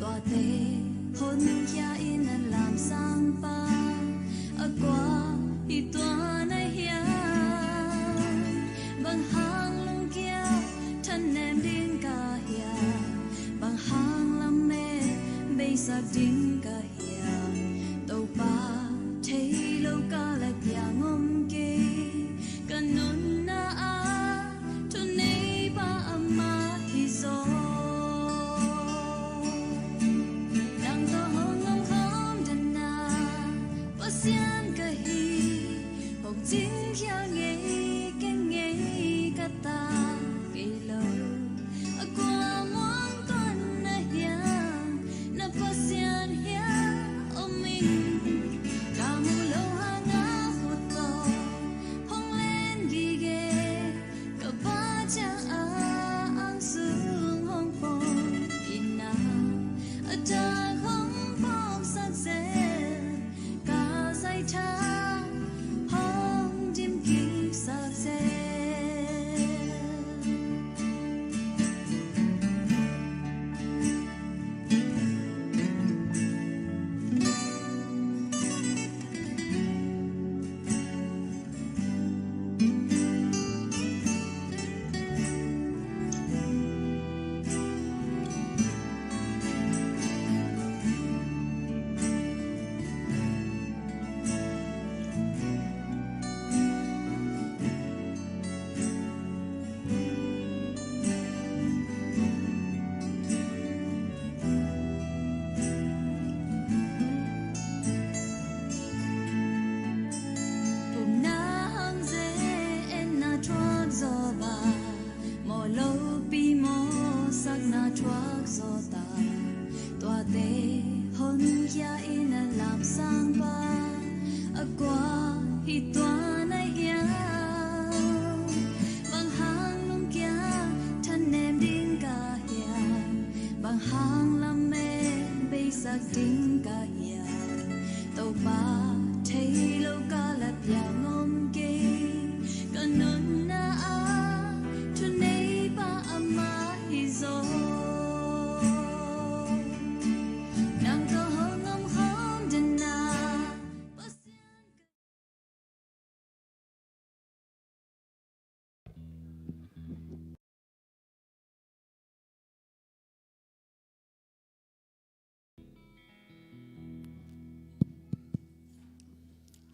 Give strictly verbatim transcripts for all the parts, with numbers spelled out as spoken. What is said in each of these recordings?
Tuate honkhia in a lamsang pa a kua hi tua na hiam? Bang hang lungkia thanem ding ka hiam? Bang hang lamet beisak ding ka hiam? Topa thei lo ka la piang om kei. Ka nunna ah thuneipa amah hi zaw. Nang tawh hong omkhawm dan a Pasian ka hi. Hong cingkhia ngei kei ngei ka ta kei lo. A kua muang kong na hiam? Na Pasian hiam om ing? Ka mu lo hang a khut tawh hong len gige. Ka pa ciang a ang sung hong pom in a, a tak hong pom sak zel. Ka zaitha hong dim kik sak zel. Upna hang ze-etna thuak zaw bang, mawh lopi mawhsakna thuak zaw ta. Tuate honkhia in a lamsang pa a kua hi tua na hiam? Bang hang lungkia thanem ding ka hiam? Bang hang lamet beisak ding ka hiam? Topa thei lo ka la piang om kei. Ka nunna ah thuneipa amah hi zaw. Nang tawh hong omkhawm dan a Pasian.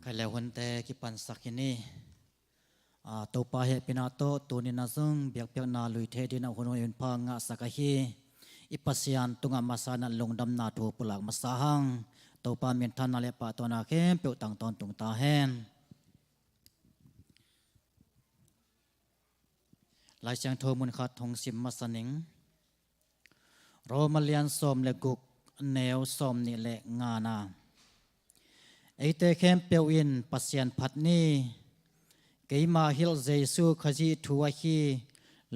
Khaile hunte kipansak hi ni. A, Topa hehpihna tawh tuni-in a zong biakpiakna lui thei dingin a hun hong pha ngahsak ahi i Pasian tungah masa-in a lungdamna thu pulak masa hang. Topa minthanna le pahtawina khempeuh tang tawntung ta hen. Lai Siangtho mun khat hong sim masa ning. Roma lian sawm le guk, neu sawmnih le ngana. Eite khempeuh in Pasian phat ni. Keima hilh Jesu Khazih thu ahi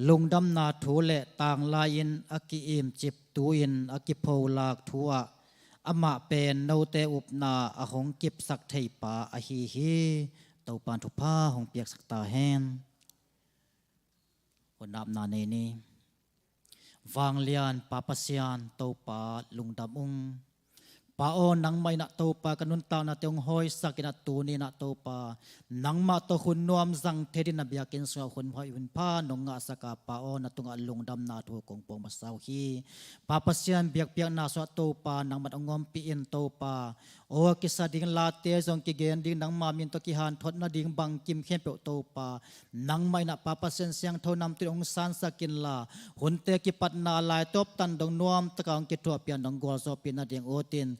lungdamna thu le tanglai-in a ki-imcip tu-in a kipholak thu ah amah pen note upna a hong kipsak theipa ahi hi. Topa in thupha hong piaksak ta hen. Hun napna nei ni. Vanglian Pa Pasian, Topa lungdam ung. Pa aw, nangmah in ah Topa ka nuntaknate hong hawisak in ah tuni-in ah Topa nangmah tawh hun nuam zang thei dingin na biakinn sungah hun hoih hun pha nong ngahsak a, Pa aw, na tungah lungdamna thu kong puak masa uh hi. Pa Pasian, biakpiakna sungah Topa nangmah in hong ompih in Topa, aw a kisa ding late zong kigen ding, nangma min tawh kihanthawn nading bangkim khempeuh Topa nangmah in ah Pa Pasian siangtho namtin hong sansak inla, hunte kipatna laitawp tan dong nuamtak a hong kithuahpih a, hong gualzawhpih nading utin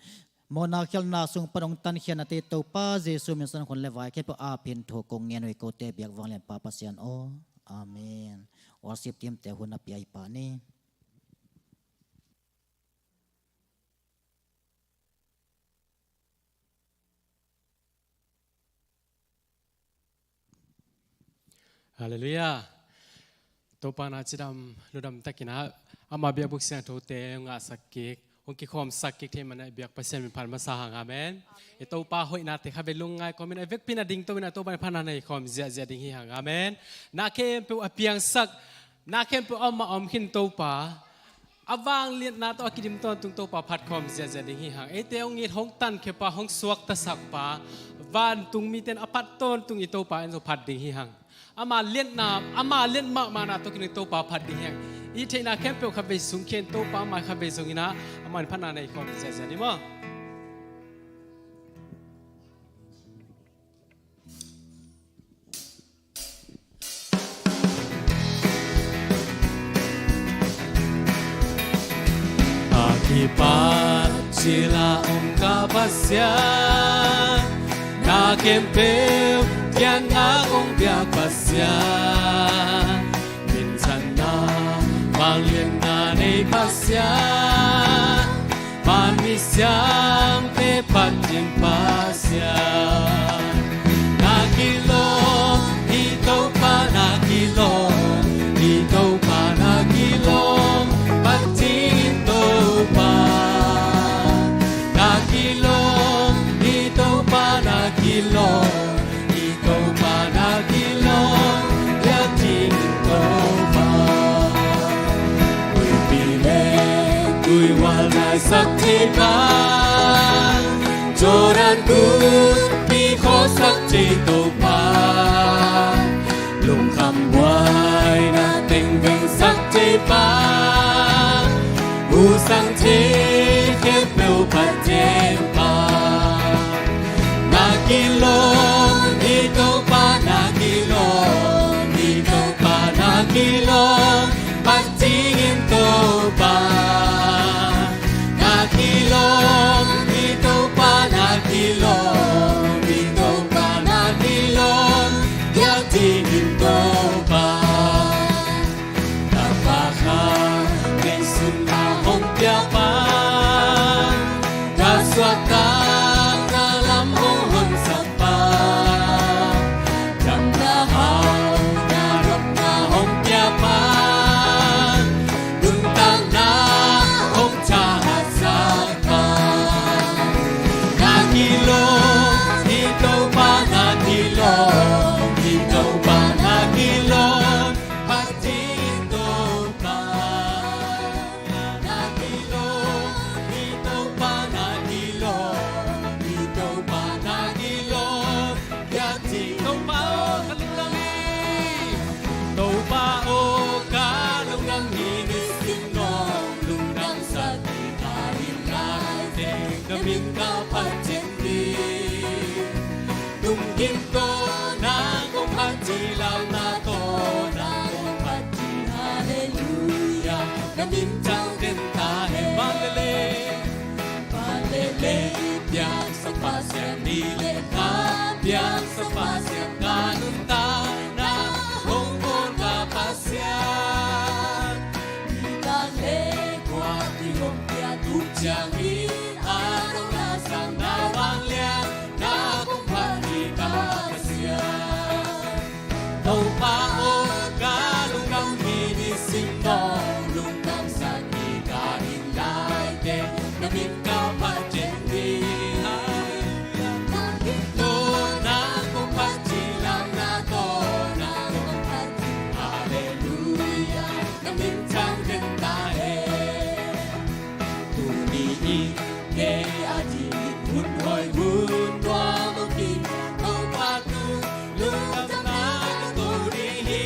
mawhna khialhna sung pan hong tankhiatnate Topa Jesu min suang hun le vai khempeuh a phin thu kong ngen uh hi. Kote biak vanglian Pa Pasian aw. Amen. Worship team te hun a pia hi pah ni. Halleluiah. Topa na cidam ludam takin ah ama biakbuk siangthote hong ngahsak kik, hong kikhawmsak kik thei manin ah i biak Pasian min phat masa hang. Amen. I Topa hoihnate kha ve lungngai kawmin a vekpi-in a dingto in ah Topa in phatna nei khawm ziahziah ding hi hang. Amen. Na khempeuh a piangsak, na khempeuh a om a om khin Topa a vangliatna tawh a kidim tawntung Topa phat khawm ziahziah ding hi hang. Eite hong it, hong tankhia pa, hong suaktasak pa, vantung mite in a phat tawntung i Topa in zong phat ding hi hang. Ama liatna, ama liat mahmahna tawh kidim Topa phat ding hi hang. I theihna khempeuh khatvei sungkhia in Topa mai khatvei zong in ah, ama in phatna nei khawm ziahziah ni maw. A kipat cil a om ka Pasian, na khempeuh kiangah kong piak Pasian, minthanna vangliatna nei Pasian, vanmi siamte Pathian Pasian. Na kilawm, i Topa na kilawm, i Topa na kilawm, Pathian Topa. Na kilawm, i Topa na kilawm, i Topa na kilawm, biakinn Topa. Tuipi le tuihual naisak thei pa, Jordan gunpi khuasak thei Topa, lungkham buaina teng vengsak thei pa, usang thei khempeuh Pathian Pa. Na kilawm, i Topa na kilawm, i Topa na kilawm, Pathian Topa. Na kilawm, i Topa na kilawm, i Topa na kilawm, biakinn Topa. Tapa khat neihsun na hong pia pa, ka suahtakna lam hong honsak pa, damna hauhna nopna hong pia pa, nuntakna hong thahatsak pa. Na kilawm, i Topa na kilawm, i Topa na kilawm, Pathian Topa. Na kilawm, i Topa na kilawm, i Topa na kilawm, biakinn Topa aw, ka lungdam hi. Topa aw, ka lungdam hi, nisim no lungdamsak hi, ka hi lai teng na min ka phat ciat hi. Tungkim tawh nang kong phat hi, lamna tawh nang kong phat hi, halleluiah, na min thang den ta hen. Van le lei, van le lei, piangsak Pasian ni le ka, piangsak Pasian ka nuntakna hong bawl ka Pasian. Nidang le kua i hong pia tung ciang hi, a dong a sang na vangliatna kong phat hi ka Pasian. Topa aw, ka lungdam hi, nisim no lungdamsak hi, ka hi lai teng na min ka phat ciat hi. Halleluiah. Tungkim tawh nang kong phat hi, lamna tawh nang kong phat hi, halleluiah, na min thang den ta hen. Tuni in kei adingin hun hoih hun nuam hong kipia Topa tung lungdamna ka ko ding hi.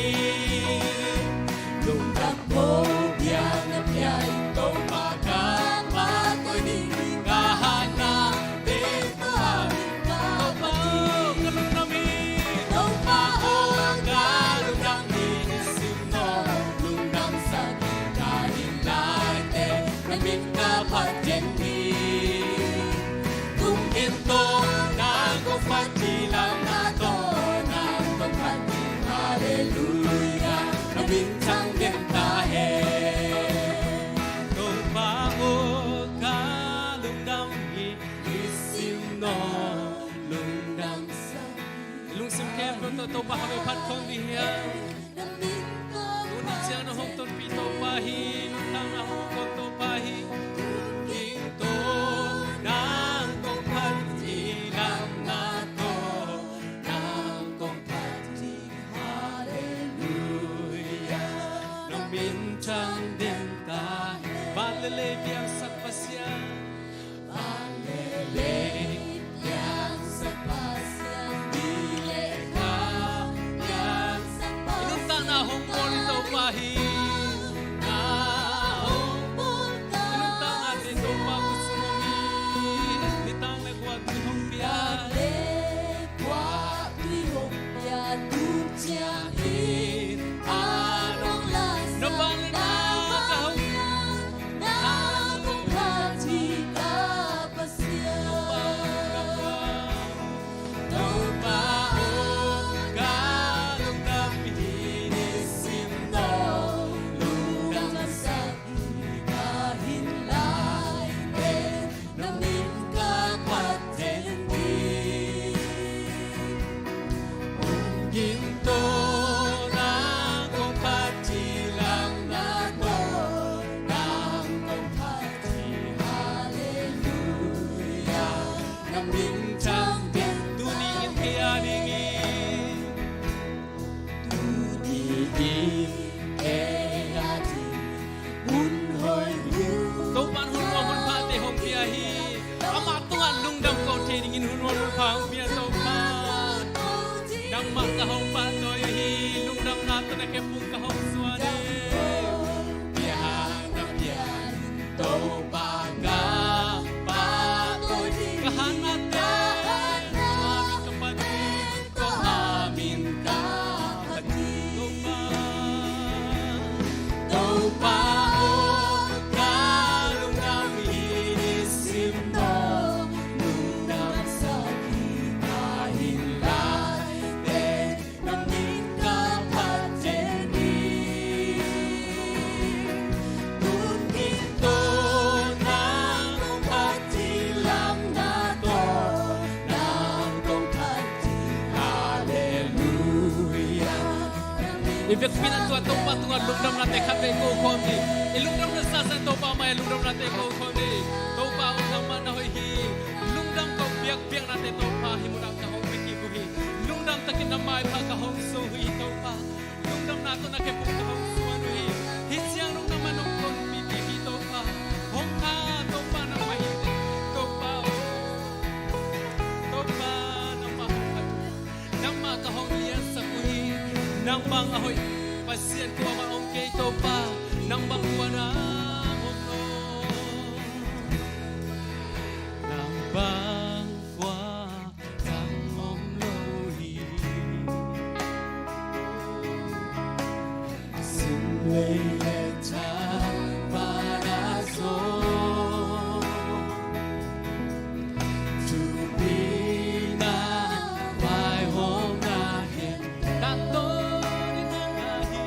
Lungdam ko biakna pia in Topa ka pahtawi ding hi, ka hatna teng tawh a min ka phat hi. Topa aw, ka lungdam hi, nisim no lungdamsak hi, ka hi lai teng na min ka phat ciat hi. Tungkim tawh nang kong phat hi, lamna tawh nang kong phat hi, halleluiah, na min thang den ta hen. Topa aw, ka lungdam hi, nisim no lungdamsak hi. Lungsim khempeuh tawh Topa khatvei phat khawm ding hi hang. Tuni ciang na hong tonpih Topa hi, nuntakna hong kon Topa hi. Tungkim tawh nang kong phat hi, lamna tawh nang kong phat hi, halleluiah, na min thang den ta hen. Sak Pasian. Vanleng piangsak Pasian, ni le kha piangsak Pasian. I nuntakna hong bawl in Topa hi. Na hong bawl ka. I nuntaknate Topa kut sung hong hi. Nitang le khuak in hong pia. Vanleng khuak in hong pia, tu ciang in a long la. Na vanleng na ka hong. Hong gingto nang kong phat hi, lam na tawh nang kong phat hi. Halleluia. Na min thang pen tuni in kei a dingin, tuni in kei a dingin hun hoih, hun. Topa'n hun nuam hun phate hong pia hi. Amah tungah lungdam ko thei dingin hun nuam hun pha hong pia Topa. Nangmah ka hong pahtawi uh hi. Lungdamna tawh na khe pung ka hong suan hi. Piang na piang Topa ka pahtawi hi. Ka hatnate ka min ka phat hi. Topa min ka phat hi. Topa, Topa aw, ka lungdam hi nisim tawh, lungdam sak hi ka hih lai teh, na min ka phat hi. Tun gingto nang kong phat hi, lam na tawh nang kong phat hi. Halleluia. I vekpi-in a tua Topa tungah lungdamnate khatvei ko khawm ni. I lungdamna sasa Topa mai-ah lungdamnate ko khawm ni. Topa aw, nangmah na hoih hi. Lungdam ko biakpiaknate Topa hih munah ka hong pia kik uh hi. Lungdam takin na maipha ka hong sung uh hi Topa. Lungdamna tawh na khe pung ka hong suan uh hi. Hih ciang lungdam a nong tonpih kik hi Topa. Hong kha Topa nangmah hi. Topa aw. Topa nangmah hong kha. Nangmah ka hong liansak uh hi. Nang bang a hoih Pasian kuamah om kei Topa. Nang bang kua dang om lo. Nang bang kua dang om lo hi. Sim lei le thang van a zong, thupina vaihawmna hen. Ka tawh ding nang ahi.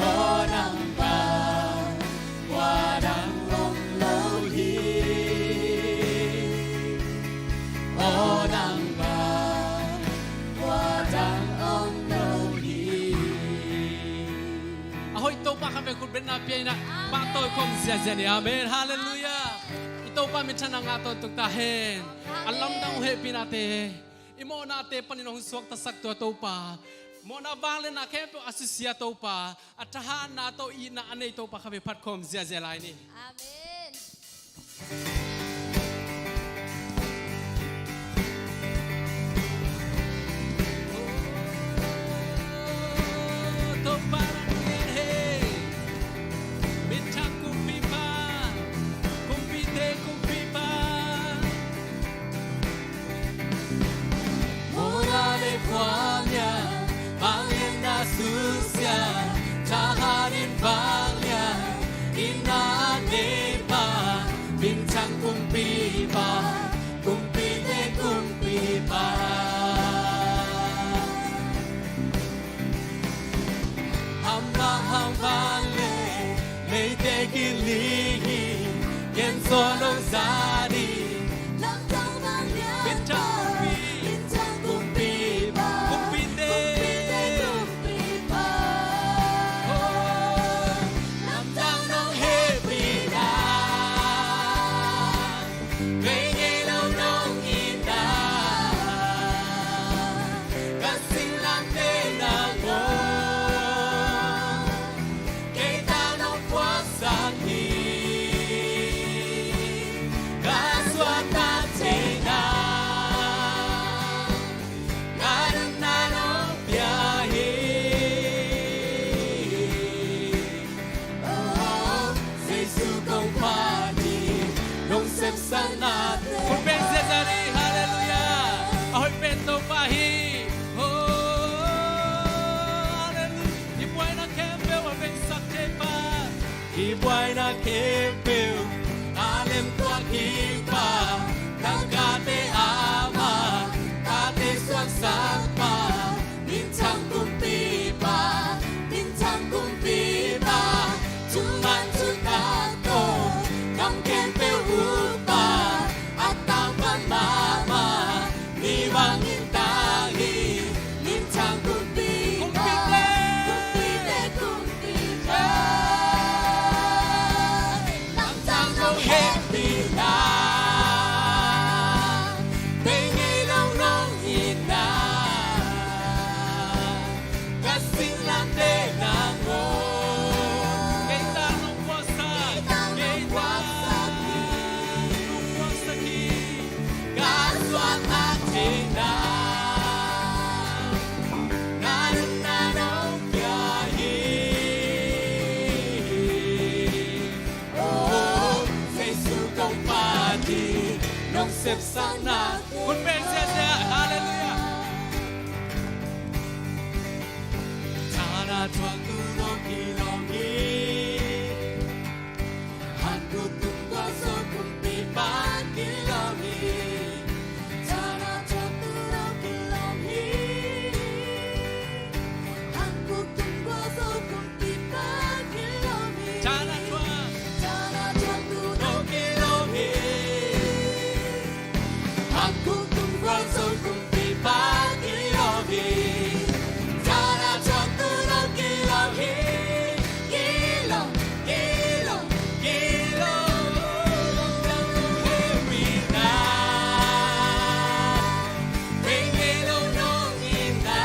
Aw Nangmah, kua dang om lo hi. Aw Nangmah, kua dang om lo hi. A hoih Topa khat vei khut bengna pia in ah, pahtawi khawm ziahziah ni. Amen. Halleluiah. I Topa minthanna ngah tawntung ta hen. A lamdang uh hehpihnate, i mawhnate panin hong suaktasak tua Topa, mawhna vangliatna khempeuh a susia Topa, a thahatna tawh itna a nei Topa khat vei phat khawm ziahziah lai ni. Amen. Topa nang ngen hi. Minthang kumpipa, kumpite kumpipa. Mawhna le khuamial, vangliatna susia, thahat in vangliat, itna a neipa, minthang kumpipa, kumpite kumpipa. Amah hong vat leh, leite kiling hi, gen zaw lo zah ding. Lamdang vangliatpa, minthang kumpipa, kumpite kumpipa. Oh, lamdang nong hehpihna, bei ngei lo nong itna, ka singlamteh nang aw, kei tawh nong puaksak hi. Ka suahtak theihna, ka nunna nong pia hi. Oh, Jesu kong phat hi, nong sepsaknate. Khut beng ziahziah ni, halleluiah. A hoih pen Topa hi. Oh, halleluiah. I buaina khempeuh a veisak theipa, i buaina khempeuh a lemtuak hipa, tangkate ama, tate suaksakpa, minthang kumpipa, minthang kumpipa, thuman thutak tawh gam khempeuh ukpa, a tangval mahmah, mi bangin tang hi, minthang kumpipa, kumpite kumpipa. Lamdang nong hehpihna, bei ngei lo nong itna, ka singlamteh nang aw, kei tawh nong puaksak, kei tawh nong puaksak hi, nong puaksak hi. Ka suahtak theihna, ka nunna nong pia hi. Oh, Jesu kong phat hi, nong sepsakna. Khut beng ziahziah, halleluiah. Thana thuaktu nong kilawm hi. Han khuk tung gualzo kumpipa kilawm hi. Thana thuaktu nong kilawm hi. Han khuk tung gualzo kumpipa kilawm hi. Thana thuak, thana thuaktu nong kilawm hi. Han khuk tung gualzo kumpipa kilawm hi. Thana thuaktu nong kilawm hi. Kilawm, kilawm, kilawm. Lamdang nong hehpihna, bei ngei lo nong itna,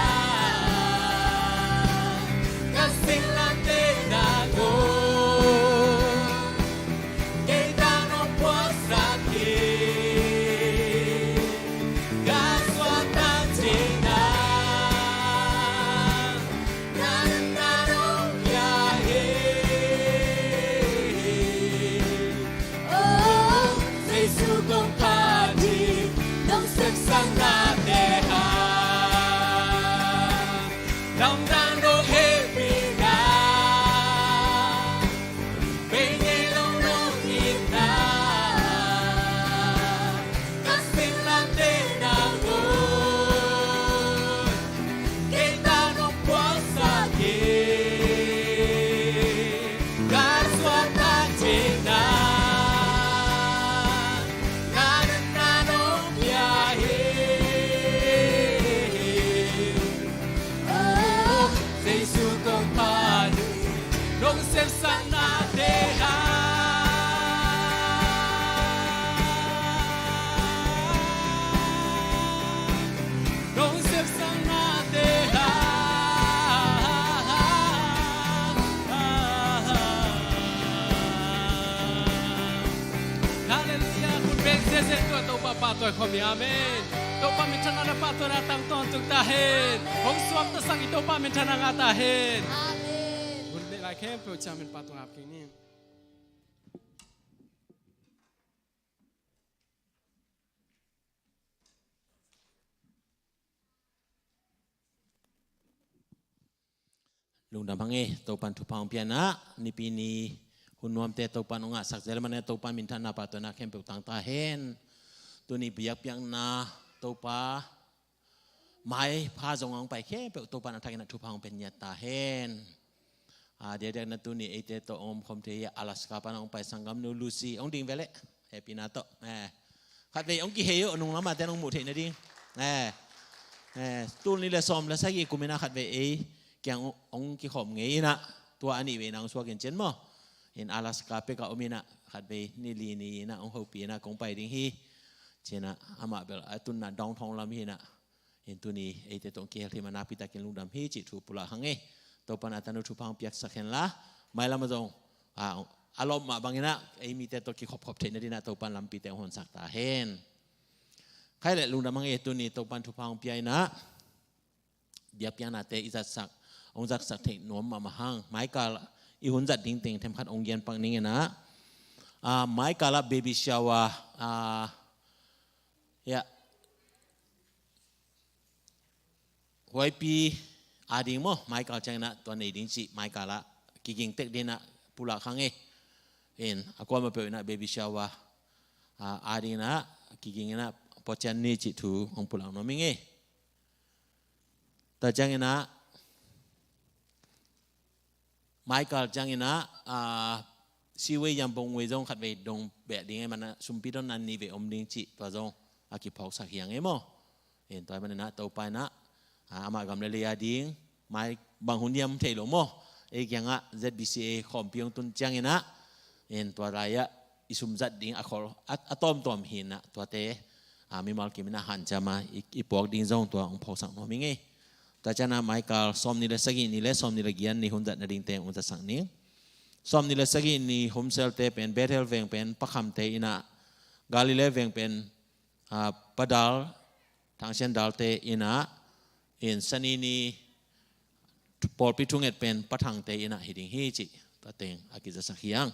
ka singlamteh nang aw, kei tawh nong puaksak hi. Ka suahtak theihna, ka nunna nong pia hi. Oh, Jesu kong phat hi, nong sepsaknate ah, lamdang nong hehpihna, bei ngei lo nong itna, ka singlamteh nang aw, Khawm hi, amen. Topa minthanna na pahtawi na tang tawntung ta hen. Hong suaktasak i Topa minthanna ngah ta hen. Amen. Hun le lai khempeuh ciang min pahtawi ngah kik ni. Lungdam hang e, Topan thupha hong pia in ah, Nipi ni hun nuamte Topan hong ngahsak zel manin ah Topan minthanna pahtawi na khempeuh tang ta hen. Tuni biakpiakna Topa maipha zong hong pai khempeuh Topan a thakin ah thupha hong pia ngiat ta hen. A diakdiak in ah tuni eite tawh hong omkhawm thei hi a, Alaska pan hong pai sanggamnu Lucy hong ding ve leh. Hehpihna tawh. Eh. Khatvei hong kihei uh, nunglam a te hong muh theih nading. Eh. Eh, tul nih le sawm le sagih kum in ah khatvei ei kiang hong kikhawm ngei in ah, tua a nih vei in ah hong suak in cin maw. In Alaska pek ah om in ah khatvei ni li ni in ah hong hopih in ah kong pai ding hi. Ci in ah amah bel a tunna downtown lam hi in ah. In tuni eite tawh hong kihel thei ma nakpi takin lungdam hi cih thu pulak hang e. Topan a tanu thupha hong piaksak hen la, mailam ah zong a, a lawp mah bangin ah ei mite tawh kikhopkhop theih nading ah Topan lampite hong honsak ta hen. Khai le lungdam hang e, tuni Topan thupha hong pia in ah biakpiaknate i zatsak, hong zatsak theih nuam mahmah hang. Maikal i hun zat ding teng themkhat hong gen pak ning in ah, a, maikal ah baby shower, a, ya, huaipi a ding maw, maikal ciangin ah tua nei ding cih maikal ah kiging tek ding in ah pulak hang e. In a kuamah peuh in ah baby shower a, a ding in ah kiging in ah pawcian ni cih thu hong pulak nuam ing e. Tua ciangin ah maikal ciangin ah, a, Siwei Yambong Wei zong khatvei dong beh ding e, man ah sumpi dong nan ni vei om ding cih tua zong a kiphawksak hi hang e maw. In tua manin ah Topa in ah, a, amah gam le lei a ding mai bang hun diam thei lo maw. Ei kiangah Z B C A khawmpi hong tun ciangin ah, in tua lai ah i sum zat ding a khol a, a tawmtawm hi in ah tuate, a, mimal kim in ah hanciam a i, i puak ding zong tua hong phawksak nuam ing e. Tua ciang ah maikal sawmnih le sagih ni le sawmnih le giat ni hun zat nadingte hong zatsak ning. Sawmnih le sagih ni humselte pen Bethel veng pen Pakhamte in ah, Galilee veng pen, a, Pa Dal, Thang Sian Dalte in ah, in Sani ni pawlpi thunget pen Pa Thangte in ah hi ding hi cih tua teng a kizatsak hi hang.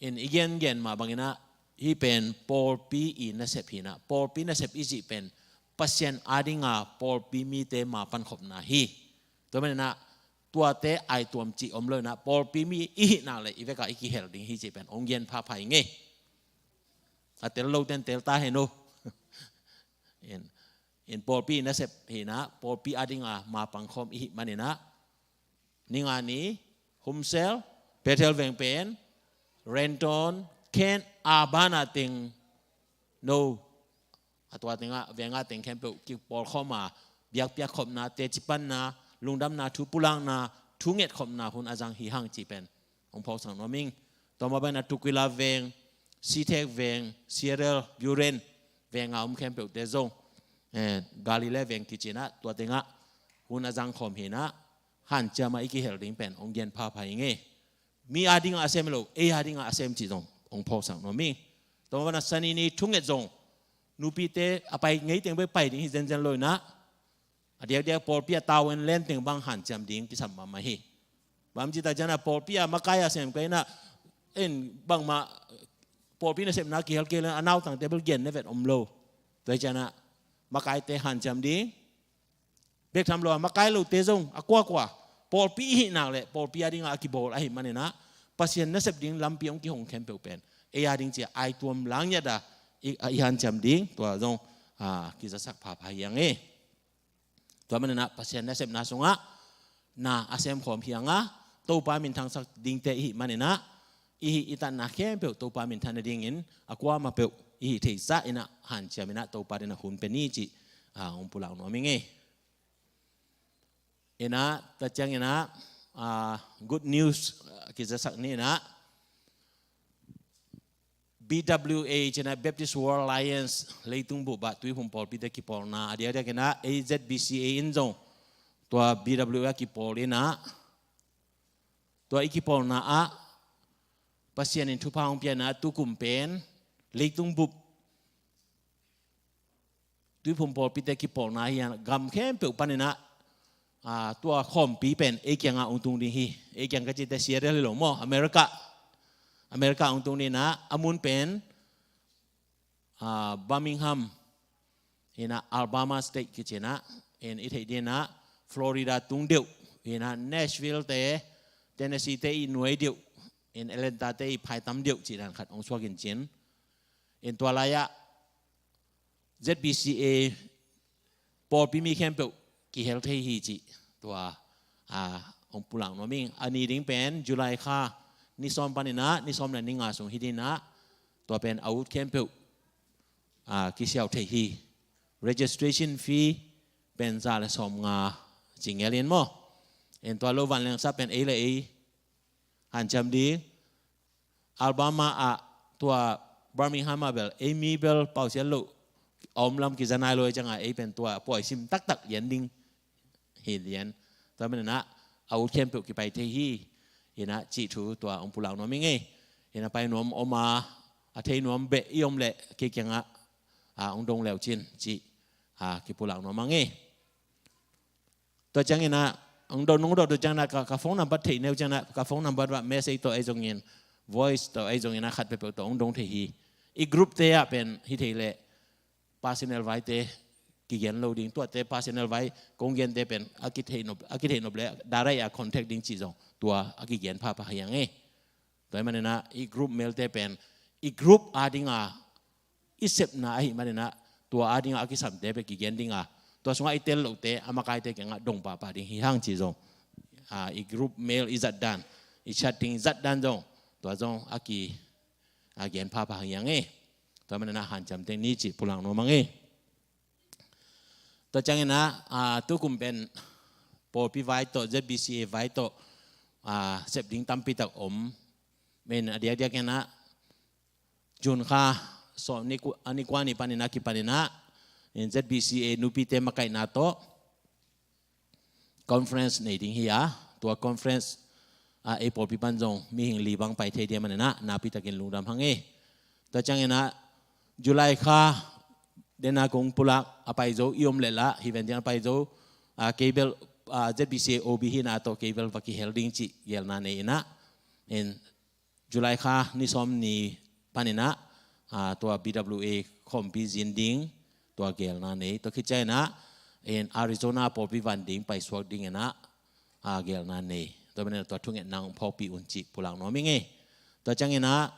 In i gengen mah bangin ah hih pen pawlpi i nasep hi in ah, pawlpi nasep i cih pen Pasian a ding a pawlpi mite ma pankhopna hi. Tua manin ah tuate aituam cih om lo in ah, pawlpi mi i hih nak leh i vek a i kihel ding hi cih pen hong gen phapha ing e. A tel lo ten tel ta hen aw. In, in pawlpi i nasep hi in ah, pawlpi a ding a ma pangkhawm i hih manin ah, ni nga ni, humsel, Bethel veng pen, Renton, Kent, a ban a teng, no, a tua teng ah veng a teng khempeuh kipawlkhawm a, biakpiak khopna, teci panna, lungdamna, thu pulakna, thu nget khopna hun a zang hi hang cih pen hong phawksak nuam ing. Tua mah bangin ah Tukwila veng, Sitek veng, Seattle, Burren veng a om khempeuhte zong, eh, Galilee veng kici in ah tua teng ah hun a zang khawm hi in ah, hanciam a i kihel ding pen hong gen phapha ing e. Mi a ding a a sem lo, ei a ding a a sem cih zong hong phawksak nuam ing. Tua mah bangin ah Sani ni thunget zong nupite a pai ngei teng bek pai ding hi zenzen lo in ah, a diakdiak pawlpi a tavuan len teng bang hanciam ding kisam mahmah hi. Bang ci ta ciang ah pawlpi a makai a sem kei in ah, en bangmah pawlpi nasepna kihel kei leh a nautangte bel gen ne vet om lo. Tua hi ciang ah makaite hanciam ding, bek tham lo a makai lote zong a kuakua pawlpi i hih nak leh pawlpi a ding a a kibawl ahih manin ah, Pasian nasep ding lampi hong kihong khempeuh pen ei a ding ci a aituam lang ngiat a i, a i hanciam ding, tua zong, a, kizasak phapha hi hang e. Tua manin ah Pasian nasepna sungah na a semkhawm hi hang a, Topa minthangsak dingte i hih manin ah, i hih i tatna khempeuh Topa minthan nadingin a kuamah peuh i hih theihsa in ah hanciam in ah Topa ding a hun pia ni cih, a, hong pulak nuam ing e. In ah, tua ciangin ah, a, good news, a, kizasak ni in ah, B W A ci in ah Baptist World Alliance leitung bup ah Tuiphum pawlpite kipawlna a diakdiak in ah A Z B C A in zong tua B W A kipawl in ah, tua i kipawlna ah Pasian in thupha hong pia in ah tukum pen leitung bup Tuiphum pawlpite kipawlna hi a, gam khempeuh panin ah, ah, tua khawmpi pen ei kiangah hong tung ding hi. Ei kiang ka cihte Seattle hi lo maw, America. America hong tung ding in ah, a mun pen, ah, Birmingham, in ah Alabama State kici in ah, in i theih ding in ah Florida tung deuh, in ah Nashville te, Tennessee te i nuai deuh, in Atlanta te i phaitam deuh cih dan khat hong suak in cin. In tua lai-ah Z B C A pawlpi mi khempeuh kihel thei hi cih tua, ah, hong pulak nuam ing. A ni ding pen July kha ni sawm panin ah ni sawm le ni nga sung hi ding in ah, tua pen a ut khempeuh, ah, kisiau thei hi. Registration fee pen za le sawmnga ci ngel in maw. In tua lo vanleng sa pen ei le ei hanciam ding. Alabama ah, tua Birmingham ah bel ei mi bel pausial loh a om lam kiza nai lo, ei ciangah ei pen tua pawi sim taktak lian ding hi lian. Tua manin ah a ut khempeuh kipai thei hi. In ah cih thu tua hong pulak nuam ing ei. In ah pai nuam om a, a thei nuam beh i om leh kei kiangah, ah, hong dong le uh cin cih, ah, kipulak nuam ing ei. Tua ciangin ah hong dong, hong dong, tua ciangin ah ka, ka phone number theih neu ciangin ah ka phone number ah message tawh ahi zongin, voice tawh ahi zongin ah khat peuhpeuh tawh hong dong thei hi. I group te ah pen hi thei leh personal vai te kigen lo ding, tuate personal vai kong gente pen a kitheih nop, a kitheih nop leh direct a contact ding cih zong tua a kigen phapha hi ing ei. Tua ahih manin ah i group mail te pen i group ading a i sepna ahih manin ah tua ading a a kisamte pen kigen ding a, tua sungah i tel lohte a makaite kiangah dong pahpah ding hi hang cih zong, ah, i group mail i zat dan, i chatting zat dan zong, tua zong a ki, a gen phapha hi ing ei. Tua manin ah hanciam teng ni cih pulak nuam ing ei. Tua ciangin ah, ah, tukum pen pawlpi vai tawh, Z B C A vai tawh, ah, sep ding tampi tak om. Men a diakdiak in ah June kha sawm ni ku-, a ni kua ni panin ah kipanin ah, in Z B C A nupite makaihna tawh conference nei ding hi a, tua conference ah ei pawlpi pan zong mihing li bang pai thei ding ahih manin ah nakpi takin lungdam hang ei. Tua ciangin ah July kha den a kong pulak a pai zo i om leh lah, hi ven ciang a pai zo, ah, kei bel, ah, Z B C A O B hi in ah tawh kei bel va kihel ding cih gelna nei in ah, in July kha ni sawm ni panin ah, ah, tua B W A khawmpi zin ding tua gelna nei. Tua khit ciangin ah in Arizona pawlpi van ding paisuak ding in ah, ah, gelna nei. Tua manin ah tua thungetna hong phawkpih un cih pulak nuam ing ei. Tua ciangin ah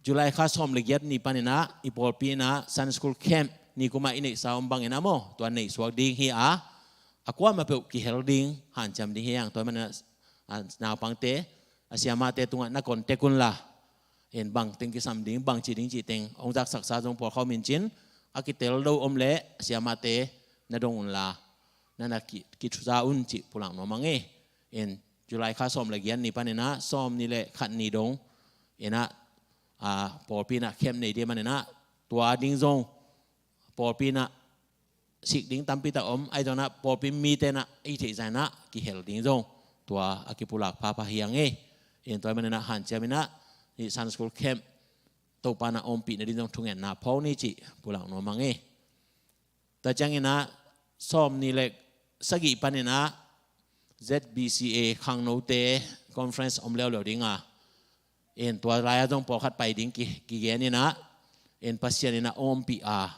July kha sawm le giat ni panin ah i pawlpi in ah Sunday School Camp nikum a i neihsa om bangin ah maw, tua neihsuak ding hi a, a kuamah peuh kihel ding, hanciam ding hi hang. Tua manin ah, ah, naupangte, a siamahte tungah na contact un la, in bang teng kisam ding, bang ci ding cih teng hong zaksaksa zong pawlkhat om in cin, a kitel lo om leh a siamahte na dong un la, na na ki, kithuza un cih pulak nuam ing ei. In July kha sawm le giat ni panin ah sawm ni le khat ni dong in ah, ah, pawlpi in ah camp nei ding ahih manin ah tua ding zong pawlpi in ah sik ding tampi tak om, ahi zongin ah pawlpi mite in ah i theih zah in ah kihel ding zong tua a kipulak phapha hi ing ei. In tua ahih manin ah hanciam in ah i Sunday School Camp Topa in ah ompih nading zong thungetna phawk ni cih pulak nuam ing ei. Tua ciangin ah sawm ni le sagih panin ah Z B C A khangnote conference om leuleu ding a, in tua lai-ah zong pawlkhat pai ding ki, kigen in ah, in Pasian in ah ompih a,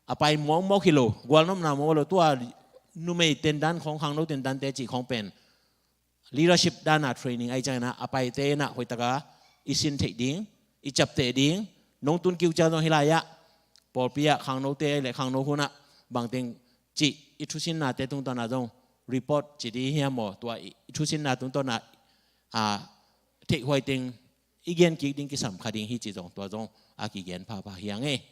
a pai muangmuang hi lo, gualnopna muang lo, tua numei tendan khawng, khangno tendante cih khawng pen leadership dan a training ahih ciangin ah a paite in ah hoihtak a i sin theih ding, i ciapteh ding, nong tun kik ciang zong hih lai-ah pawlpi ah khangnote le khangno hun ah bangteng cih i thusinnate tungtawn ah zong report ci ding hiam maw, tua i, i thusinna tungtawn ah, ah, theihhuai teng i gen kik ding kisam kha ding hi cih zong tua zong a kigen phapha hi ing ei.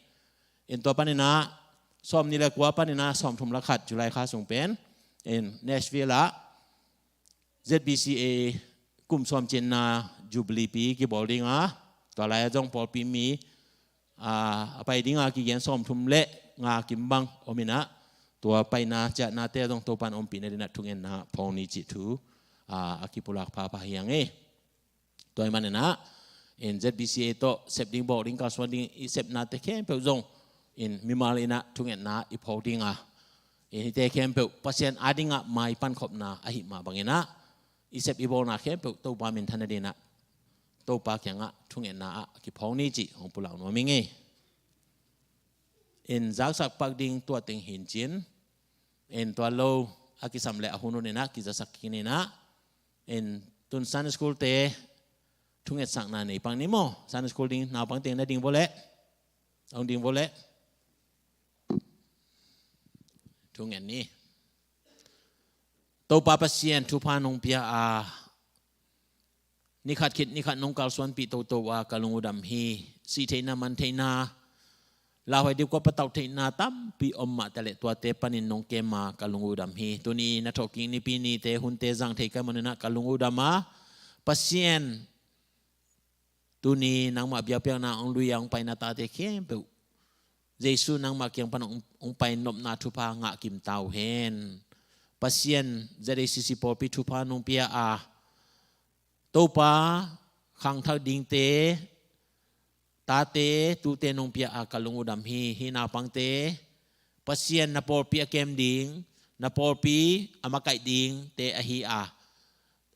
In tua panin ah sawm ni le kua panin ah sawm thum le khat July kha sung pen in Nashville ah Z B C A kum sawm cinna Jubilee pi kibawl ding a, tua lai-ah zong pawlpi mi, ah, a pai ding a kigen sawm thum le nga kim bang om in ah, tua paina ciahnate zong Topa in ompih nading in ah thungetna phawk ni cih thu, ah, a kipulak phapha hi ing ei. Tua ahih manin ah in Z B C A tawh sep ding, bawl ding, kalsuan ding i sepnate khempeuh zong in mimal in ah thungetna i phawk ding a, in hihte khempeuh Pasian ading ah maipankhopna ahih mah bangin ah i sep i bawlna khempeuh Topa minthanna dingin ah Topa kiangah thungetna ah kiphawk ni cih hong pulak nuam ing ei. In zaksak pak ding tua teng hi in cin, in tua lo a kisam leh a hun hun in ah kizasak kik ni in ah, in tun Sunday school te thungetsakna nei pak ni maw? Sunday school ding naupang teng na ding vua leh, hong ding vua leh thungen ni. Topa Pasian, thupha nong pia a, nikhat khit nikhat nong kalsuanpih toto a ka lung uh dam hi. Sih theihna, man theihna, lauhuai ding kua patauh theihna tampi om mah taleh tuate panin nong kem a ka lung uh dam hi. Tuni na thawhkik Nipi nite hunte zang thei ka hih manin ah ka lung uh dam a, Pasian, tuni nangmah biakpiakna hong lui a hong pai na tate khempeuh Jesu nangmah kiang pan hong, hong pai nopna thupha ngah kim ta uh hen. Pasian, Z A C C pawlpi thupha nong pia a, Topa, khangthak dingte, tate, tute nong pia a ka lung uh dam hi. Hih naupangte Pasian na pawlpi a kem ding, na pawlpi a makaih dingte ahi a,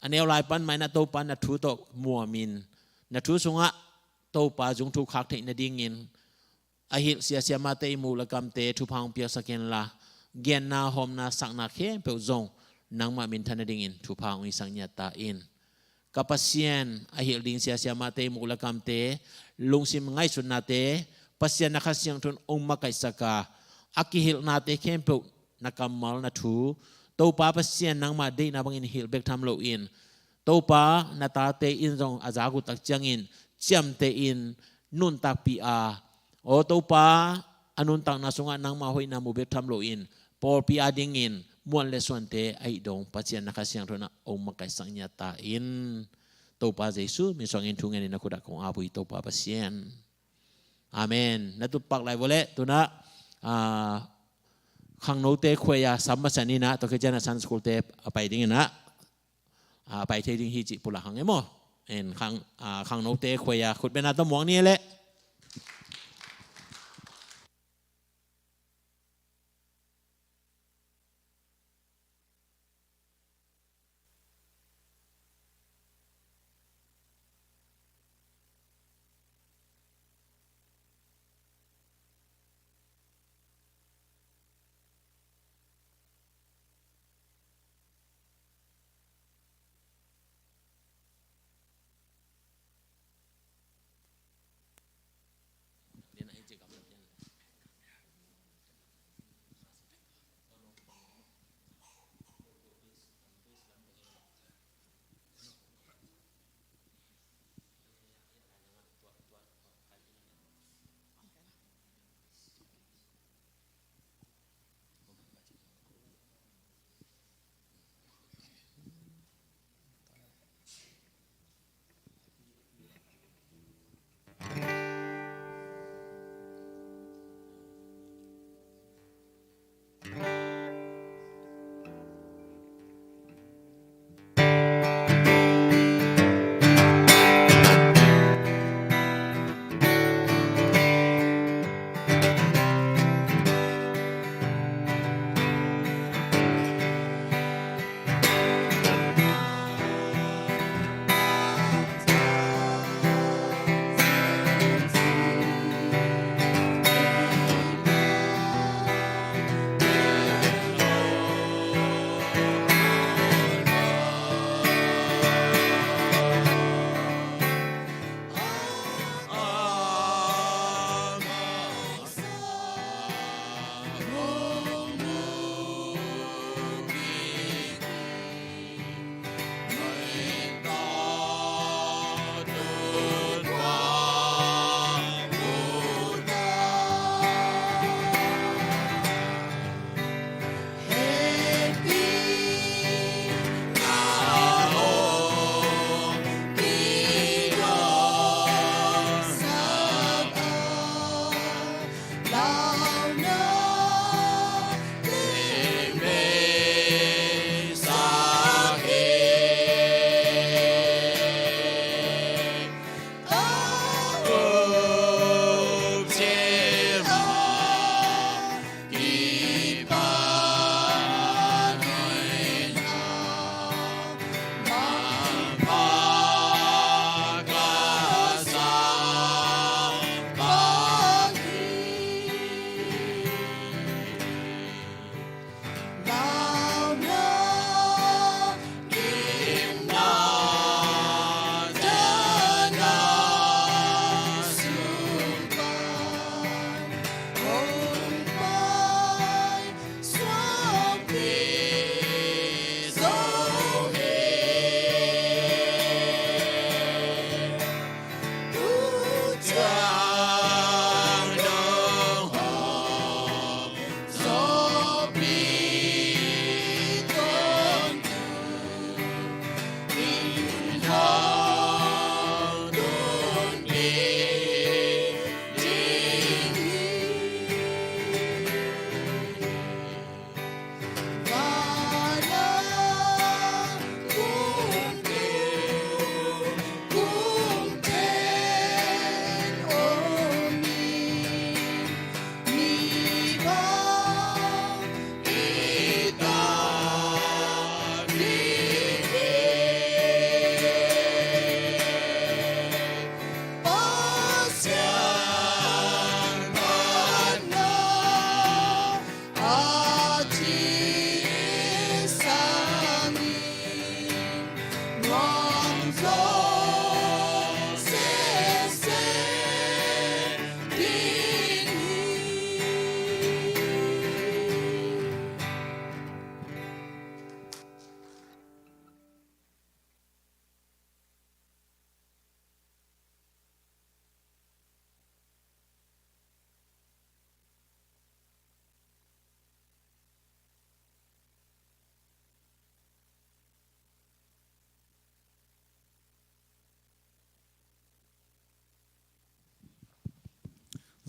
a neu lai pan mah in ah Topa na thu tawh muam in, na thu sungah Topa zungthuk khak theih nadingin a hilh sia siamahte, i muk le kamte thupha hong piaksak in la, genna, hawmna, sakna khempeuh zong nangmah minthan nadingin thupha hong hisak ngiat ta in. Ka Pasian, a hilh ding sia siamahte, i muk le kamte lungsim ngaihsutnate Pasian na Kha Siangtho in hong makaihsak a, a kihilhnate khempeuh na kammal, na thu, Topa Pasian, nangmah deihna bangin hilh bek tham loin, Topa, na tate in zong a zak uh tak ciangin ciamteh in nuntakpih a, aw Topa, a nuntakna sungah nangmah hoihna mu bek tham loin pawlpi adingin muan le suante a hih dong Pasian na Kha Siangtho in ah hong makaihsak ngiat ta in. Topa Jesu min suangin thungen in na khut ah kong ap uh hi, Topa Pasian. Amen. Na tup pak lai vua leh, tu in ah, ah, khangnote khuai a sam masa ni in ah, tua khit ciang ah Sunday school te a pai ding in ah, a pai thei ding hi cih pulak hang e maw. En khang, a, khangnote khuai a khut beng a tawh muak ni e leh.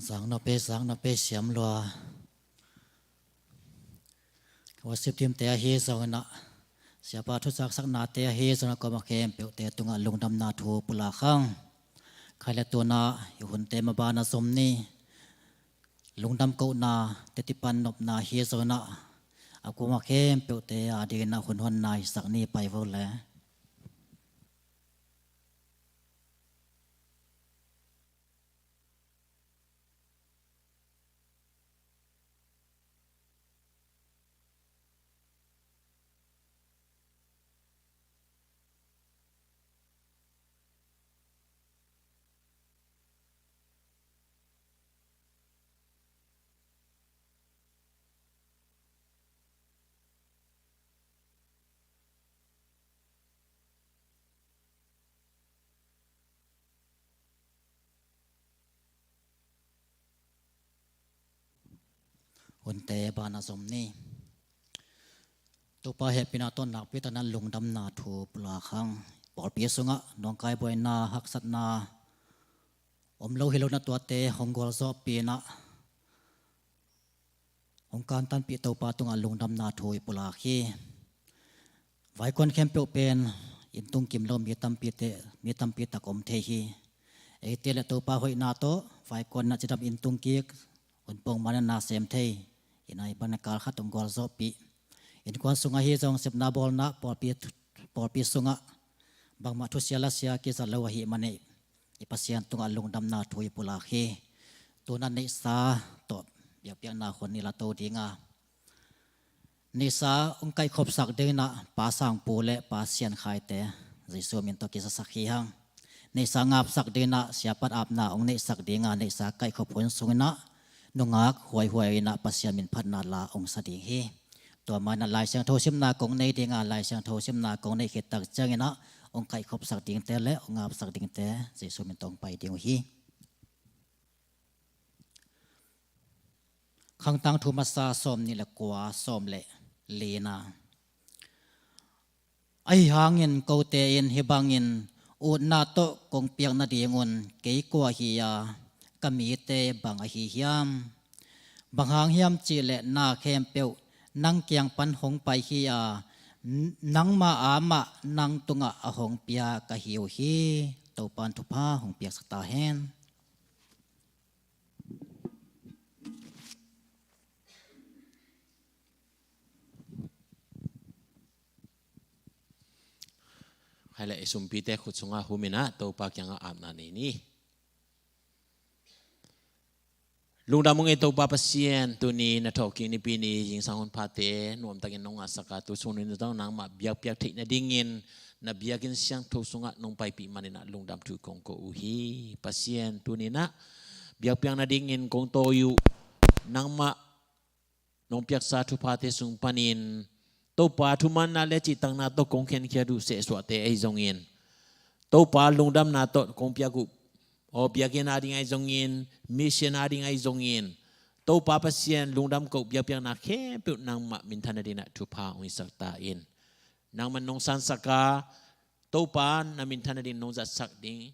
Sang napi, sang napi siam lua. Worship team te ahi zongin ah, siapa thuzaksaknate ahi zongin ah, koma khempeuhte tungah lungdamna thu pulak hang. Khai le tunah i hunte maban a zom ni. Lungdam kohna teti pan nopna ahi zongin ah, a koma khempeuhte adingin ah hun honna hisak ni. Pai vo le. Hunte ban a zom ni. Topa hehpihna tawh nakpi takin lungdamna thu pulak hang. Pawlpi sungah nawngkai buaina, haksatna om lo hi lo na tuate hong gualzawhpih in ah, hong kantanpih Topa tungah lungdamna thu i pulak hi. Vaikuan khempeuh pen inn tung kim lo mi tampi te, mi tampi tak om thei hi. Eite le Topa hoihna tawh vaikuan na cidam inn tung kik, hun pongman na sem thei. Inn a i pan a kal khat hong gualzawhpih. Innkuan sungah hi zong sepna bawlna pawlpi, pawlpi sungah bangmah thusia lasia kizat lo ahih manin i Pasian tungah lungdamna thu i pulak hi. Tuna neihsa tawh biakpiakna hun i la to ding a, neihsa hong kaihkhopsak dingin ah Pa Sangpu le Pa Sian Khaite Jesu min tawh kizasak hi hang. Neihsa ngapsak dingin ah siapat apna hong neihsak ding a, neihsa kaihkhop hun sungin ah nungak huaihuai in ah Pasian min phatna la hong sa ding hi. Tua manin ah Lai Siangtho simna kong nei ding a, Lai Siangtho simna kong neih khit tak ciangin ah hong kaihkhopsak dingte le hong ngapsak dingte Jesu min tawh hong pai ding uh hi. Khangtang thu masa sawm nih le kua, sawm le lina. Ahi hangin kote in hih bangin utna tawh kong piak nadingun kei kua hi a, ka mite bang ahi hiam? Bang hang hiam cih leh na khempeuh nang kiang pan hong pai hi a, n-, nangma amah nang tungah a hong pia ka hi uh hi. Topa'n thupha hong piaksak ta hen. Hai le, i sumpite khut sungah hum in ah Topa kiangah apna nei ni. Lungdam ung ei Topa Pasian, tuni na thawhkik nipi ni zingsang hun phate nuamtakin nong ngahsak a, tu sung nung nangmah biakpiak theih nadingin na biakinn siangtho sungah nong paipih manin ah lungdam thu kong ko uh hi. Pasian, tuni in ah biakpiak nadingin kong tawi uh, nangmah nong piaksa thuphate sung panin Topa thumanna le cihtakna tawh kong khenkhiat uh sehsuahte ahi zongin, Topa lungdamna tawh kong piak uh, aw, biakinn ading ahi zongin, mission ading ahi zongin, Topa Pasian lungdam ko biakpiakna khempeuh nangmah minthan nadingin ah thupha hong hisak ta in. Nangmah nong sansak a, Topa na minthan nading nong zatsak ding,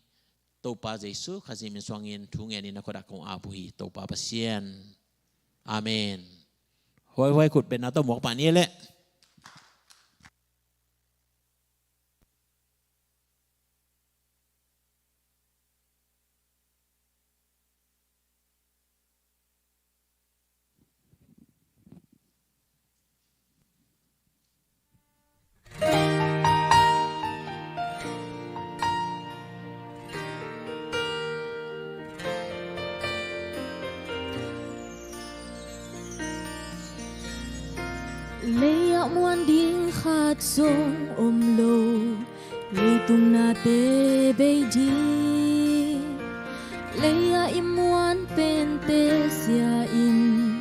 Topa Jesu Khazih min suangin thu ngenin na khut ah kong ap uh hi, Topa Pasian. Amen. Huaihuai khut bengna tawh muak pah ni leh. Lei-ah muan ding khat zong om lo, leitung nate bei ding. Lei-ah i muan pente sia in,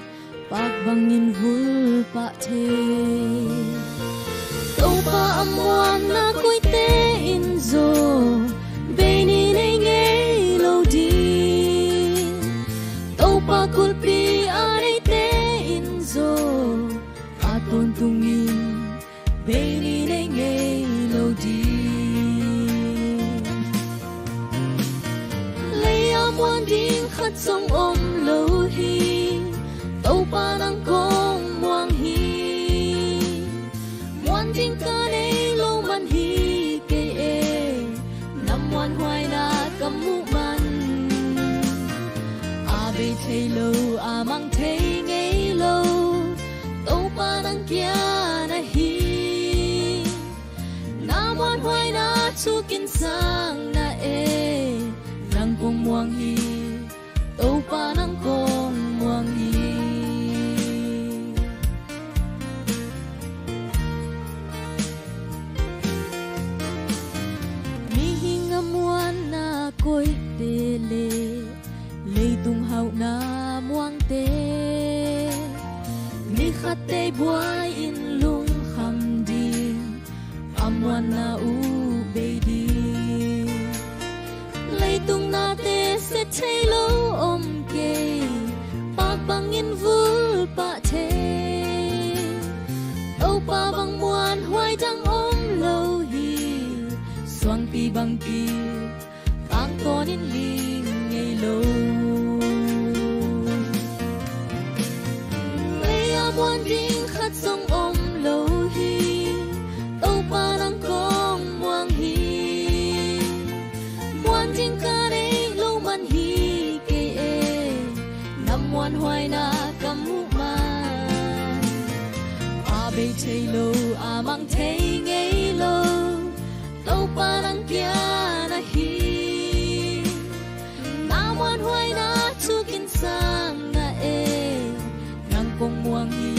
pak bangin vul pah thei. Topa a muanna koite in zaw bei ni nei ngei lo ding. Topa kulhpi a neite in zaw a tawntungin bei ni nei ngei lo ding. Lei-ah muan ding khat zong om Muan ding ka nei lo man hi kei e, na muanhuaina ka muh man. A bei thei lo, a mang thei ngei lo, Topa nang kia na hi. Na muanhuaina thu kin sang na e, nang kong muang hi. Topa nang kong muang hi. Mihing a muanna koihte le leitung hauhna muangte, mi khatte buai-in lungkham ding, a muanna uh bei ding. Leitung nate se thei lo om kei, pak bangin vul pah thei. Topa bang muanhuai dang om lo hi, suangpi bang ki tangtawnin ling ngei lo. Lei-ah muan ding khat zong om lo hi, Topa nang kong muang hi. Muan ding ka nei lo man hi kei e, na muanhuaina ka muh man. A bei thei lo, a mang thei ngei lo, Topa nang kia na hi. Na muanhuaina thu kin sang na e, nang kong muang hi.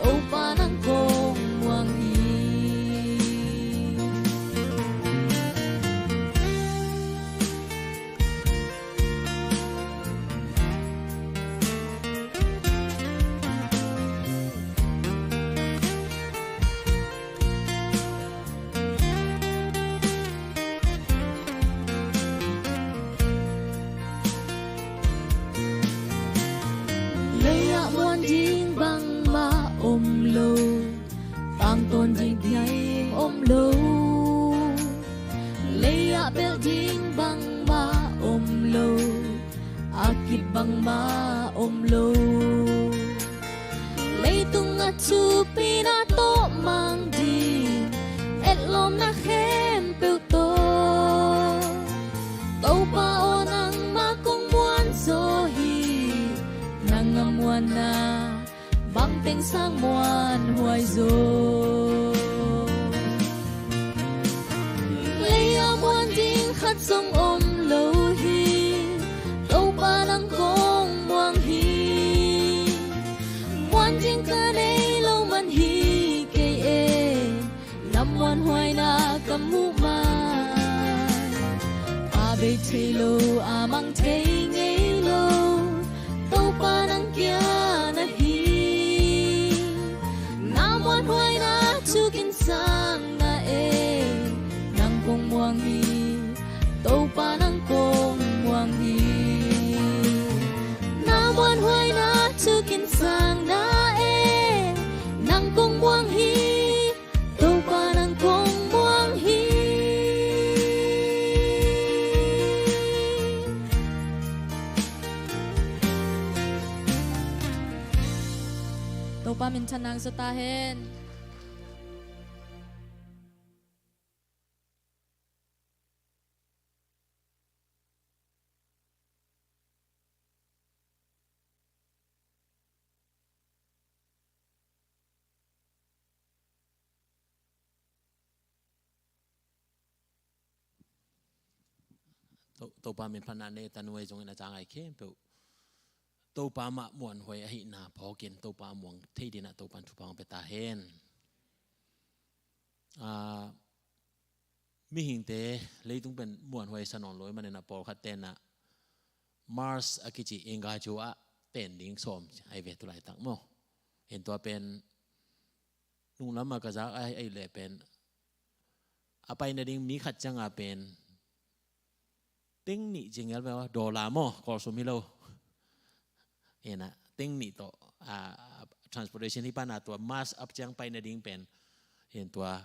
Topa nang kong muang hi. Lei-ah muan ding bangmah om lo, tangtawn ding hiaim om lo. Lei-ah belh ding bangmah om lo, a kip bangmah om lo. Leitung a thupina tawh mang ding, etlawmna khempeuh tawh, Topa aw nangmah kong muan zaw hi. Nang a muanna bang teng sang muanhuai zaw. Lei-ah muan ding khat zong om lo hi, Topa nang kong muang hi. Muan ding ka nei lo man hi kei e, na muanhuaina ka muh man. A bei thei lo, a mang thei ngei lo, Topa nang kia na hi. Na muanhuaina thu kin sang na e, nang kong muang hi. Topa nang kong muang hi. Na muanhuaina thu kin sang na e, nang kong muang hi. Topa nang kong muang hi. Topa minthanna hong suak ta hen. To-, Topa min phatna nei ta nuai zongin a ca ngai khempeuh Topa mah muanhuai ahihna phawkin Topa muang thei dinah Topan thupha hong pia ta hen. Ah, mihingte leitung pen muanhuai sa nawn lo ahih manin a pawlkhat tenah Mars a kici engaicu ah pen ding sawm ai ve tulaitak maw. Hin tua pen nunglam a ka zak ai, ai leh pen a pai nading mi khat cianga pen teng nih ci ngel ve, dollar maw, Kawlsum hi lo. Ina, teng nih tawh, ah, transportation hi pana tua Mars up ciang pai nading pen, hin tua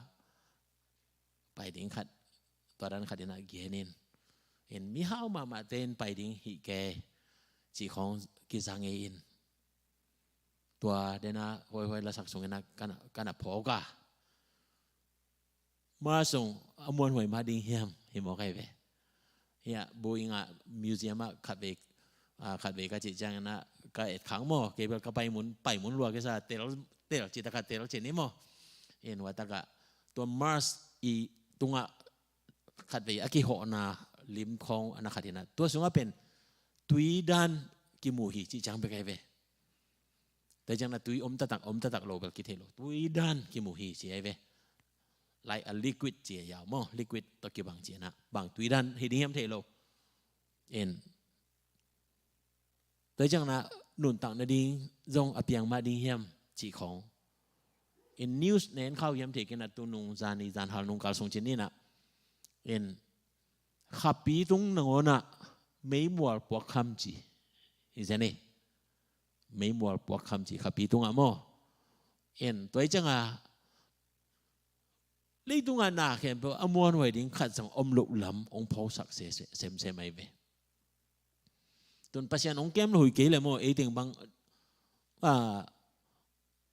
pai ding khat, tua dan khat ina gen in. In mihau mahmah te in pai ding hi ke, ci khong kiza ngei in. Tua dena huaihuai lasak sungina kana, kana phawk a. Mars sung a muanhuai mah ding hiam, hi mawk ai ve. Hiah Boeing ah museum ah khatvei, ah, khatvei ka cih ciangin ah ka et khak maw, kei bel ka pai mun, pai mun lua kisa, tel, tel cih tak a tel cih ni maw. In tua tak ah tua Mars i tungah khatvei a kihawhna lim khawng a na khat hi na, tua sungah pen tui dan kimu hi cih ciang bek ai ve. Tua ciang na tui om taktak, om taktak lo bel kithei lo. Tui dan kimu hi ci ai ve. Like a liquid ci ai a maw, liquid tawh kibang ci na. Bang tui dan hi ding hiam thei lo. In. Tua ciang na nuntak nading zong a piang mah ding hiam cih khawng. In news nen khau hiam thei kei na tu nung zani zan hal nung kal sung cin ni na. In khapi tung nangawn ah meimual puak kham ci. Hi zen e. Meimual puak kham ci khapi tungah maw. En, tua hi ciangin leitungah na khempeuh a muanhuai ding khat zong om loh lam hong phawksak se, se, semsem ahi ve. Tun Pasian hong kem lo hi kei le maw, ei teng bang, ah,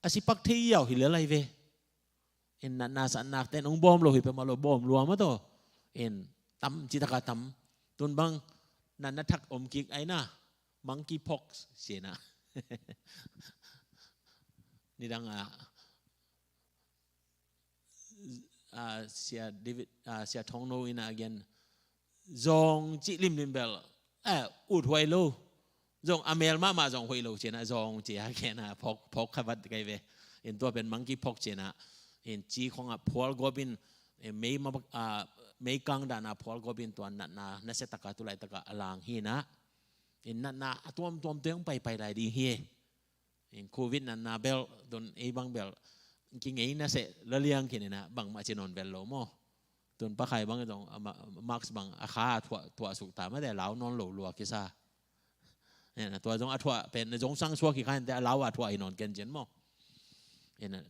a sipak thei yau hi lel ahi ve. En, natna satna ten hong bawm lo hi peuhmah lo, bawm lua mah tawh. En, tam citaka tam. Tun bang natna thak om kik ahi na, monkeypox ci na. Nidang a, ah, Sia David, ah, Sia Thong No in a gen, zawng cih limlim bel, eh, ut huai lo. Zawng a mel mahmah zawng hoih lo ci na, zawng ci a gen a, phawk, phawk khavat kai ve. En, tua pen monkeypox ci na. En, ci khong a phual gawp in, eh, mei ma, ah, mei kang dan a phual gawp in tua natna nasia taka tu laitaka a lang hi na. En, natna a tuamtuam teng paipai lai ding hi. En, covid natna bel, tun ei bang bel kingei nasia la liang khin in a, bangmah ci nawn vel lo maw. Tun Pa Khai bang zong, a ma-, mask bang a kha a thuah, thuah suk ta mah te, lau nawn lo lua kisa. En, tua zong a thuah pen zong sang suak hi kha in te, a lau a thuah hi nawn ken cin maw. En,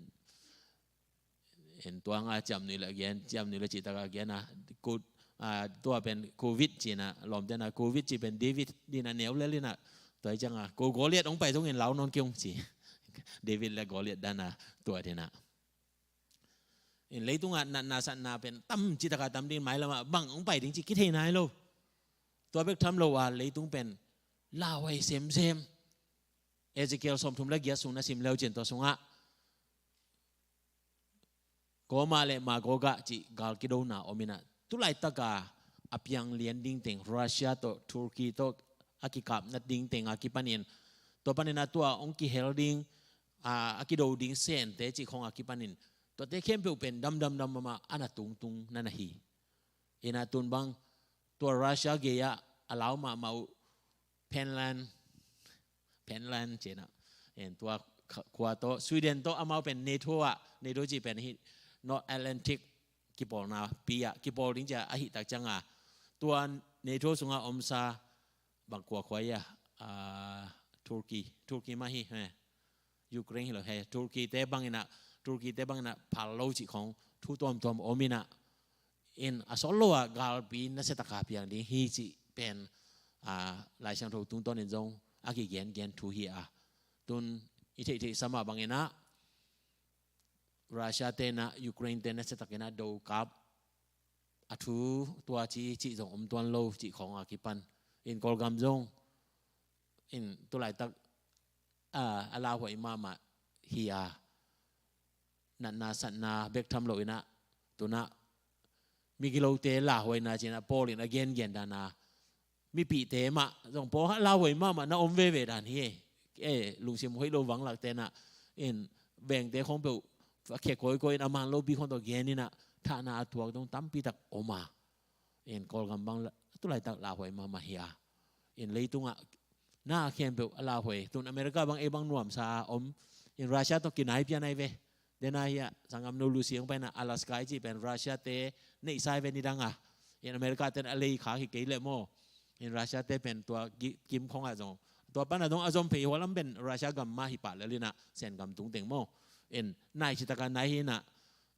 en, tua nga ciamnuih le gen, ciamnuih le cih taka gen a, kut, ah, tua pen covid ci na, lawmte na covid ci pen David din a neu lel in a, tua hi ciangin ko Goliath hong pai zongin lau nawn kei ung ci. David le Goliath dan a tua din a. En, leitungah natna satna pen tam citaka tam ding, mailamah bang hong pai ding ci kithei nai lo. Tua bek tham lo a leitung pen lauhuai semsem. Ezekiel sawmthum le giat sung na sim leu cin tua sungah Gog le Magog cih gal kidona om in a, tu laitaka a piang lian ding teng Russia tawh Turkey tawh a kikapna ding teng a kipanin, tua panin a tua hong kihel ding, a, a kido ding sente cih khong a kipanin, tuate khempeuh pen damdamdam mahmah a na tungtung na na hi. In a tun bang tua Russia gei ah a lau mahmah uh Finland, Finland ci na. En, tua kha-, khua tawh, Sweden tawh, amau pen NATO ah, NATO cih pen hi North Atlantic kipawlna pi ah kipawl ding ci a, ahih tak ciangin tua NATO sungah omsa bang kua khua ia, ah, Turkey, Turkey mah hi, he. Ukraine hi lo he, Turkey te bang in a, Turkey te bang in a phal lo cih khong thu tuamtuam om in a, in a sawt lo a galpi nasia taka piang ding hi cih pen, ah, Lai Siangtho tungtawnin zong a kigengen thu hi a. Tun i theihtheih sa mah bang in a, Russia te na, Ukraine te nasia takin a do kap a thu tua ci, cih zong om tuan lo cih khong a kipan. In Kawlgam zong in tu laitak, ah, a lauhuai mahmah hi a, natna satna bek tham lo in a, tun a migilote lauhuaina ci na Paul in a gengen dan a, mipihte mah zong pawlkhat lauhuai mahmah na om veve dan hi. Eh, lungsim hoih lo vanglak te na, in vengte khong peuh a khia kawikawi in a man lopi khong tawh gen in a, thahna a tuak dong tampi tak om a. In Kawlgam bang la, tu laitak lauhuai mahmah hi a. In leitungah na khempeuh a lauhuai. Tun America bang ei bang nuamsa a om. In Russia tawh kinai pian ai ve. Dena hi a, sanggam no Lucy hong paina Alaska i cih pen Russia te neihsa ai ve nidang a. In America ten a lei khak hi kei leh maw. In Russia te pen tua ki-, kim khong a zong, tua pana dong a zom phei hua lam pen Russia gam mah hi pah lel in a, Sen gam tung teng maw. In nai citaka nai hi in a,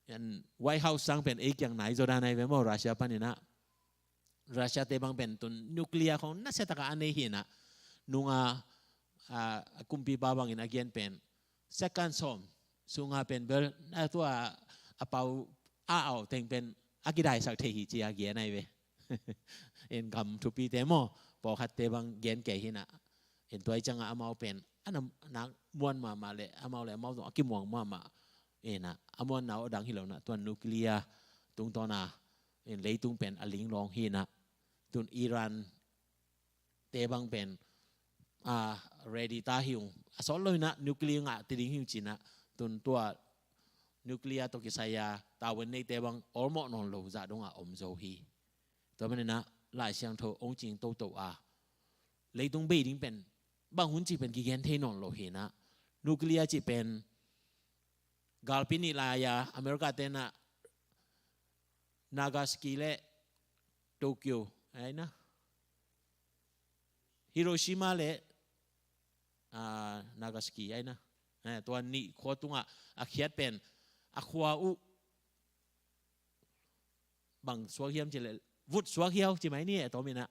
in White House sang pen ei kiang nai zaw dan ai ve maw, Russia pan in a. Russia te bang pen tun nuclear khong nasia taka a nei hi in a, nunga, a, a kumpipa bangin a gen pen second sawm sunga pen bel, a tua a pau a au teng pen a kidaisak thei hi ci a gen ahi ve. In gam thupite maw, pawlkhatte bang gen kei hi na. In tua i ciangah amau pen a na nak muan mahmah le amau le amau zong a kimuang mahmah. In a muanna aw dang hi lo na, tuan nuclear tungtawna in leitung pen a linglawng hi na. Tun Iran te bang pen a ready ta hi ung, a sawt lo hi na, nuclear ngah ti ding hi ung ci na. Tun tua nuclear tawh kisai a tavuan neite bang awlmawh nawn lo zah dongah om zo hi. Tua manin a Lai Siangtho ong cing toto a leitung bei ding pen bang hun ci pen kigen thei nawn lo hi na. Nuclear ci pen galpi nih lai-a America te na Nagasaki le Tokyo, ai na, Hiroshima le, ah, Nagasaki, ai na. Eh, tua nih khua tungah a khiat pen a khua uh bang suak hiam ci le, vut suak hiau ci mai ni, a tawm in a.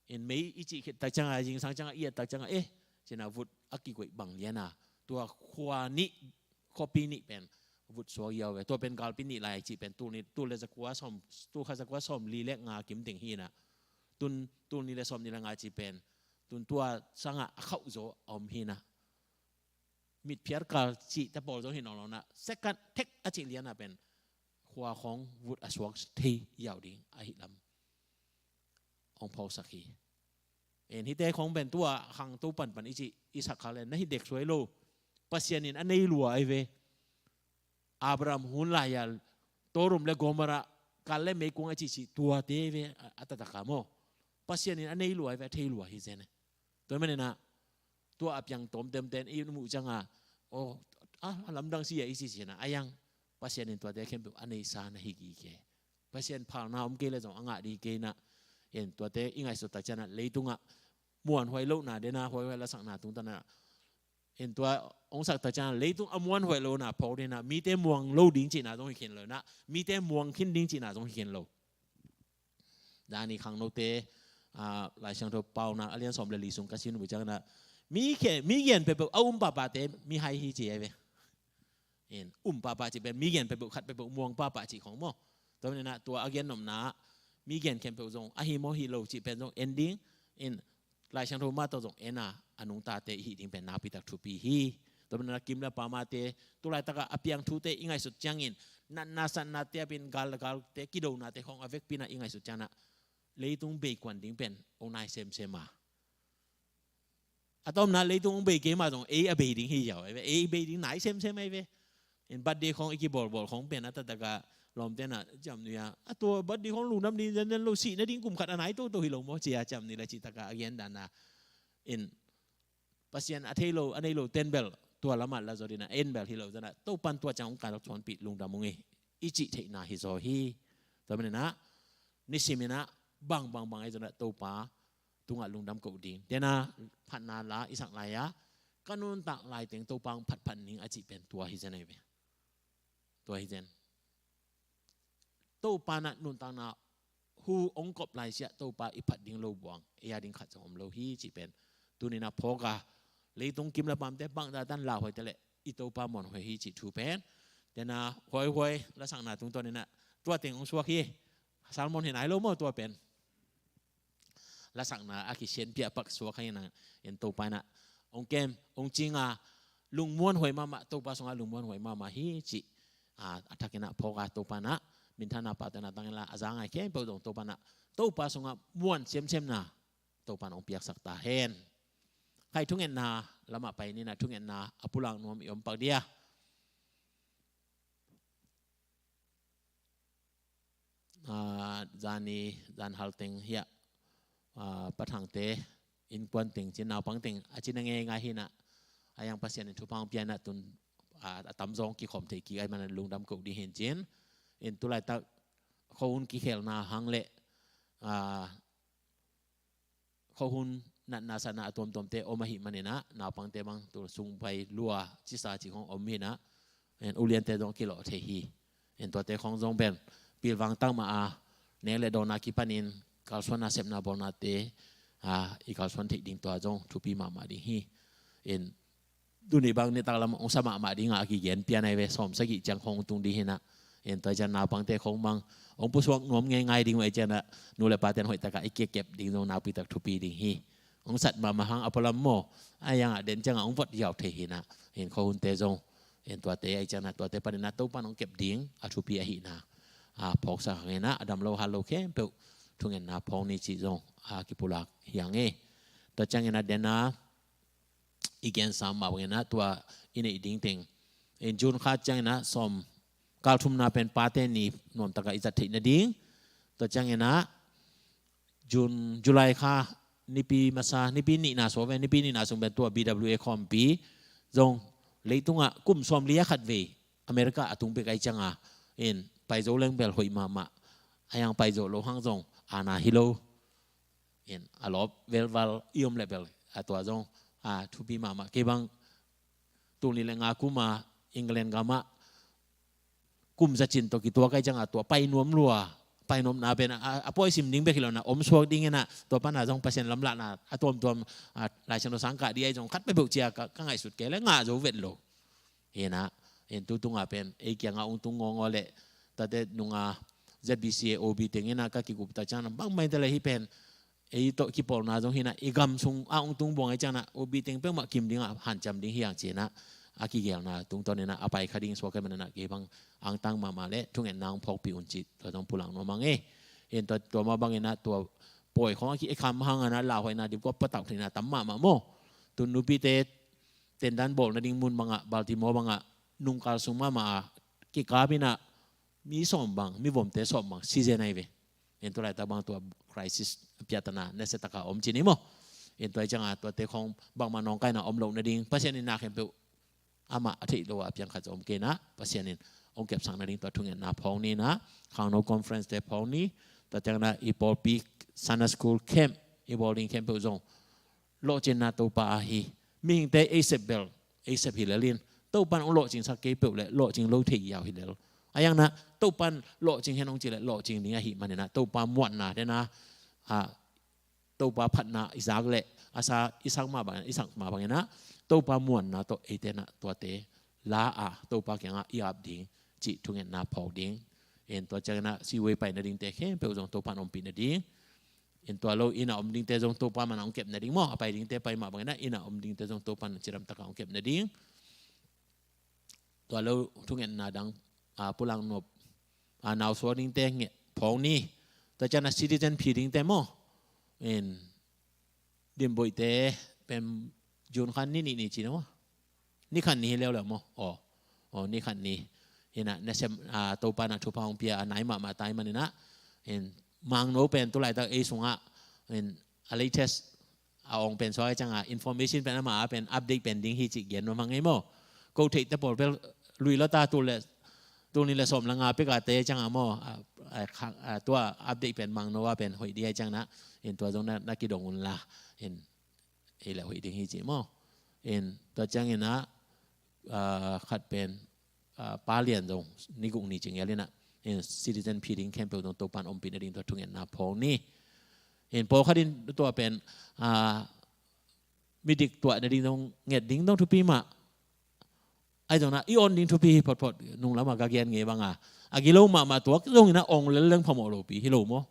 In mei i cih khit tak ciangah, zingsang ciangah, i et tak ciangah, eh, ci na vut a kikoih bang lian a. Tua khua nih, khuapi nih pen vut suak hiau ve. Tua pen galpi nih lai cih pen tul nih, tul le zakua sawm, tul khat zakua sawmli le nga kim teng hi na. Tun, tul nih le sawmnih le nga cih pen tun tua sangah a khauh zaw a om hi na. Mitphiat kal cih te pawl zong hi nawn lo na, second thek a cih lian a pen khua khawng vut a suak thei hiau ding ahi lam ong phawksak hi. En, hihte khawng pen tua khangto panpan i cih i sak khak le na hi dek suai lo. Pasian in a nei lua ahi ve. Abraham hun lai-a Sodom le Gomorrah, kal le meikuang a cihcih tuate ahi ve, a, a taktak a maw. Pasian in a nei lua ahi ve, a thei lua hi zen e. Tua manin a, tua a piang tawmtawmte in i muh ciangah, oh, a, a lamdang si a i ci ci na, a yang, Pasian in tuate khempeuh a neisa na hi gige. Pasian phalna om kei le zong a ngah ding kei na. En, tuate i ngaihsut tak ciangah leitungah muanhuai lohna den a, huaihuai lasakna tungtawn a. En, tua ong sak tak ciangah leitung a muanhuai lohna phawk den a, mite muang lo ding cihna zong hi khin lo na, mite muang khin ding cihna zong hi khin lo. Zani khangnote, ah, Lai Siangtho Paunak a lian sawm le li sung ka sim uh ciangin a, mi khe, mi gen peuhpeuh a um pahpahte mihai hi ci ahi ve. En, um pahpah cih pen mi gen peuhpeuh, khat peuhpeuh muang pahpah cih khawng maw. Tua manin a tua a gen nopna, mi gen khempeuh zong a hi maw hi lo cih pen zong en ding. En, Lai Siangtho mah tawh zong en a, a nungtate i hih ding pen nakpi tak thupi hi. Tua manin a kim le pamate, tu laitakah a piang thute i ngaihsut ciangin, natna satnate a pen gal, galte kidonate khawng a vekpi in a i ngaihsut ciangin a, leitung bei kuan ding pen ong nai semsem a. A tawmna leitung ong bei kei mah zong ei a bei ding hi ziau ahi ve, ei bei ding nai semsem ahi ve. In birthday khawng i kibawlbawl khawng pen a taktak a lawmte in a ciamnuih a, a tua birthday khawng lungdam ding zenzen lo, sih nading kum khat a nai toto hi lo maw ci a ciamnuih le cih takah a gen dan a. In Pasian a thei lo, a nei lo ten bel tua lamah la zaw ding a, en bel hi lo zan a, Topan tua ciang ong kalsuanpih lungdam ung ei, i cih theihna hi zaw hi. Tua manin a, nisim in a, bang, bang, bang ahi zan a, Topa tungah lungdam koh ding. Tua na, phatna la i sak lai-a, ka nuntak laiteng Topa ong phatphat ning a cih pen tua hi zen ahi ve. Tua hi zen. Topa in a nuntakna hu ong kop laisiah Topa i phat ding lo buang, ei a ding khat zong om lo hi cih pen tuni in a phawk a, leitung kim le pamte bangzah tan lauhuai te leh i Topa muanhuai hi cih thu pen. Tua na, huaihuai lasakna tungtawn in a, tua teng ong suak hi. Sermon hi nai lo maw tua pen. Lasakna a kisianpi a pak suak hi na, en, Topa in a ong kem, ong cing a, lungmuanhuai mahmah, Topa sungah lungmuanhuai mahmah hi cih a, a thak in a phawk a, Topa in a minthanna pahtawiin a tang in la, a za ngai khempeuh zong Topa in a, Topa sungah muan semsemna Topa in ong piaksak ta hen. Khai, thungetna lamah pai ni in a, thungetna a pulak nuam i om pak dia. Ah, zani, zan hal teng hiah, ah, Pa Thangte innkuan teng cin, naupang teng a cin a ngeingai hi in a, a yang Pasian in thupha ong pia in a, tun, ah, a tamzaw ong kikhawm thei kik ahih manin lungdam koh ding hi in cin. In tu laitak khuahun kikhelna hang le, ah, khuahun natna satna a tuamtuamte om ahih manin a, naupangte bang tu sung pai lua cisa cih khawng om hi in a, en, uliante zong kilawh thei hi. En, tuate khawng zong pen pilvang tak mah a, nek le dawn a kipanin kalsuanna sepna bawlnate, a, i kalsuan theih ding tua zong thupi mahmah ding hi. En, tuni bang nitak lam ong sa mahmah ding a, a kigen pian ahi ve, sawm sagih ciang khawng tung ding hi in a. En tua ciang naupangte khong bang hong pusuak nuam ngeingai ding uh ei ciangah nu le paten hoih takah i kekep ding zong nakpi tak thupi ding hi. Hong sat mahmah hang a pualam maw, a iangah den ciangah hong vot yau thei hinah. En khuahunte zong en tuate ei ciangah tuate paninah Topan hong kep ding a thupi ahihna a phawksak hanginah a dam lo hal lo khempeuh thungetna phawng ni cih zong a kipulak hi hang e. Tua ciangin a dena i gen sam mah bangin ah tua i neih ding teng in June kha ciangin ah sawm kal thumna pen pate ni nuamtakah i zat theih nading. Tua ciangin ah June, July kha nipi masa, nipi nihna sung pen, nipi nihna sung pen tua B W A khawmpi zong leitungah kum sawmli a khat vei America a tung pek ai cianga in paizo leng bel hoih mahmah. A yang paizo lo hang zong ana hi lo. In a lawp velval i om leh bel a tua zong a thupi mahmah. Kei bang tul nih le nga kuma England gamah kum zacin tawh kituak ai cianga tua painuam lua, painuamna pen a, a pawisim ding bek hi lo na om suak ding inah tua pana zong Pasian lamlahna a tuamtuam a, Laisiangtho sang kah dih ai zong khat peuhpeuh cia ka, ka ngaihsut kei le ngah zo vet lo. Hinah, in tu tunga pen ei kiangah ung tung ngawngawng leh tate nunga Z B C A O B teng inah ka kikup tak ciang bangmah in ta leh hih pen ei tawh kipawlna zong hinah i gam sung a ung tung buang ei cianah O B teng peuhmah kim dingah hanciam ding hi hang cinah a kigelna tungtawn inah a pai kha ding suak kei manah kei bang angtang mahmah leh thungetna hong phawkpih un cih tua zong pulak nuam hang e. In tua, tua mah bang inah tua pawi khong a ki ei kham hang anah lauhuaina dipkuap patak thei inah tam mahmah maw. Tun nupite tendan bawl nading mun bangah Baltimore bangah nungkal sung mahmah a kikap inah mi sawm bang, mi vomte sawm bang season ai ve. En tu laitak bang tua crisis piatana nasiataka om cini maw. En tua ai cianga tuate khong bangmah nawngkaina om loh nading Pasian in na khempeuh amah a theih lo a piang khat om kei inah Pasian in hong kepsak nading tua thungetna phawng ni inah khangno conference te phawng ni. Tua ciangna i pawlpi Sunday school camp i bawl ding khempeuh zong lawhcinna Topa ahi. Mihingte ei sep bel ei sep hi lel in Topan hong lawhcingsak kei peuh le lawhcing lo thei iau hi lel. A iangna Topan lawhcing hen hong ci le lawhcing ding ahi maninah Topa muanna dena a Topa phatna i zak le a sa i sak mah bangin i sak mah banginah Topa muanna tawh eite inah tuate la a Topa kiangah i ap ding cih thungetna phawk ding. En tua cianginah siwei pai nadingte khempeuh zong Topan ompih nading. In tua lo inn a om dingte zong Topa mana hong kep nading maw, a pai dingte pai mah banginah inn a om dingte zong Topan cidamtakah hong kep nading. Tua lo thungetna dang a pulang nop a nausuak dingte nge phawng ni. Tua cianah citizen phi dingte maw. In Dimboihte pen June khan ni nih ni cina maw. Ni khan ni hi leuleu maw. Aw, aw ni khan ni. Hinah nasem a Topa na thupha hong pia a nai mahmah tai maninah in mangno pen tu laitak ei sungah in a latest a ong pen suak ai cianga information pen ama a pen update pen ding hi cih gen nuam hang ei maw. Ko theihte pawl bel lui lota tul le tul nih le sawm le nga pekate cianga maw a, a, a, tua update pen mangno a pen hoih dih ai ciangnah in tua zong na, na kidong unla in ei le hoih ding hi cih maw. In tua cianginah a, khat pen a, palian zong ni guk ni ci ngel inah in citizen phi ding khempeuh zong Topan ompih nading tua thungetna phawng ni. In pawlkhat in tua pen a, midik tuah nading zong nget ding zong thupi mah. Ai zong na i on ding thupi hi photphot nung lamah ka gen ngei banga a gilo mahmah tuak zong inah ong lel leng phamawh lopi hi lo maw.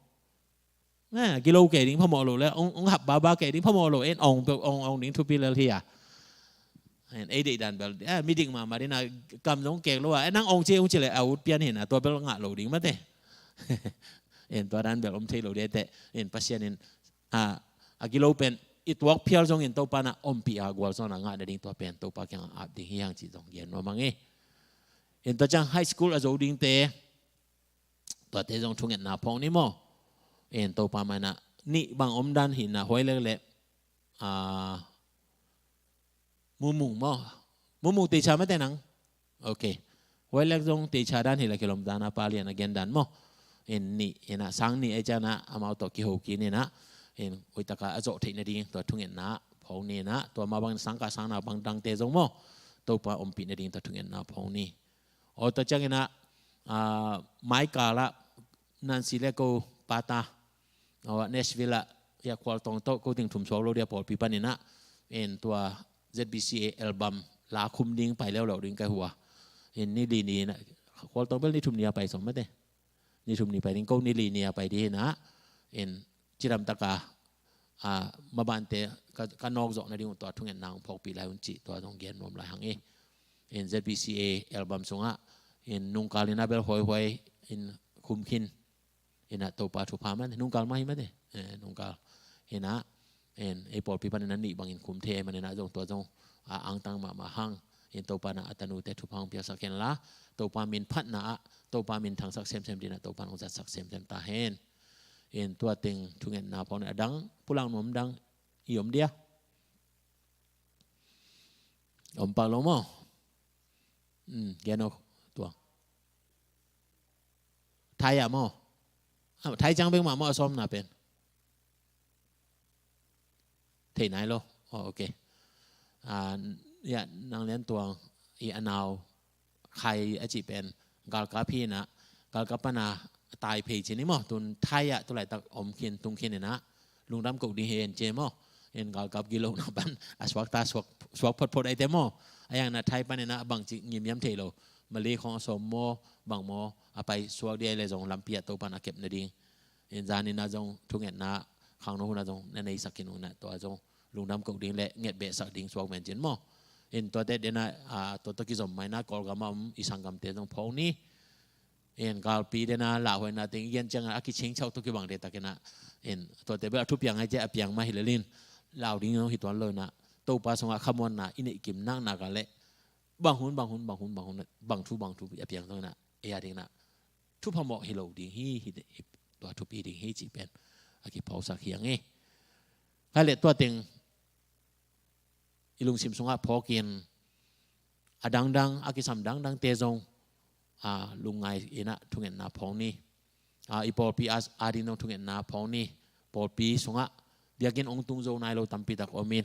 A gilo kei ding phamawh lo le ong, ong hap baba kei ding phamawh lo en ong peuh ong ong ding thupi lel hi a. En ei deih dan bel a midik mahmah dina kam zong kek lo a en nang ong ci ong ci le a ut pian hinah tua bel ngah lo ding mate. En tua dan bel om thei lo dih teh en Pasian in a, a gilo pen i tuak phial zongin Topa na ompih a gualzawhna ngah nading tua pen Topa kiangah ap ding hi hang cih zong gen nuam hang e. In tua ciang high school a zo dingte tuate zong thungetna phawng ni maw. In Topa manah nih bang om dan hinah huai leklek a, Mumung maw. Mumung teicha mate nang. Ok. Huai lek zong teicha dan hi le kilom dan a palian a gen dan maw. In nih inah sang nih ei cianah amau tawh kiho kei inah in hoihtaka a zawh theih nading tua thungetna phawng ni inah tua mah bangin sangkah sangna bang dangte zong maw. Topa ompih nading tua thungetna phawng ni. Aw tua cianginah a, maikalah Nancy le ko pata aw Nashville ah ya khualtawng tawh ko ting thum suak lo dia pawlpi paninah in tua Z B C A album la khum ding pai leuleu ding ka hua. In ni li ni inah Khualtawng bel ni thum ni a pai sawm mate. Ni thum ni pai ding, ko ni li ni a pai ding hi na. In cidam taka, a, mabante ka, ka nawk zawh nading uh tua thungetna hong phawkpih lai un cih tua zong gen nuam lai hang hi. In Z B C A album sungah in nungkal in a bel huaihuai in khum khin. Ina Topa thupha man, nungkal mah hi mate. Eh, nungkal. Ina, en, ei pawlpi panin a nih bangin khum thei ahih manin a zong tua zong a angtang mahmah hang. In Topa na a tanute thupha hong piaksak hen la, Topa min phatna ah, Topa min thangsak semsem ding a Topa hong zatsak semsem ta hen. In tua teng thungetna phawk ni a dang, pulak nuam dang, i om dia. Om pak lo maw? Hmm, gen aw tua. Thai ah maw? Ah, Thai ciang bek mah maw a sawmna pen? Thei nai lo. Oh, ok. Ah, ya, nang Lian Tuang i a nau Khai a cih pen galkap hi na, galkap pana tai phei ci ni maw, tun Thai ah tu laitak om khin, tung khin ina, lungdam ko ding hi en ci maw. En galkap gilona pan a suak ta, suak, suak photphot aite maw. A yang na Thai pan ina bang ci ngimngiam thei lo. Malay khong a sawm maw, bang maw, a pai suak ding a le zong lampi ah Topan a kep nading. En zan ina zong thungetna khangno hun a zong na neisak khin ung na, tua zong lungdam ko ding le ngetbehsak ding suak ven cin maw. In tuate dena, a, tua tawh kizom mai na Kawlgam a om i sanggamte zong phawk ni. In galpi dena lauhuaina teng i gen ciangin a kicing chau tawh kibang de tak ina. In tuate bel a thupiang ai cia a piang mah hi lelin. Lau ding zong hi tuan lo ina. Topa sungah khamuanna i neih kim naknak a le. Bang hun, bang hun, bang hun, bang hun, bang thu, bang thu a piang zong ina. E a ding ina. Thupha mawh hi lo ding hi, hi, hi, tua thupi ding hi cih pen a kiphawksak hi ang hi. Khai le tua teng i lungsim sungah phawkin a dangdang, a kisam dangdangte zong, a, lungngai ina thungetna phawk ni. A, i pawlpi a, a ding zong thungetna phawk ni. Pawlpi sungah biakinn ong tung zo nai lo tampi tak om in.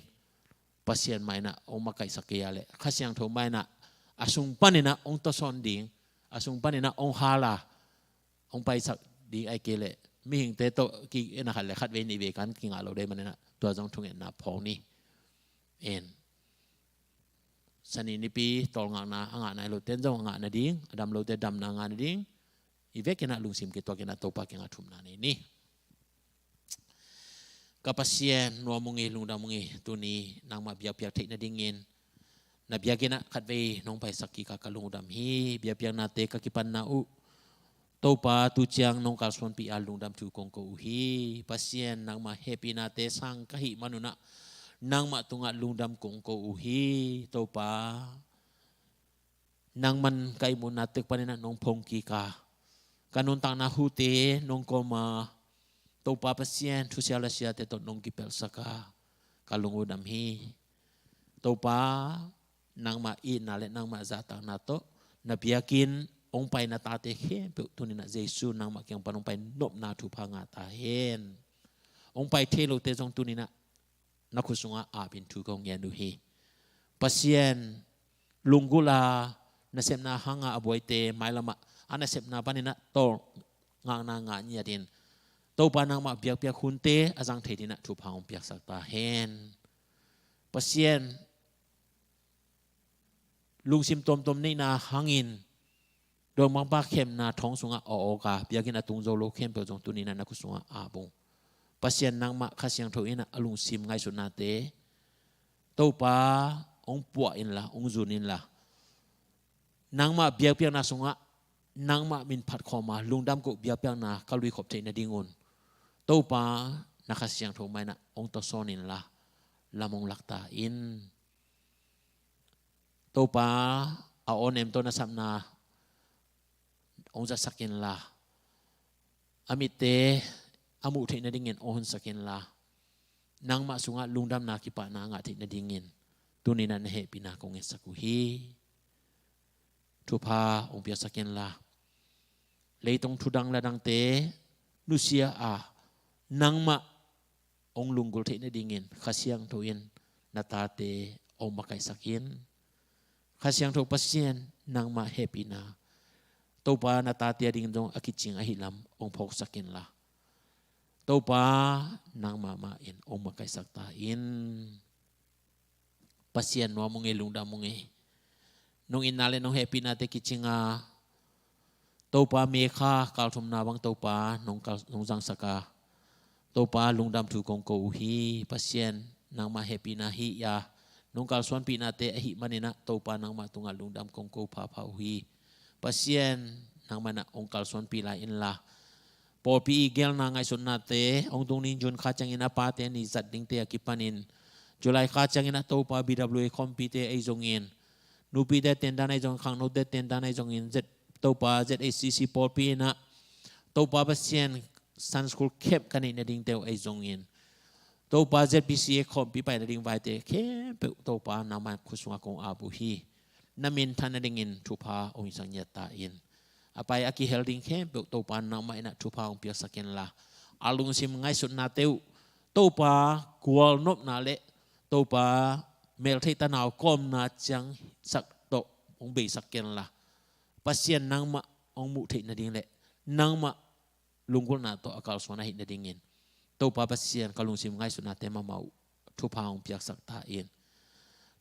Pasian mah ina ong makaihsak kei a le Kha Siangtho mah ina a sung pan ina ong tawsawn ding, a sung pan ina ong hala, ong paisak ding ai kei le mihingte tawh ki ina khat le khat vei nih vei kan kingah lo dei man ina tua zong thungetna phawk ni. En. Sani nipi tawlngakna a ngah nai lo ten zong a ngah nading, a dam lote damna a ngah nading. I vek ina lungsim kituak ina Topa kiangah thumna nei ni. Ka Pasian, nuam ung i, lungdam ung i, tuni nangmah biakpiak theih nadingin na biakinn ah khatvei nong paisak kik a ka lungdam hi. Biakpiaknate ka kipanna uh Topa tu ciang nong kalsuanpih a lungdam thu kong ko uh hi. Pasian, nangmah hehpihnate sang ka hih manun ah nangmah tungah lungdam kong ko uh hi. Topa, nangman ka ihmutna tek panin ah nong phong kik a, ka nuntakna hute nong kawm a, Topa Pasian, thusia lasiate tawh nong kipelhsak a, ka lung uh dam hi. Topa, nangmah itna le nangmah zahtakna tawh na biakinn hong pai na tate khempeuh tuni-in ah Jesu nangmah kiang pan hong pai nopna thupha ngah ta hen. Hong pai thei lote zong tuni-in ah na khut sungah apin thu kong ngen uh hi. Pasian, lunggulh a nasepna hanga a buaite mailam ah a nasepna panin ah tawlngakna ngah ngiatin Topa nangmah biakpiak hunte a zang thei dingin ah thupha hong piaksak ta hen. Pasian, lungsim tuamtuam neihna hangin Dongmangpa khemna thong sungah a awk a, biakinn a tung zo lo khempeuh zong tuni-in ah na khut sungah ap ung. Pasian, nangmah Kha Siangtho in ah a lungsim ngaihsutnate Topa hong puah inla, hong zun inla, nangmah biakpiakna sungah nangmah min phat khawm a, lungdam koh biakpiakna ka luikhop theih nadingun Topa, na Kha Siangtho mah in ah hong tawsawn inla, lam hong lak ta in. Topa, a awnem tawh na sapna hong zatsak inla, a mitte a muh theih nadingin hong honsak inla, nangmah sungah lungdamna kipahna a ngah theih nadingin tuni-in ah na hehpihna kong ngetsak uh hi. Thupha hong piaksak inla, leitung thudang ladangte nusia a, nangmah hong lunggulh theih nadingin Kha Siangtho in na tate hong makaihsak in. Kha Siangtho Pasian, nangmah hehpihna Topa, na tate ading zong a kicing ahih lam hong phawksak inla, Topa, nangmah mah in hong makaihsak ta in. Pasian, nuam ung ei, lungdam ung ei. Nong itna le nong hehpihnate kicing a, Topa, May kha kal thumna bang Topa nong kal, nong zangsak a, Topa, lungdam thu kong ko uh hi. Pasian, nangmah hehpihna hi a, nong kalsuanpihnate ahih manin ah Topa, nangmah tungah lungdam kong ko phapha uh hi. Pasian, nangmah in ah hong kalsuanpih lai inla, pawlpi i geelna ngaihsutnate hong tung ding June kha ciangin a pate ni zat dingte a kipanin, July kha ciangin ah Topa, B W A khawmpite ahi zongin, nupite tendan ahi zongin, khangnote tendan ahi zongin, Z, Topa, Z A C C pawlpi in ah, Topa Pasian, Sunday School camp ka neih nadingte uh ahi zongin, Topa, Z B C A khawmpi pai nading vaite khempeuh Topa, nangmah khut sungah kong ap uh hi. Na minthan nadingin thupha hong hisak ngiat ta in. A pai a kihel ding khempeuh Topa, nangmah in ah thupha hong piaksak inla, a lungsim ngaihsutnate uh Topa, gualnopna le Topa, meltheih tanau kawmna ciangsak tawh hong beisak kenla, Pasian, nangmah hong muh theih nading le nangmah lunggulhna tawh a kalsuan ahih nadingin, Topa Pasian, ka lungsim ngaihsutnate mahmah uh thupha hong piaksak ta in.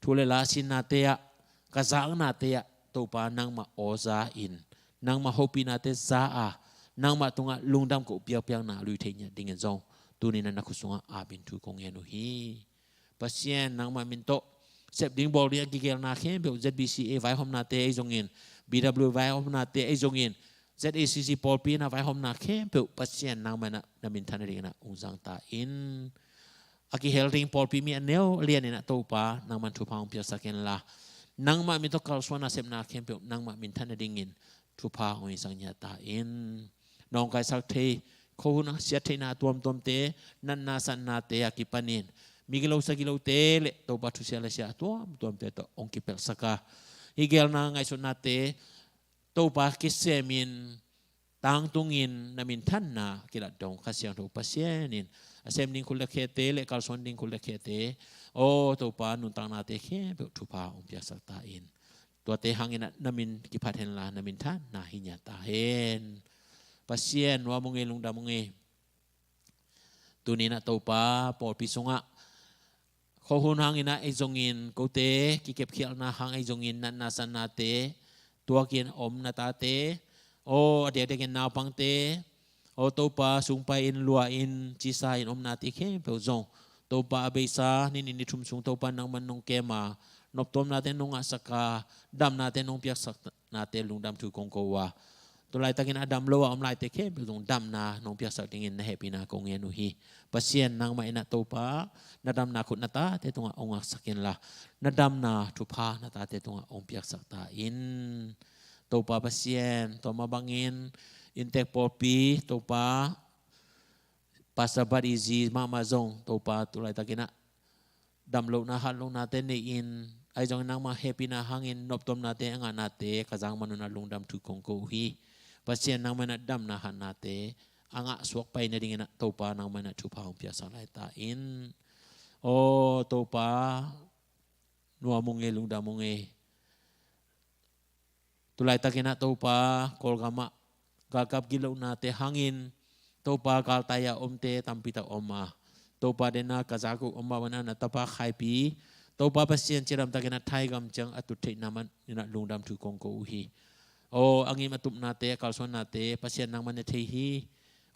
Thu le la sinnate ah, ka zaknate ah Topa, nangmah aw za in, nangmah hopihnate za a, nangmah tungah lungdam ko piakpiakna lui thei ngiat dingin zong tuni-in ah na khut sungah ap in thu kong ngen uh hi. Pasian, nangmah min tawh sep ding bawl ding a kigeelna khempeuh, Z B C A vaihawmnate ahi zongin, B W vaihawmnate ahi zongin, Z A C C pawlpi in ah vaihawmna khempeuh Pasian, nangmah in ah na minthan nadingin ah hong zang ta in. A kihel ding pawlpi mi a neu a lian in ah Topa, nangmah in thupha hong piaksak inla, nangmah min tawh kalsuanna sepna khempeuh nangmah minthan nadingin thupha hong hisak ngiat ta in. Nawngkaisak thei, khuahun siat theihna tuamtuamte, natna satnate a kipanin, migilosa gilote le Topa, thusia lasia tuamtuamte tawh hong kipelhsak a, i geelna ngaihsutnate Topa, kisemin, tangtungin, na minthanna kilat dong Kha Siangtho Pasian in, a sem ding khut le khete le kalsuan ding khut le khete, aw Topa, nuntaknate khempeuh thupha hong piaksak ta in. Tuate hangin ah na min kiphat henla, na minthanna hi ngiat ta hen. Pasian, nuam ung ei, lungdam ung ei. Tuni-in ah Topa, pawlpi sungah khuahun hangin ah ahi zongin, kote kikepkhialhna hang ahi zongin, natna satnate tuakin om na tate, aw a diakdiakin naupangte, aw Topa, sungpai-in, lua-in, cisa-in om nate khempeuh zong, Topa, a beisa ni nih ni thum sung Topa, nangmah in nong kem a, noptuamnate nong ngahsak a, damnate nong piaksak nate lungdam thu kong ko a, tu laitakin a dam lo a om laite khempeuh zong damna nong piaksak dingin na hehpihna kong ngen uh hi. Pasian, nangmah in ah Topa, na damna khut na tate tungah hong ngahsak inla, na damna thupha na tate tungah hong piaksak ta in. Topa Pasian, tua mah bangin Intek pawlpi Topa, Pastor Bat i zi mahmah zong Topa, tu laitakin ah damlohna hatlohnate nei-in, ahi zongin nangmah hehpihna hangin noptuamnate a ngahnate ka zang man un ah lungdam thu kong ko uh hi. Pasian, nangmah in ah damna hatnate a ngah suak pai nadingin ah Topa, nangmah in ah thupha hong piaksak lai ta in. Aw Topa, nuam ung ei, lungdam ung ei. Tu laitakin ah Topa, Kawlgam ah galkap gitlohnate hangin, Topa, galtai a omte tampi tak om a, Topa, den a Kazakh uh om mah bangin ah na tapa Khaipi, Topa Pasian, cidamtakin ah Thai gam ciang a tut theihna man in ah lungdam thu kong ko uh hi. Aw a ngim a tupnate, a kalsuannate Pasian, nangmah in na thei hi.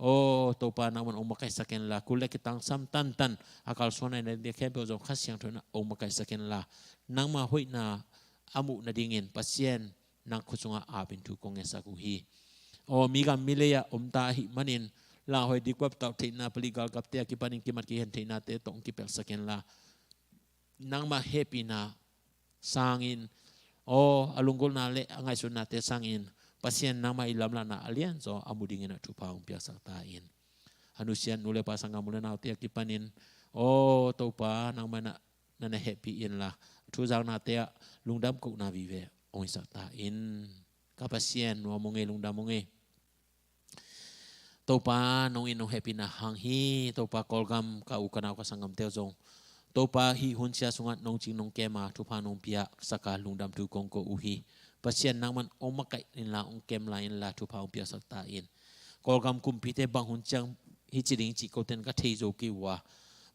Aw Topa, nangmah in hong makaihsak inla, kul le kitangsam tantan a kalsuan a, na ding khempeuh zong Kha Siangtho in ah hong makaihsak inla, nangmah hoihna a muh nadingin Pasian, nang khut sungah ap in thu kong ngetsak uh hi. Aw mi gam mi lei ah om ta ahih manin, lauhuai dikbap tauh theihna, palik galkapte a kipanin kimat kihen theihnate tawh hong kipelhsak inla, nangmah hehpihna sangin, aw a lunggulhna le a ngaihsutnate sangin, Pasian, nangmah i lamlahna a lianzaw a mu dingin ah thupha hong piaksak ta in. A nusiat nu le pa, sanggam u le naute a kipanin, aw Topa, nangmah in ah na na hehpih inla, thuzaknate ah lungdam kohna vive hong hisak ta in. Ka Pasian, nuam ung ei, lungdam ung ei. Topa, nong it nong hehpihna hang hi. Topa, Kawlgam ka u ka nau ka sanggamte uh zong, Topa, hih hun sia sungah nong cing nong kem a, thupha nong piaksak a, lungdam thu kong ko uh hi. Pasian, nangmah in hong makaih inla, hong kem lai inla, thupha hong piaksak ta in. Kawlgam kumpite bang hun ciang hih ci ding cih koten ka thei zo kei uh a,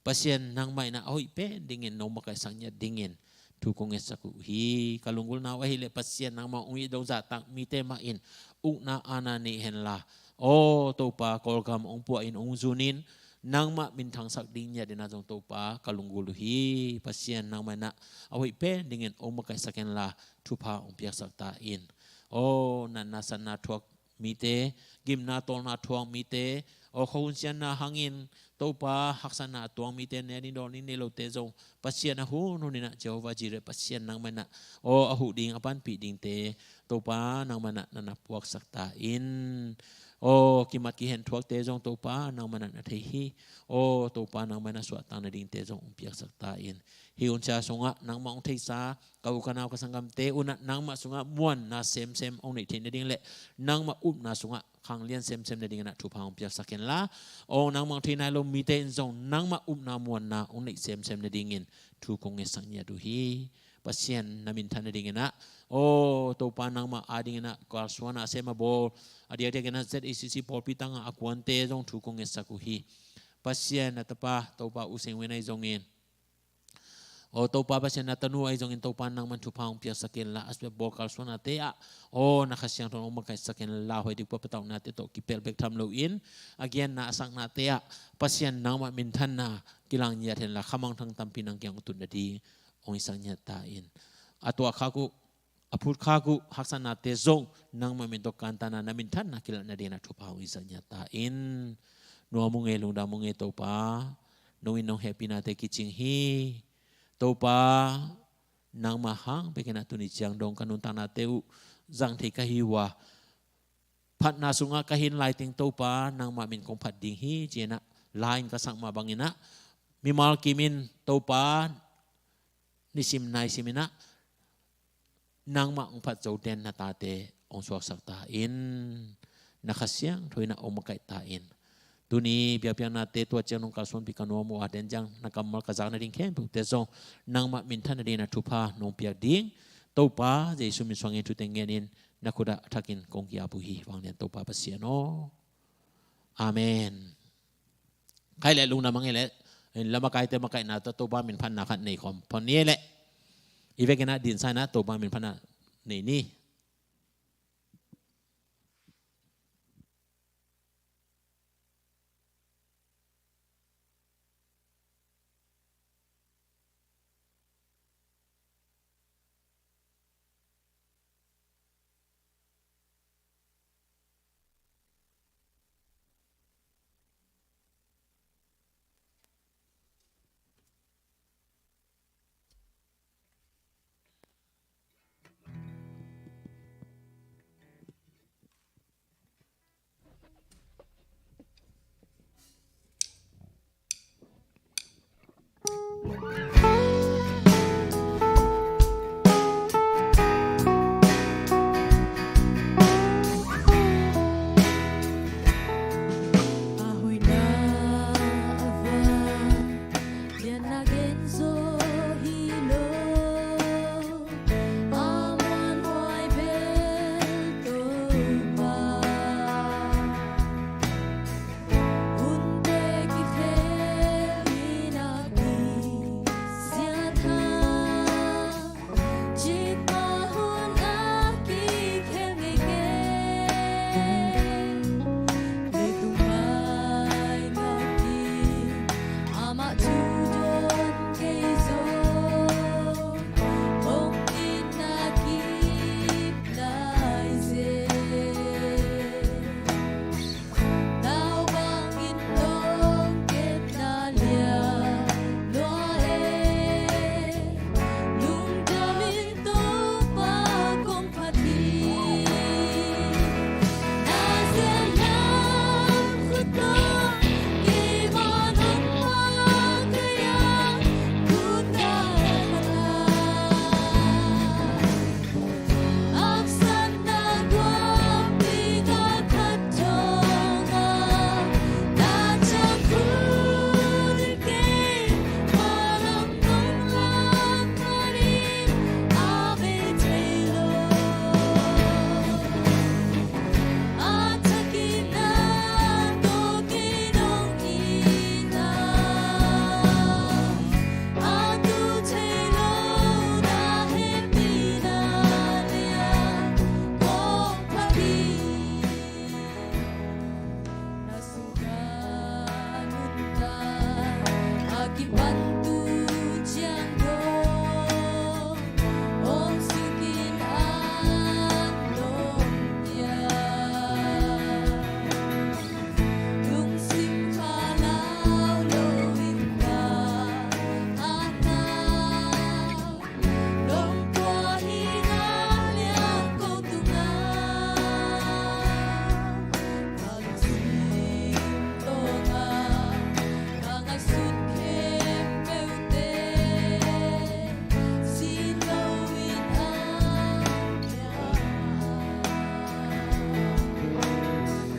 Pasian, nangmah in ah a hoih pen dingin nong makaihsak ngiat dingin, thu kong ngetsak uh hi. Ka lunggulhna uh ahih leh Pasian nangmah hong it dong zahtak mite mah in ukna aana nei henla, aw Topa, Kawlgam hong puahin hong zunin nangmah minthangsak ding ngiat in ah zong Topa ka lunggulh uh hi. Pasian nangmah in ah a hoih pen dingin hong makaihsak henla thupha hong piaksak ta in. Aw natna satna thuak mite, gimna tawlna thuak mite, aw khuahun siatna hangin Topa haksatna a tuang mite, ne ding dawn ding nei lote zong Pasian a hun hun in ah Jehovah Jireh Pasian nangmah in ah aw a huh ding a panpih dingte Topa nangmah in ah na na puaksak ta in. Aw kimat kihen thuakte zong Topa nangmah in ah na thei hi. Aw Topa nangmah in ah suahtakna dingte zong hong piaksak ta in. Hih hun sia sungah nangmah hong theihsa ka u ka nau ka sanggamte un ah nangmah sungah muanna semsem hong neih theih nading le nangmah upna sungah khanglian semsem nadingin ah thupha hong piaksak henla, aw nangmah hong thei nai lo mite in zong nangmah upna muanna hong neih semsem nadingin thu kong ngetsak ngiat uh hi. Pasian na minthan nadingin ah, aw Topa nangmah adingin ah kalsuan a sem a bawl a diakdiakin ah Z A C C pawlpi tangah a kuante zong thu kong ngetsak uh hi. Pasian na tapa Topa U Seng Win ahi zongin, aw Topa Pasian na tanu ahi zongin Topa nangman thupha hong piaksak inla, a sep bawl kalsuannate ah aw na Kha Siangtho hong makaihsak inla, huai dik pa patauhnate tawh kipelh bek tham loin a gianna a saknate ah Pasian nangmah minthanna kilang ngiat henla, khamangthang tampi nang kiang hong tun nading hong hisak ngiat ta in. A tuahkhak uh, a phutkhak uh haksatnate zong nangmah min tawh kantanna na minthanna kilat nadingin ah thupha hong hisak ngiat ta in. Nuam uh ngei, lungdam uh ngei Topa. Nong in nong hehpihnate kicing hi. Topa nangmah hang bekin ah tuni ciang dong ka nuntaknate uh zang thei ka hi uh a, phatna sungah ka hin laiteng Topa nangmah min kong phat ding hi ci-in ah la-in ka sak mah bangin ah mimal kimin Topa nisim naisim in ah nangmah hong phat zoten na tate hong suaksak ta in. Na Kha Siangtho in ah hong makaih ta in. Tuni biakpiaknate tua ciang nong kalsuanpih ka nuam uh a, den ciang na kammal ka zak nading khempeuhte zong nangmah minthan nadingin ah thupha nong piak ding Topa Jesu min suangin thute ngenin na khut ah a thakin kong ki-ap uh hi, vanglian Topa Pasian aw. Amen. Khai leh lungdam a ngei leh, lamakaite makaihna tawh Topa min phatna khat nei khawm phaw ni leh, i vekin ah dinsa in ah Topa min phatna nei ni.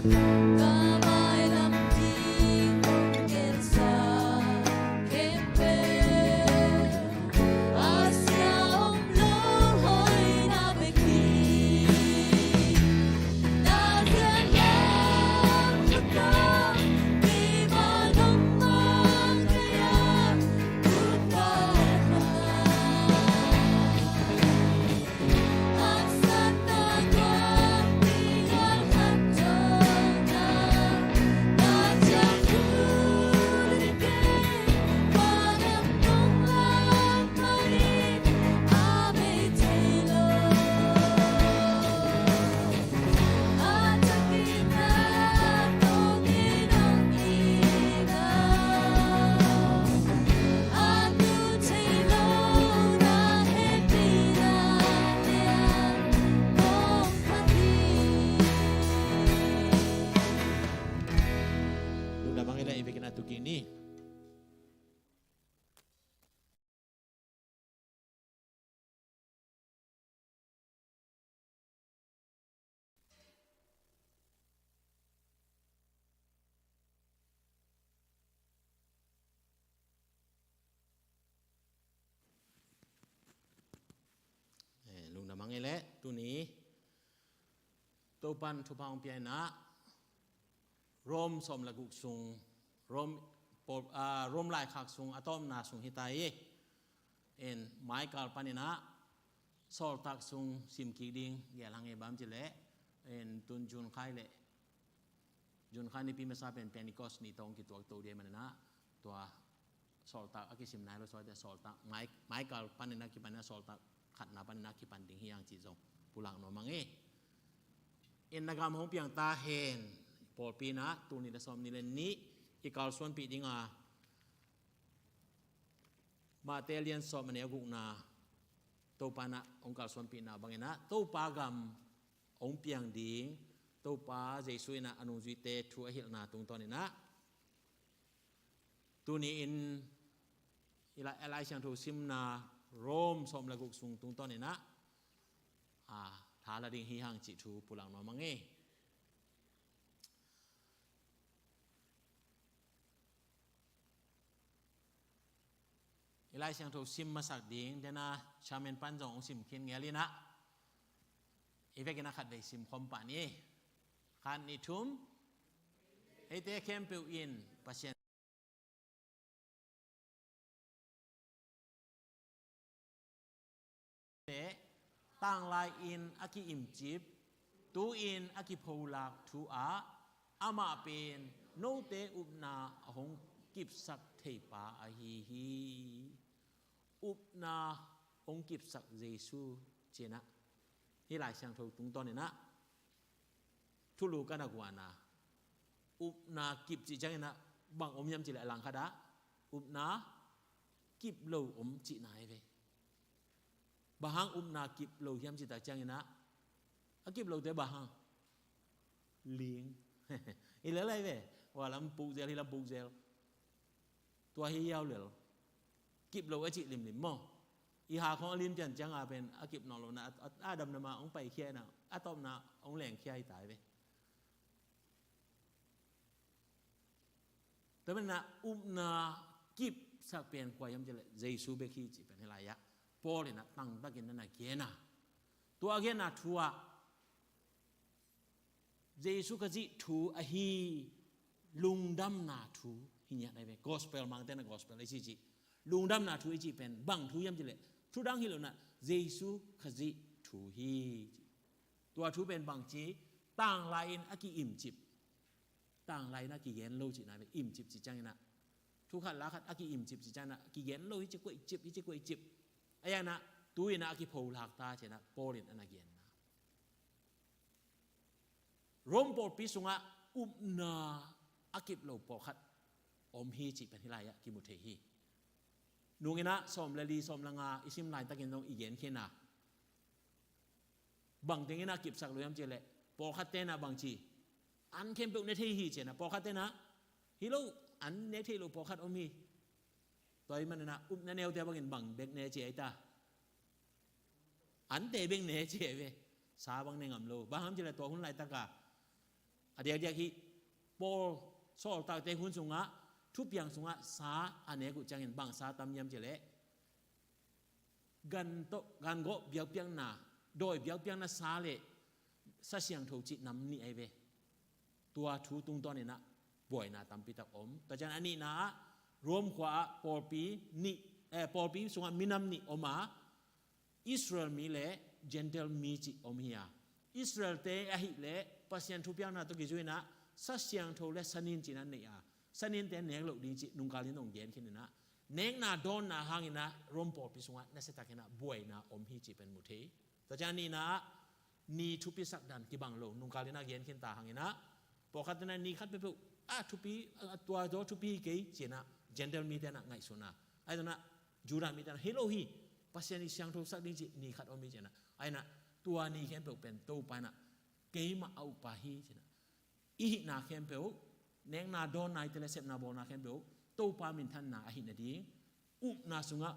Lungdam hang ei leh, i vekin a tu kik ni. Eh, lungdam hang ei leh, tuni Topa'n thupha hong pia in ah, Rom sawm le guk sung, Rom, Paul, ah, Rom laikhak sung a tawpna sung hi ta hi. En, Michael panin ah Sawltak sung sim kik ding gel hang ei. Bang hang hiam cih leh, en, tun June kha leh, June kha nipi masa pen Pentecost ni tawh kituak to ding ahih manin ah, tua Sawltak a kisim nai lo, Sawltak, Sawltak, Mai-, Michael panin a kipan, a Sawltak khatna panin a kipan ding hi hang cih zong pulak nuam hang ei. En, na gam hong piang ta hen. Pawlpi in ah tul nih le sawmnih le nih i kalsuanpih ding a, Matthai lian sawm, a neu gukna, Topa in ah hong kalsuanpihna bangin ah Topa gam hong piang ding, Topa Jesu in ah a nungzuite thu a hilhna tungtawn in ah, tuni in i Lai, i Lai Siangtho simna Rom sawm le guk sung tungtawn in ah, a, tha la ding hi hang cih thu pulak nuam hang ei. I Lai Siangtho sim masak ding, den a chairman pan zong hong sim khin ngel in ah, i vekin a khatvei sim khawm pah ni. Khat, nih, thum. Eite khempeuh in Pasian le tanglai-in a ki-imcip, tu-in a kipholak thu ah, amah pen note upna a hong kipsak theipa ahi hi. Upna hong kipsak Jesu ci-in ah, hih Lai Siangtho tungtawn in ah thulu ka na guan a, upna kip cih ciangin ah bang om hiam cih leh, a langkhat ah upna kip lo om cihna hi ve. Bang hang upna kip lo hiam cih tak ciangin ah, a kip lote bang hang? Ling. Hi lel ahi ve. Hua lam puk zel, hih lam puk zel. Tua hi hiau lel. Kip lo a cih limlim maw? I ha khawng a lin pian ciang a pen a kip nawn lo na, a, a, a dam na ma hong paikhia na, a tawpna hong lengkhia hi ta hi ve. Tua manin ah upna kipsak pen kua hiam cih leh Jesu bek hi cih pen hih lai-ah Paul in ah tangtakin na na gen a. Tua a genna thu ah Jesu Khazih thu ahi lungdamna thu hi ngiat ahi ve. Gospel, Mangte in ah gospel i cih cih. Lungdamna thu i cih pen bang thu hiam cih leh, thu dang hi lo in ah Jesu Khazih thu hi. Tua thu pen bangci, tanglai-in a ki-imcip. Tanglai-in a kigen lo cihna ve, imcip cih ciangin ah. Thu khat la khat a ki-imcip cih ciangin ah, kigen lo hi ci kuaicip, hi ci kuaicip. Ahi zongin ah, tu-in ah a kipholak ta ci-in ah Paul in a na genna. Rom pawlpi sungah upna a kip lo pawlkhat om hi cih pen hih lai-ah kimu thei hi. Nung in ah sawm le li, sawm le nga i sim laitakin zong i gen khin a. Bang teng in ah kipsak lo hiam cih leh, pawlkhatte in ah bangci, an khempeuh ne thei hi ci-in ah, pawlkhatte in ah, hi lo, an ne thei lo pawlkhat om hi. Tua ahih manin ah upna neute bangin bang bek ne ci ahi ta? Ante bek ne ci ahi ve. Sa bang ne ngam lo. Bang hang hiam cih leh tua hun laitak a A diakdiak hih Paul sawltakte hun sungah thupiang sungah sa a nek uh ciangin bang sa tam hiam cih leh, gan tawh, gan gawh biakpiakna, dawi biakpiakna sa le Sa Siangtho cih nam nih ahi ve. Tua thu tungtawn inah buaina tampi tak om. Tua ciang a nihna ah Rom khua ah pawlpi nih, eh, pawlpi sungah minam nih om a, Israel mi le Gentile mi cih om hi a, Israel-te ahih leh Pasian thupiakna tawh kizui inah Sa Siangtho le Sanin cih inah nei a, Saninte nek loh ding cih nungkal in hong gen khin inah, nekna dawnna hang inah Rom pawlpi sungah nasia tak inah buaina om hi cih pen mu thei. Tua ciang a nihna ah ni thupisak dan kibang lo, nungkal inah gen khin ta hang inah, pawlkhat inah ni khat peuhpeuh a thupi, a tua zaw thupi hi kei ci inah Gentile mite inah ngaihsun a, ahi zong inah Judah mite inah hi lo hi, Pasian i siangthosak ding cih ni khat om hi ci inah, ahi inah tua ni khempeuh pen Topa inah keimah a ukpa hi ci inah, i hihna khempeuh, nekna dawnna hi te le sepna bawlna khempeuh Topa minthanna ahih nading, upna sungah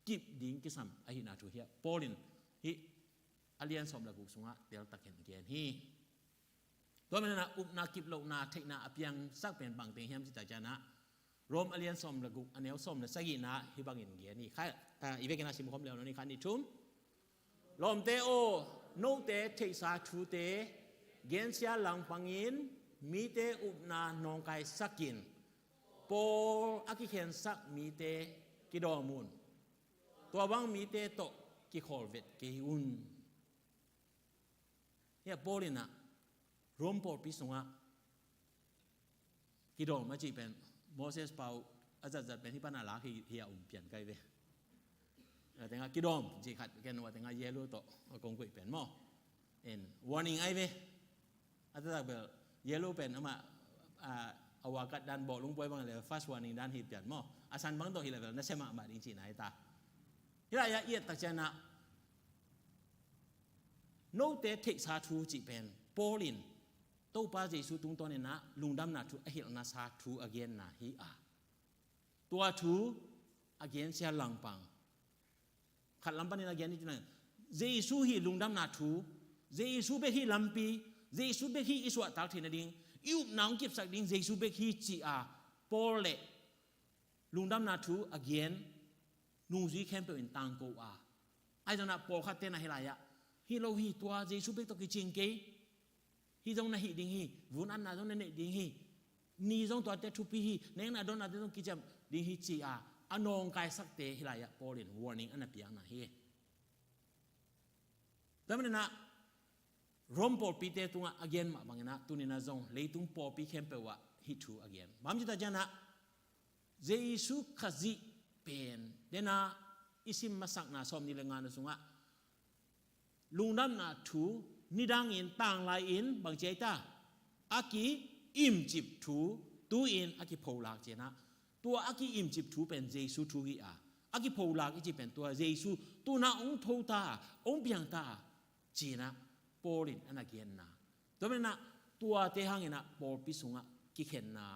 kip ding kisam ahihna thu hi a, Paul in hih a lian sawm le guk sungah teltak in gen hi. Tua manin ah upna kip lohna theihna a piangsak pen bang teng hiam cih tak ciang ah, Rom a lian sawm le guk, a neu sawm le sagihna hih bangin gen hi. Kha, ah, i vekin ah sim khawm leu ni, khat, nih, thum. Lawmte aw, note theihsa thute gensia langpangin mite upna nawngkaisak in, Paul a kikhensak mite kidawm un. Tua bang mite tawh kikhawl vet kei un. Hih a Paul in ah Rom pawlpi sungah kidawm a cih pen Moses pau a zatzat pen hih pan a lak hi, hi a um pian kai ve. A tengah kidawm cih khat ken a tengah yellow tawh a kong koih pen maw. En warning ai ve. A taktak bel yellow pen amah, a, a wakat dan bawh lungpuai bang le first warning dan hi pian maw. A san bang tawh hi le bel nasia mahmah ding cihna hi ta. Hih lai-ah i et tak ciang ah note theihsa thu cih pen Paul in Topa Jesu tungtawn in ah lungdamna thu a hilhna sa thu a genna hi a, tua thu a gensia langpang khat lam panin a gen hi ci-in ah, Jesu hi lungdamna thu, Jesu bek hi lampi, Jesu bek hi i suahtak theih nading, i upna hong kipsak ding Jesu bek hi ci a, Paul le lungdamna thu a gen nungzui khempeuh in tangko a, ahi zong ah pawlkhatte na hih lai-ah, hi lo hi, tua Jesu bek tawh kicing kei, hih zong na hih ding hi, vun-atna zong na neih ding hi, ni zong tuate thupi hi, nekna dawnnate zong kiciam ding hi ci a, a nawngkaisakte hih lai-ah Paul in warning a na piakna hi. Tua manin ah Rom pawlpite tungah a gen mah bangin ah tuni-in ah zong leitung pawlpi khempeuh ah hih thu a gen. Bang hang hiam cih tak ciang ah, Jesu Khazih pen, den ah i sim masakna sawmnih le ngana sungah lungdamna thu nidangin tanglai-in bang ci a hi ta, a ki-imcip thu tu-in a kipholak ci-in ah, tua a ki-imcip thu pen Jesu thu hi a, a kipholak i cih pen tua Jesu tu-in ah hong tho ta, hong piang ta ci-in ah Paul in a na genna. Tua manin ah tuate hangin ah pawlpi sungah kikhenna,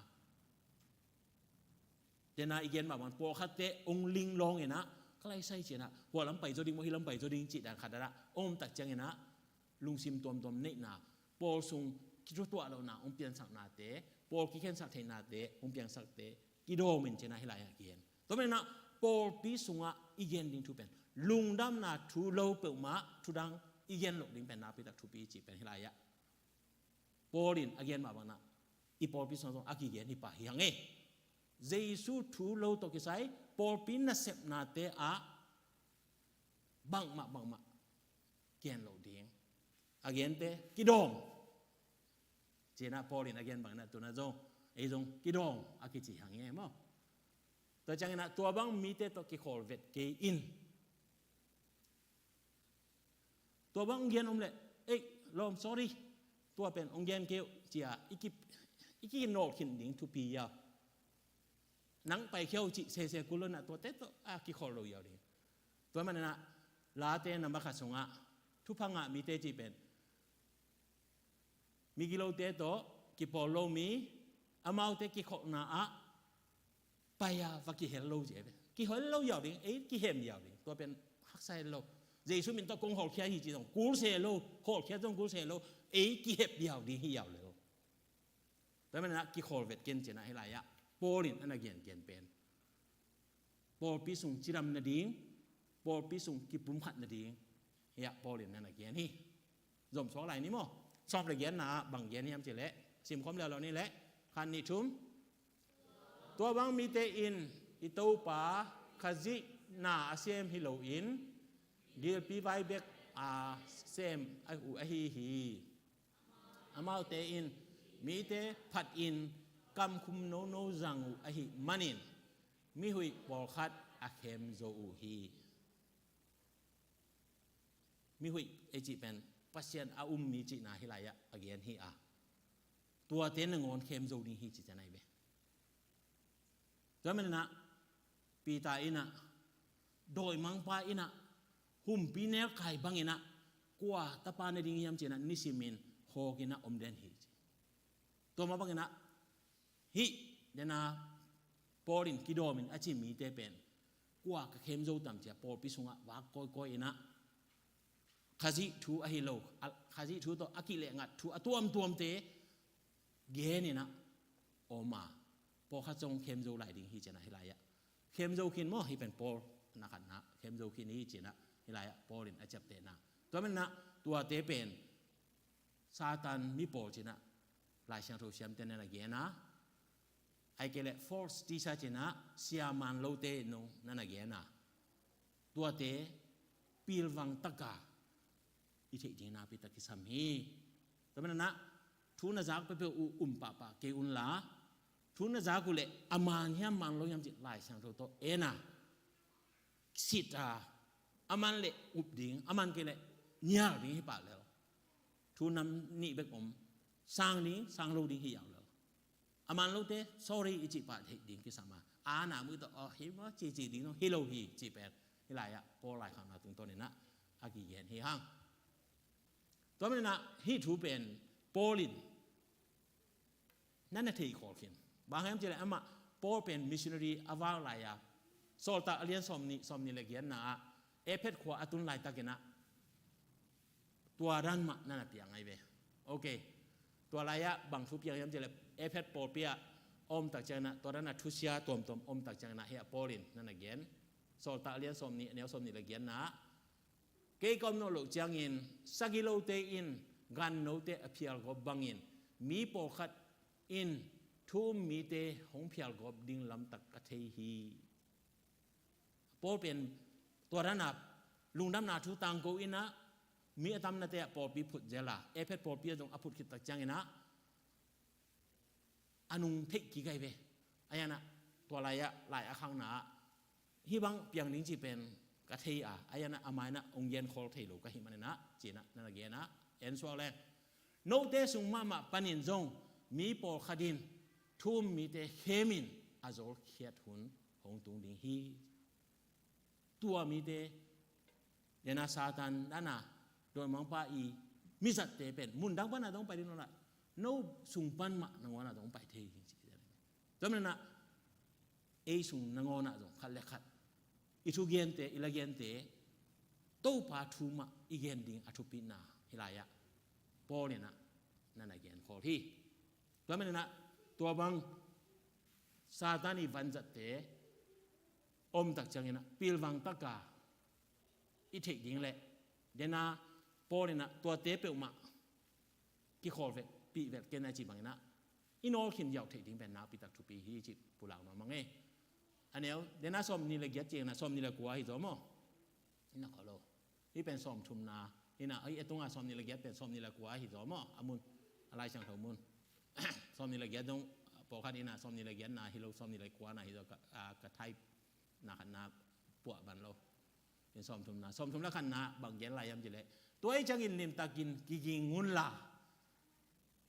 den ah i gen mah bang pawlkhatte hong linglawng in ah, ka lai sai ci-in ah, hua lam pai zaw ding maw, hih lam pai zaw ding cih dan khat ah hong om tak ciangin ah, lungsim tuamtuam neihna, Paul sung kithutuah lohna hong piansaknate, Paul kikhensak theihnate hong piangsakte kidawm in ci-in ah hih lai-ah gen. Tua manin ah pawlpi sungah i gen ding thu pen lungdamna thu lo peuhmah, thu dang i gen loh ding pen nakpi tak thupi cih pen hih lai-ah Paul in a gen mah bangin ah i pawlpi sungah zong a kigen hi pah hi hang e. Jesu thu lo tawh kisai pawlpi nasepnate ah bangmah bangmah gen loh ding, a gente kidawm ci-in ah Paul in a gen bangin ah tu-in ah zong ei zong kidawm a kici hang e maw. Tua ciangin ah tua bang mite tawh kikhawl vet kei in. Tua bang hong gen om leh, ei lawm, sorry, tua pen hong gen kei uh ci a, i ki, i kinawl khin ding thupi hi a, nang paikhia uh cih sese kul lo-in ah tuate tawh a kikhawl lo hi a ding. Tua manin ah Late number khat sungah thupha ngah mite cih pen migilote tawh kipawl lo mi, amaute kikholhna ah pai-a va kihel lo ci a ve. Kihel lo hi a ding, ei kihem hi a ding. Tua pen haksa het lo. Jesu min tawh kong hawlkhia hi ci zong kul se lo, hawlkhia zong kul se lo, ei kihep hi a ding hi a lo. Tua manin ah kikhawl vet ken ci-in ah hih lai-ah Paul in a na gengen pen pawlpi sung cidam nading, pawlpi sung kipumkhat nading, hih ah Paul in a na gen hi. Zom suak lai ni maw. Sawm le giatna ah bang gen hiam cih leh, simkhawm leuleu ni leh, khat, nih, thum. Tua bang mite in i Topa Khazih na a sem hi loin, gilpi vai bek a sem uh ahi hi. Amaute in mite phatin kamkhum nono zang uh ahih manin mihuih pawlkhat a khem zo uh hi. Mihuih ei cih pen Pasian a um mi cihna hih lai-ah a gen hi a, tuate nangawn khem zo ding hi ci-in ah hi ve. Tua manin ah Peter in ah, dawimangpa in ah, humpi nelkai bangin ah, kua tapa na ding hiam ci-in ah nisimin hawkin ah om den hi ci. Tua mah bangin ah hih dena Paul in kidawmin a ci mite pen kua ka khem zo tam ci-a pawlpi sungah vak kawikawi in ah Khazih thu ahi lo, a, Khazih thu tawh a kilehngat thu a tuamtuamte genin ah om a, pawlkhat zong khem zo lai ding hi ci-in ah hih lai-ah. Khem zo khin maw, hih pen Paul na khatna, khem zo khin hi ci-in ah hih lai-ah Paul in a ciaptehna. Tua manin ah tuate pen Satan mi pawl ci-in ah Lai Siangtho siamte na na gen a, ahih kei leh false teacher ci-in ah sia man lote nong na na gen a, tuate pilvang taka i theih ding nakpi tak kisam hi. Tua manin ah thu na zak peuhpeuh uh um pahpah kei un la, thu na zak uh leh a man hiam man lo hiam cih Lai Siangtho tawh en a, sit a, a man leh up ding, a man kei leh nial ding hi pah lel. Thu nam nih bek om, sang ding sang lo ding hi yau lel. A man lote sorry i cih pah theih ding kisam a, a na mu tawh aw hi maw ci ci ding dong hi lo hi cih pen hih lai-ah Paul laikhakna tungtawnin ah a kigen hi hang. Tua manin ah hih thu pen Paul in na na thei khawl khin. Bang hiam cih leh amah Paul pen missionary a vak lai-a, Sawltak a lian sawmnih, sawmnih le giatna ah Efesa khua a tun laitakin ah tua dan mah na na piang ahi ve. Ok. Tua lai-ah bang thu piang hiam cih leh Efesa pawlpi ah a om tak ciangin ah, tua dan a thusia tuamtuam a om tak ciangin ah hih ah Paul in na na gen. Sawltak a lian sawmnih, a neu sawmnih le giatna ah, kei ka om nawn loh ciangin sagilote in gannote a phialgawp bangin mi pawlkhat in thu um mite hong phialgawp ding lamtak ka thei hi. Paul pen tua dan a lungdamna thu tangko in ah mi a tamnate ah pawlpi phut zel a, Efesa pawlpi ah zong a phut khit tak ciangin ah a nung theih kik ahi ve. Ahi zongin ah tua lai-ah lai a khakna ah hih bang piang ding cih pen ka thei a, ahi zongin ah a mai-ah hong gen khawl thei lo ka hih manin ah ci-in ah na na gen a, en suak leng. Note sung mahmah panin zong mi pawlkhat in thu um mite khemin a zawlkhiat hun hong tung ding hi. Tua mite, dena Satan dana dawimangpa i mizatte pen mundang pana dong pai ding lo la, no sung pan mah nangawn ah dong pai thei hi ci. Tua manin ah ei sung nangawn ah zong khat le khat i thugente, i lagente, Topa thu mah i gen ding a thupina hih lai-ah Paul in ah na na gen khawl hi. Tua manin ah tua bang Satan i vanzatte om tak ciangin ah pilvang taka i theih ding le, dena Paul in ah tuate peuhmah kikhawl vet, pih vet ken a ci bangin ah i nawl khin ziau theih ding pen nakpi tak thupi hi cih pulak nuam ing e. A neu, dena sawmnih le giat ciangin ah sawmnih le kua hi zaw maw? Ina khaw lo. Hih pen sawmthumna hi na, hih a tunga sawmnih le giat pen sawmnih le kua hi zaw maw? A mun, a Lai Siangtho mun. Sawmnih le giat dong, pawlkhat in ah sawmnih le giatna hi lo, sawmnih le kuana hi zaw ka, a, ka type na khatna puah ban lo. In sawmthumna, sawmthum le khatna bang gen lai hiam cih leh, tua ahih ciangin limtakin kiging un la,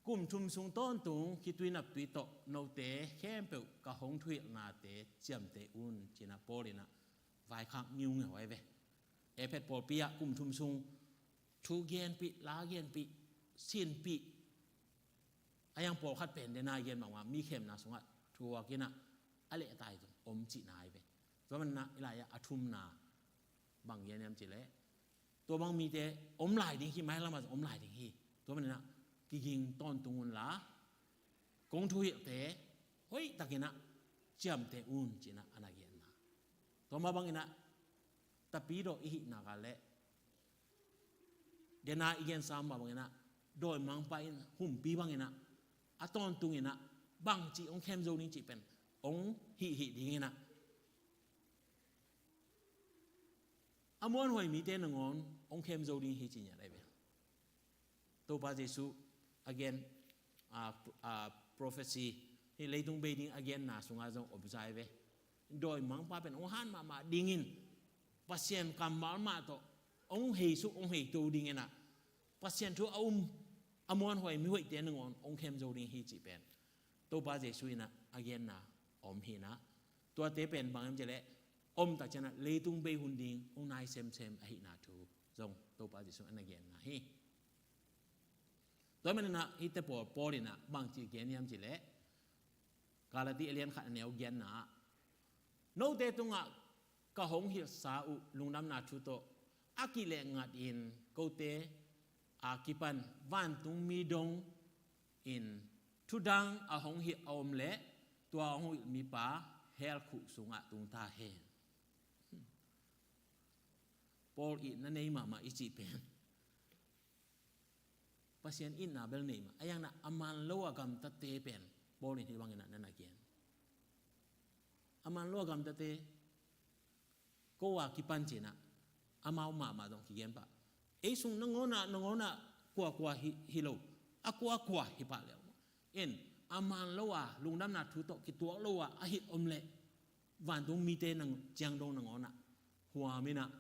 kum thum sung tawntung khitui naptui tawh note khempeuh ka hong thuhilhnate ciamteh un ci-in ah Paul in ah vaikhak ngiungeu ahi ve. Efesa pawlpi ah kum thum sung thu genpih, la genpih, sinpih, a yang pawlkhat pen dena i gen mahmah mi khemna sungah thuak in ah a lehtai zong om cihna ahi ve. Tua manin ah hih lai-ah a thumna bang gen hiam cih leh, tua bang mite om lai ding hi, mailam ah zong om lai ding hi. Tua manin ah kiging tawntung un la, kong thuhilhte hoihtakin ah ciamteh un ci-in ah a na genna. Tua mah bangin ah tapidaw i hih nak leh dena i gensa mah bangin ah dawimangpa in humpi bangin ah a tawntungin ah bangci hong khem zo ding cih pen hong hih hih dingin ah a muanhuai mite nangawn hong khem zo ding hi ci-in ah ahi ve. Topa Jesuh a gen, a, a prophecy, hih leitung bei ding a genna sungah zong om sa hi ve. Dawimangpa pen hong han mahmah dingin Pasian kammal mah tawh hong heisuk hong heito dingin ah Pasian thu a um a muanhuai mihoihte nangawn hong khem zo ding hi cih pen Topa Jesuh in ah a genna om hi-in ah, tuate pen bang hiam cih leh om tak ciangin ah leitung bei hun ding hong nai semsem ahihna thu zong Topa Jesuh in a na genna hi. Tua manin ah hihte Paul, Paul in ah bangci gen hiam cih leh Galati a lian khat a neu giatna ah, note tungah ka hong hilhsa uh lungdamna thu tawh a kileh ngatin kote a kipan vantung mi dongin thudang a hong hilh a om leh tua a hong hilh mipa hell khuh sungah tung ta hen. Paul itna nei mahmah i cih pen Pasian itna bel nei mah, a iangna a man lo a gamtate pen Paul in hih bangin ah na na gen. A man lo a gamtate ko a kipan ci-in ah amau mahmah zong kigen pah. Ei sung nangawn ah, nangawn ah kuakua hi, hi lo, a kuakua hi pah leh in a man lo a lungdamna thu tawh kituak lo a a hilh om leh vantung mite nang ciangdong nangawn ah huam in ah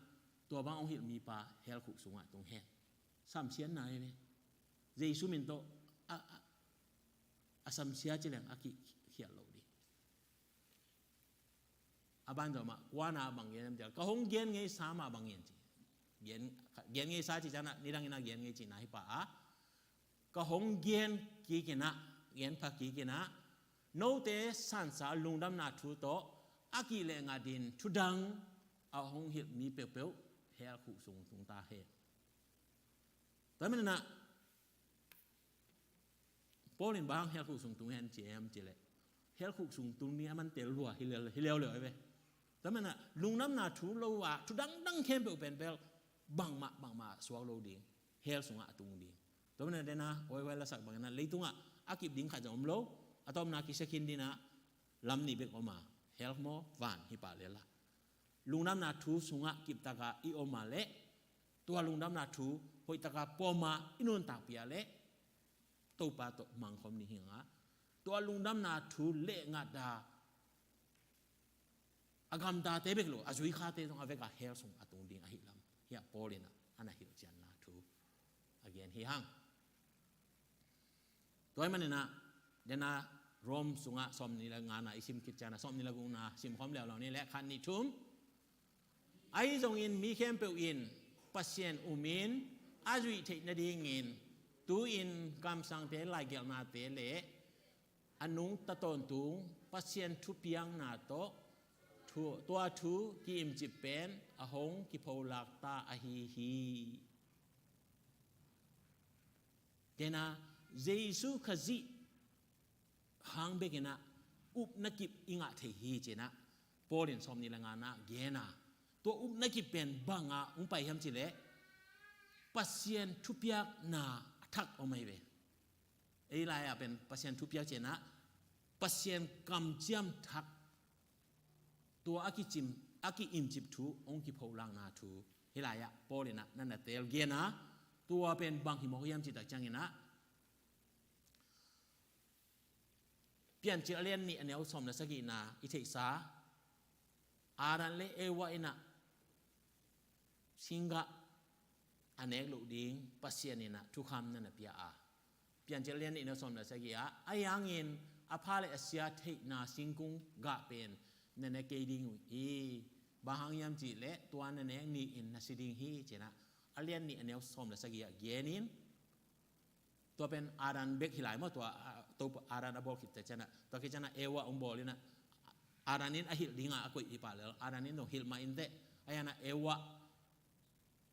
tua bang hong hilh mipa hell khuh sungah tung hen. Samsiatna hi ve. Jesuh min tawh a, a, a samsia ci leng a kikhial lo ding. A banzawh mah kuana bang gen hiam cih leh ka hong gen ngeisa mah bang gen ci. Gen, gen ngeisa cih ciangin ah nidangin ah gen ngei cihna hi pah a, ka hong gen kik in ah, gen pha kik in ah note sansa lungdamna thu tawh a kileh ngatin thudang a hong hilh mi peuhpeuh hell khuh sung tung ta hen. Tua manin ah Paul in bang hell khuh sung tung hen ci hiam cih leh hell khuh sung tung ni a man tel lua hi leu, hi leuleu hi ve. Tua manin ah lungdamna thu lo a thu dangdang khempeuh pen bel bangmah bangmah suak lo ding, hell sungah a tung ding. Tua manin ah dena oiwai lasak bangin ah leitungah a kip ding khat zong om lo, a tawpna kisia khin ding ah lam nih bek om a, hell maw van hi pah lel a. Lungdamna thu sungah kiptak a i om a leh tua lungdamna thu hoihtaka pawm a i nuntakpih a leh Topa tawh mangkhawm ding hi hang a, tua lungdamna thu lehngat a a gamtate bek lo a zuikhate zong a vek a hell sung a tung ding ahih lam hi a Paul in ah a na hilhcianna thu a gen hi hang. Tua ahih manin ah dena Rom sungah sawmnih le ngana i sim khit ciangin ah sawmnih le gukna simkhawm leuleu ni leh khat nih thum. Ahi zongin mi khempeuh in Pasian umin a zuih theih nadingin tu-in kamsangte laigelhnate le a nungta tawntung Pasian thupiakna tawh thu, tua thu ki-imcip pen a hong kipholak ta ahi hi. Kena Jesu Khazih hang bekin ah upna kip i ngah thei hi ci-in ah Paul in sawmnih le ngana gen a, tua upna kip pen bang ah hong pai hiam cih leh Pasian thupiakna a thak om ahi ve. Ei lai-ah pen Pasian thupiak ci-in ah Pasian kamciam thak tua a kicim, a ki-imcip thu hong kipholakna thu hih lai-ah Paul in ah na na teel gen a, tua pen bang hi mawk hiam cih tak ciangin ah Piancil a lian nih a neu sawm le sagihna i theihsa, Adam le Eva in ah singgah a nek loh ding Pasian in ah thukham na na pia a, Piancil a lian nih a neu sawm le sagih ah, ahi hangin a pha le a sia theihna singkung gah pen na ne kei ding uh hi. Bang hang hiam cih leh tua na nek ni-in na si ding hi ci-in ah a lian nih a neu sawm le sagih ah genin, tua pen Adam bek hi lai maw, tua, a, Topa Adam a bawl khit ciangin ah, tua khit ciangin ah Eva hong bawl in ah, Adam in a hilh dingah a koih hi pah lel, Adam in zong hilh mah inteh, ahi hang ah Eva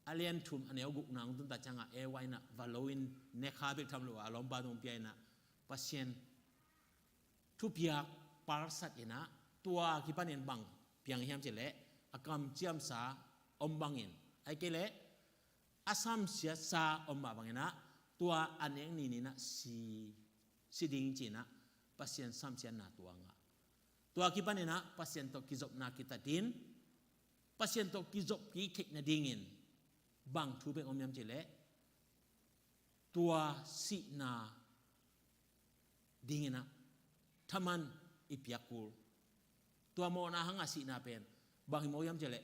a lian thum a neu gukna hong tun tak ciangah Eva in ah va lo in, nekha bek tham lo a, a lawmpa tung pia in ah Pasian thupiak palsat in ah, tua kipanin bang piang hiam cih leh, a kamciamsa om bangin, ahih kei leh a samsiatsa om mah bangin ah, tua a nek ni-in ah si, si ding ci-in ah Pasian samsiatna tua ngah. Tua kipanin ah Pasian tawh kizopna kitatin, Pasian tawh kizop kik theih nadingin bang thu bek om hiam cih leh, tua sihna dingin ah thaman i piak kul. Tua mawhna hanga sihna pen bang hi mawk hiam cih leh,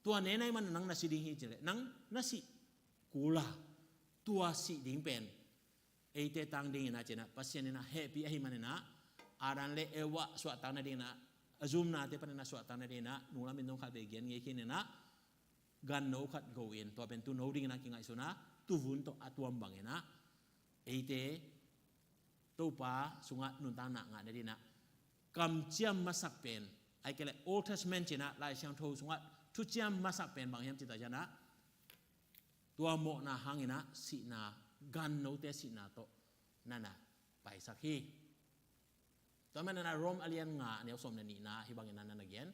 tua ne nai man nang na si ding hi cih leh, nang na sih kul a, tua sih ding pen eite tang dingin ah ci-in ah Pasian in ah hehpih ahih manin ah, Adam le Eva suahtak nadingin ah, a zumnate panin ah suahtak nadingin ah, nunglam in dong khat vei gen ngei khin in ah, ganno khat go-in, tua pen tuuno dingin ah kingaihsun a, tuuvun tawh a tuam bangin ah, eite Topa sungah nuntakna ngah nadingin ah kamciam masak pen, ahih kei leh Old Testament ci-in ah Lai Siangtho sungah thuciam masak pen bang hiam cih tak ciangin ah, tua mawhna hangin ah sihna, gannote sihna tawh na na paisak hi. Tua manin ah Rom a lian nga, a neu sawm le nihna hih bangin ah na na gen: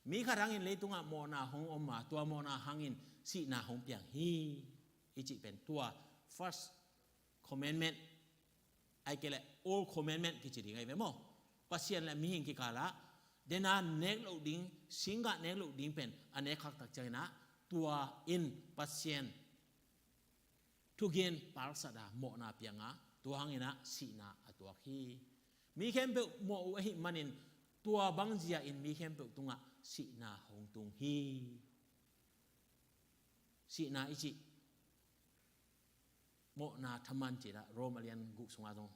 Mi khat hangin leitungah mawhna hong om a, tua mawhna hangin sihna hong piang hi, i cih pen tua first commandment, ahih kei leh old commandment kici ding ahi ve maw. Pasian le mihing kikalah dena nek loh ding, singgah nek loh ding pen a nek khak tak ciangin ah, tua in Pasian thugen palsat a mawhna piang a, tua hangin ah sihna a tuak hi. Mi khempeuh mawh uh ahih manin, tua bang zia in mi khempeuh tungah sihna hong tung hi. Sihna i cih mawhna thaman ci-in ah Rom a lian guk sungah zong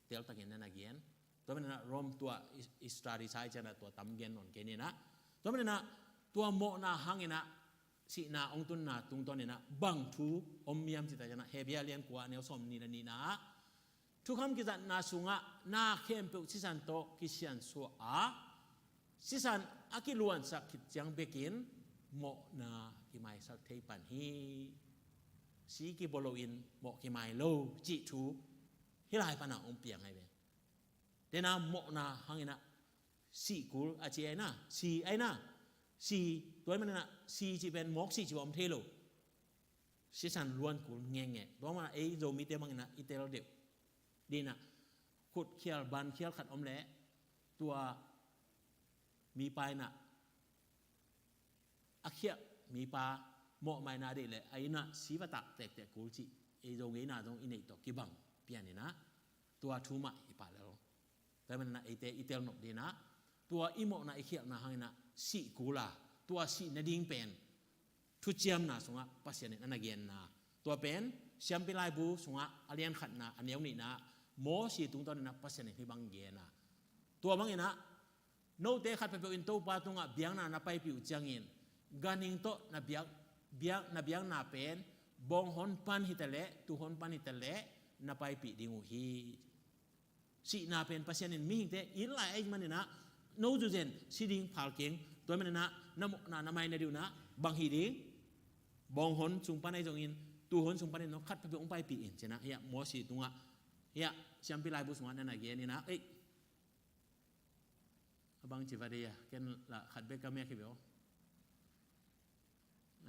teltakin na na gen. Tua manin ah Rom tua i, i study sa i ciangin ah tua tam gen nawn kei ni in ah. Tua manin ah tua mawhna hangin ah sihna hong tunna tungtawnin ah bang thu om hiam cih tak ciangin ah Hebru a lian kua, a neu sawmnih le nihna ah, thukham kizatna sungah na khempeuh sisan tawh kisiansuah a, sisan a kiluansak khit ciang bekin mawhna kimaisak thei pan hi. Si kibawl loin mawh kimai lo cih thu hih lai pan ah hong piang ahi ve. Dena mawhna hangin ah si kul a ci ahi na, si ahi na, si, tua ahih manin ah si cih pen mawk si cih bang om thei lo. Sisan luan kul ngenge. Tua manin ah ei Zomite bangin ah i tel deuh dingin ah, khut khial, ban khial khat om leh, tua mipa in ah a khiah mipa mawhmaina deih leh a inn ah si va tak tektek kul cih, ei Zo ngeina zong i neih tawh kibang pian in ah, tua thu mah hi pah lel. Tua ahih manin ah eite i tel nop dingin ah, tua i mawhna i khialhna hangin ah sih kul a, tua sih nading pen thuciamna sungah Pasian in a na genna, tua pen Siampi Laibu sungah a lian khatna, a neu nihna, Mosi tungtawnin ah Pasian in hih bang gen a, tua bangin ah note khat peuhpeuh in Topa tungah biakna na paipih uh ciangin, ganhing tawh na biak, biak, na biakna pen bawng hon pan hi ta leh, tuu hon pan hi ta leh, na paipih ding uh hi. Sihna pen Pasian in mihingte it lai ahih manin ah, no zuzen si ding phal keng. Tua ahih manin ah na mawhna na maina ding uh in ah bang hi ding, bawng hon sung pan ahi zongin, tuu hon sung panin zong khat peuhpeuh hong paipih in ci-in ah, hiah Mosi tungah, hiah Siampi Laibu sungah na na gen in ah, ei, a bang ci va dei a, ken lah khat bek ka mek hi ve aw.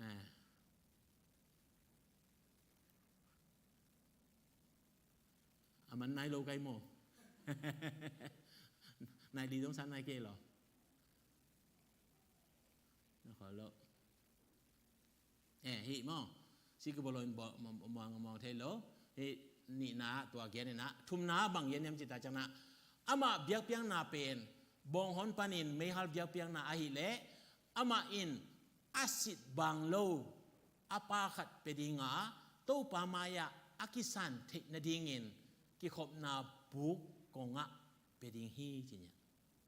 Eh. A man nai lo kai maw. Nai li zong san nai kei lo. Na kho lo. Eh, hih maw. Si kibawl loin mawh thei lo. Hih nihna tua gen in ah, thumna bang gen hiam cih tak ciangin ah, amah biakpiakna pen bawng hon panin meihal biakpiakna ahih leh, amah in a sit bang lo a pa khat pia ding a, Topa mai-ah a kisan theih nadingin kikhopna buk kongah pia ding hi, ci-in ah.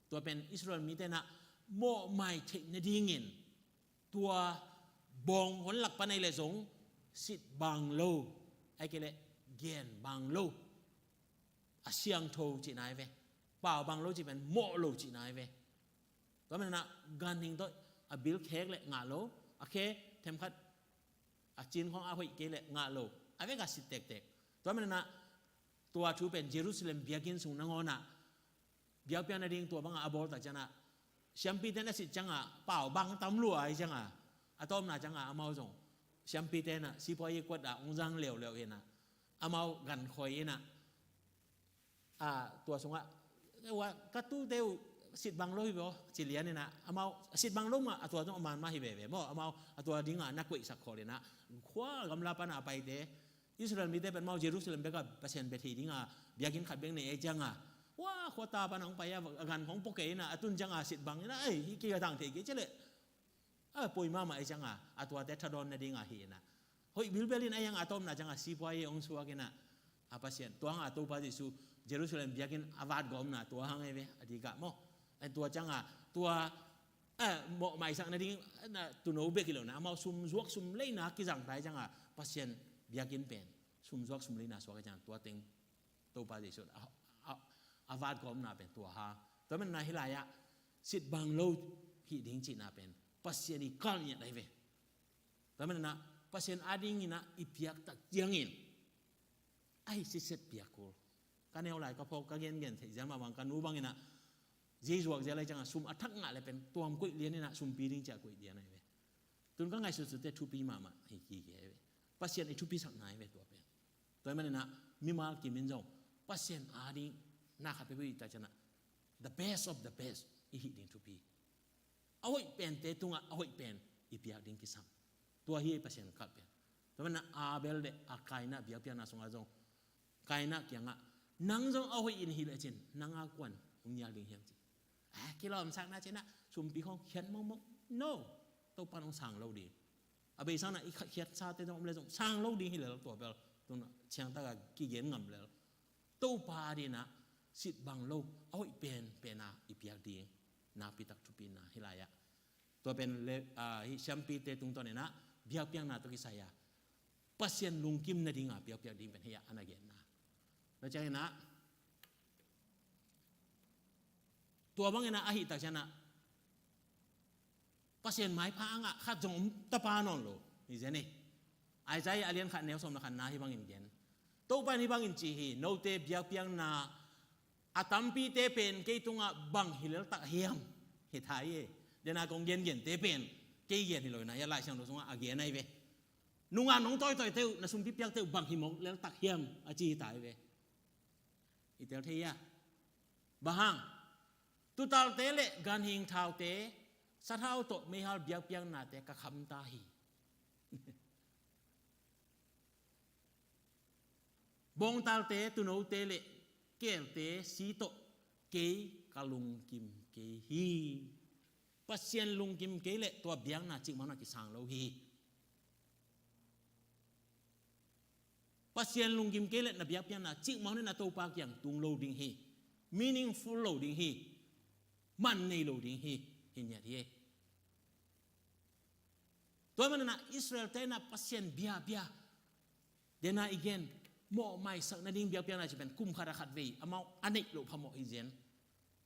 Tua pen Israel mite in ah mawhmai theih nadingin tua bawng hon lak pan ahi leh zong sit bang lo, ahih kei leh gen bang lo, a siangtho cihna hi ve. Pau bang lo cih pen mawh lo cihna hi ve. Tua manin ah ganhing tawh a bil khek leh ngah lo, a khe themkhat a cin khawng a hoih kei leh ngah lo, a vek a sit tektek. Tua manin ah tua thu pen Jerusalem biakinn sung nangawn ah biakpiakna ding tua bangah a bawl tak ciangah, siampite in a sit ciangah pau bang tam lua ahi ciangah, a tawpna ciangah amau zong siampite in a sipuai kuat ah hong zang leuleu hi in a, amau gankhoi in a, a, tua sungah, "Wa, ka tute uh sit bang lo hi ve aw," ci lian in a, amau sit bang lo mah, a tua zong a man mah hi veve maw, amau a tua dingah na koihsak khol in a, khua gamla pan a paite, Israel mite pen amau Jerusalem bekah Pasian bia thei dingah biakinn khat bek nei ahi ciangah, wa, khua ta pan hong pai a, a gan hong pua kei in a, a tun ciangah sit bang in a, "Ei, hih kei ka tang thei kei ci leh." A poi mahmah ahi ciangah, a tuate thadawn nadingah hi in a, hoih bilbel in a, a tawpna ciangah sipuai hong suak in a, a Pasian, tua hangah Topa Jesu Jerusalem biakinn a vat gawmna tua hang ahi ve, a dikah maw. A tua ciangah, tua, a, mawhmaisak nading, na, tuuno bek hi lo in a, amau sum zuak sum leina kizang ta ahi ciangah, Pasian biakinn pen sum zuak sum leina suak ahi ciangah, tua teng Topa Jesu a, a, a vat gawmna pen tua hang. Tua manin a hih lai-ah sit bang lo hih ding cihna pen Pasian i kalh ngiat ahi ve. Tua manin a Pasian adingin a i piak tak ciangin a hi sitset piak kul. Ka neu lai ka phawk ka gengen theih zel mah bang, ka nu bangin a zei zuak zel ahi ciangah sum a thak ngah leh pen tuam koih lian in a sumpi ding ci-a koih lian ahi ve. Tun ka ngaihsutsut teh thupi mahmah hi kik hi ahi ve. Pasian i thupisakna ahi ve tua pen. Tua ahih manin a mimal kim in zong Pasian ading na khat peuhpeuh i tak ciangin a the best of the best i hih ding thupi. A hoih pente tungah a hoih pen i piak ding kisam. Tua hi Pasian kalh pen. Tua manin a Abel le a Kaina biakpiakna sungah zong, Kaina kiangah, "Nang zong a hoih in hih lecin nang a kua'n hong nial ding hiam?" ci. "Ah, kilawmsakna cih na, sumpi khawng khiat mawkmawk." No. Topa'n hong sang lo ding. A beisa in a i kha-, khiatsate zong om leh zong sang lo ding hi lel, tua bel tun ciangtak a kigen ngam lel. Topa adingin a sit bang lo, a hoih penpen a i piak ding nakpi tak thupi in a hih lai-ah. Tua pen le, ah, hih siampite tungtawn in a biakpiakna tawh kisai a Pasian lungkim nadinga biakpiak ding pen hih a na genna. Tua ciangin a, tua bangin a ahih tak ciangin a Pasian maipha angah khat zong om ta pah nawn lo hi zen hi. Isaiah a lian khat neu sawm le khatna hih bangin gen. Topa in hih bangin ci hi, "Note biakpiakna a tampite pen kei tungah bang hi lel tak hiam?" Hi thei hi. Dena kong gengente pen kei gen hi lo in a, hih a Lai Siangtho sungah a gen ahi ve. Nungah nong tawitawite uh, na sumpi piakte uh bang hi mawk lel tak hiam, a ci hi ta ahi ve. I tel thei hia? Bang hang? Tutalte le ganhing thaute, sathau tawh meihal biakpiaknate ka kham ta hi. Bawngtalte, tuunote le keelte si tawh kei ka lungkim kei hi. Pasian lungkim kei leh tua biakna cikmah in a kisang lo hi. Pasian lungkim kei leh na biakpiakna cikmah in a Topa kiang tung lo ding hi. Meaningful lo ding hi. Man nei lo ding hi. Hi ngiat hi. Tua manin a Israel-te in a Pasian biakpiak, dena i gen, mawhmaisak nading biakpiakna cih pen kum khat ah khat vei, amau a neih loh phamawh hi zen.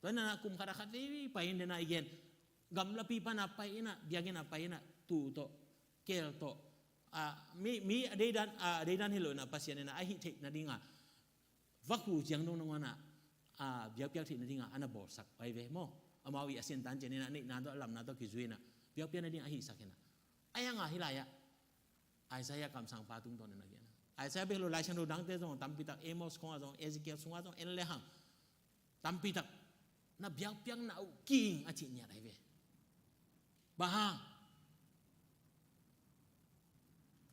Tua in a kum khat ah khat vei pai in, dena i gen, gamlapi pan a pai in a, biakinn ah pai in a, tuu tawh, keel tawh, a, mi, mi a deidan, a, a deidan hi lo in a, Pasian in a a hih theih nadinga vakhu ciang dong nangawn a, a, biakpiak theih nadinga a na bawlsak pai ve maw. Amau i a sintan cian in a neihna tawh, a lamna tawh kizui in a biakpiak nading a hihsak in a. Ahi hang a hih lai-ah Isaiah kamsangpa tungtawn in a gen a. Isaiah bek lo, Lai Siangtho dangte zong tampi tak, Amos khawng ah zong, Ezekiel sungah zong en le hang tampi tak na biakpiakna uh king a cih ngiat ahi ve. Bang hang?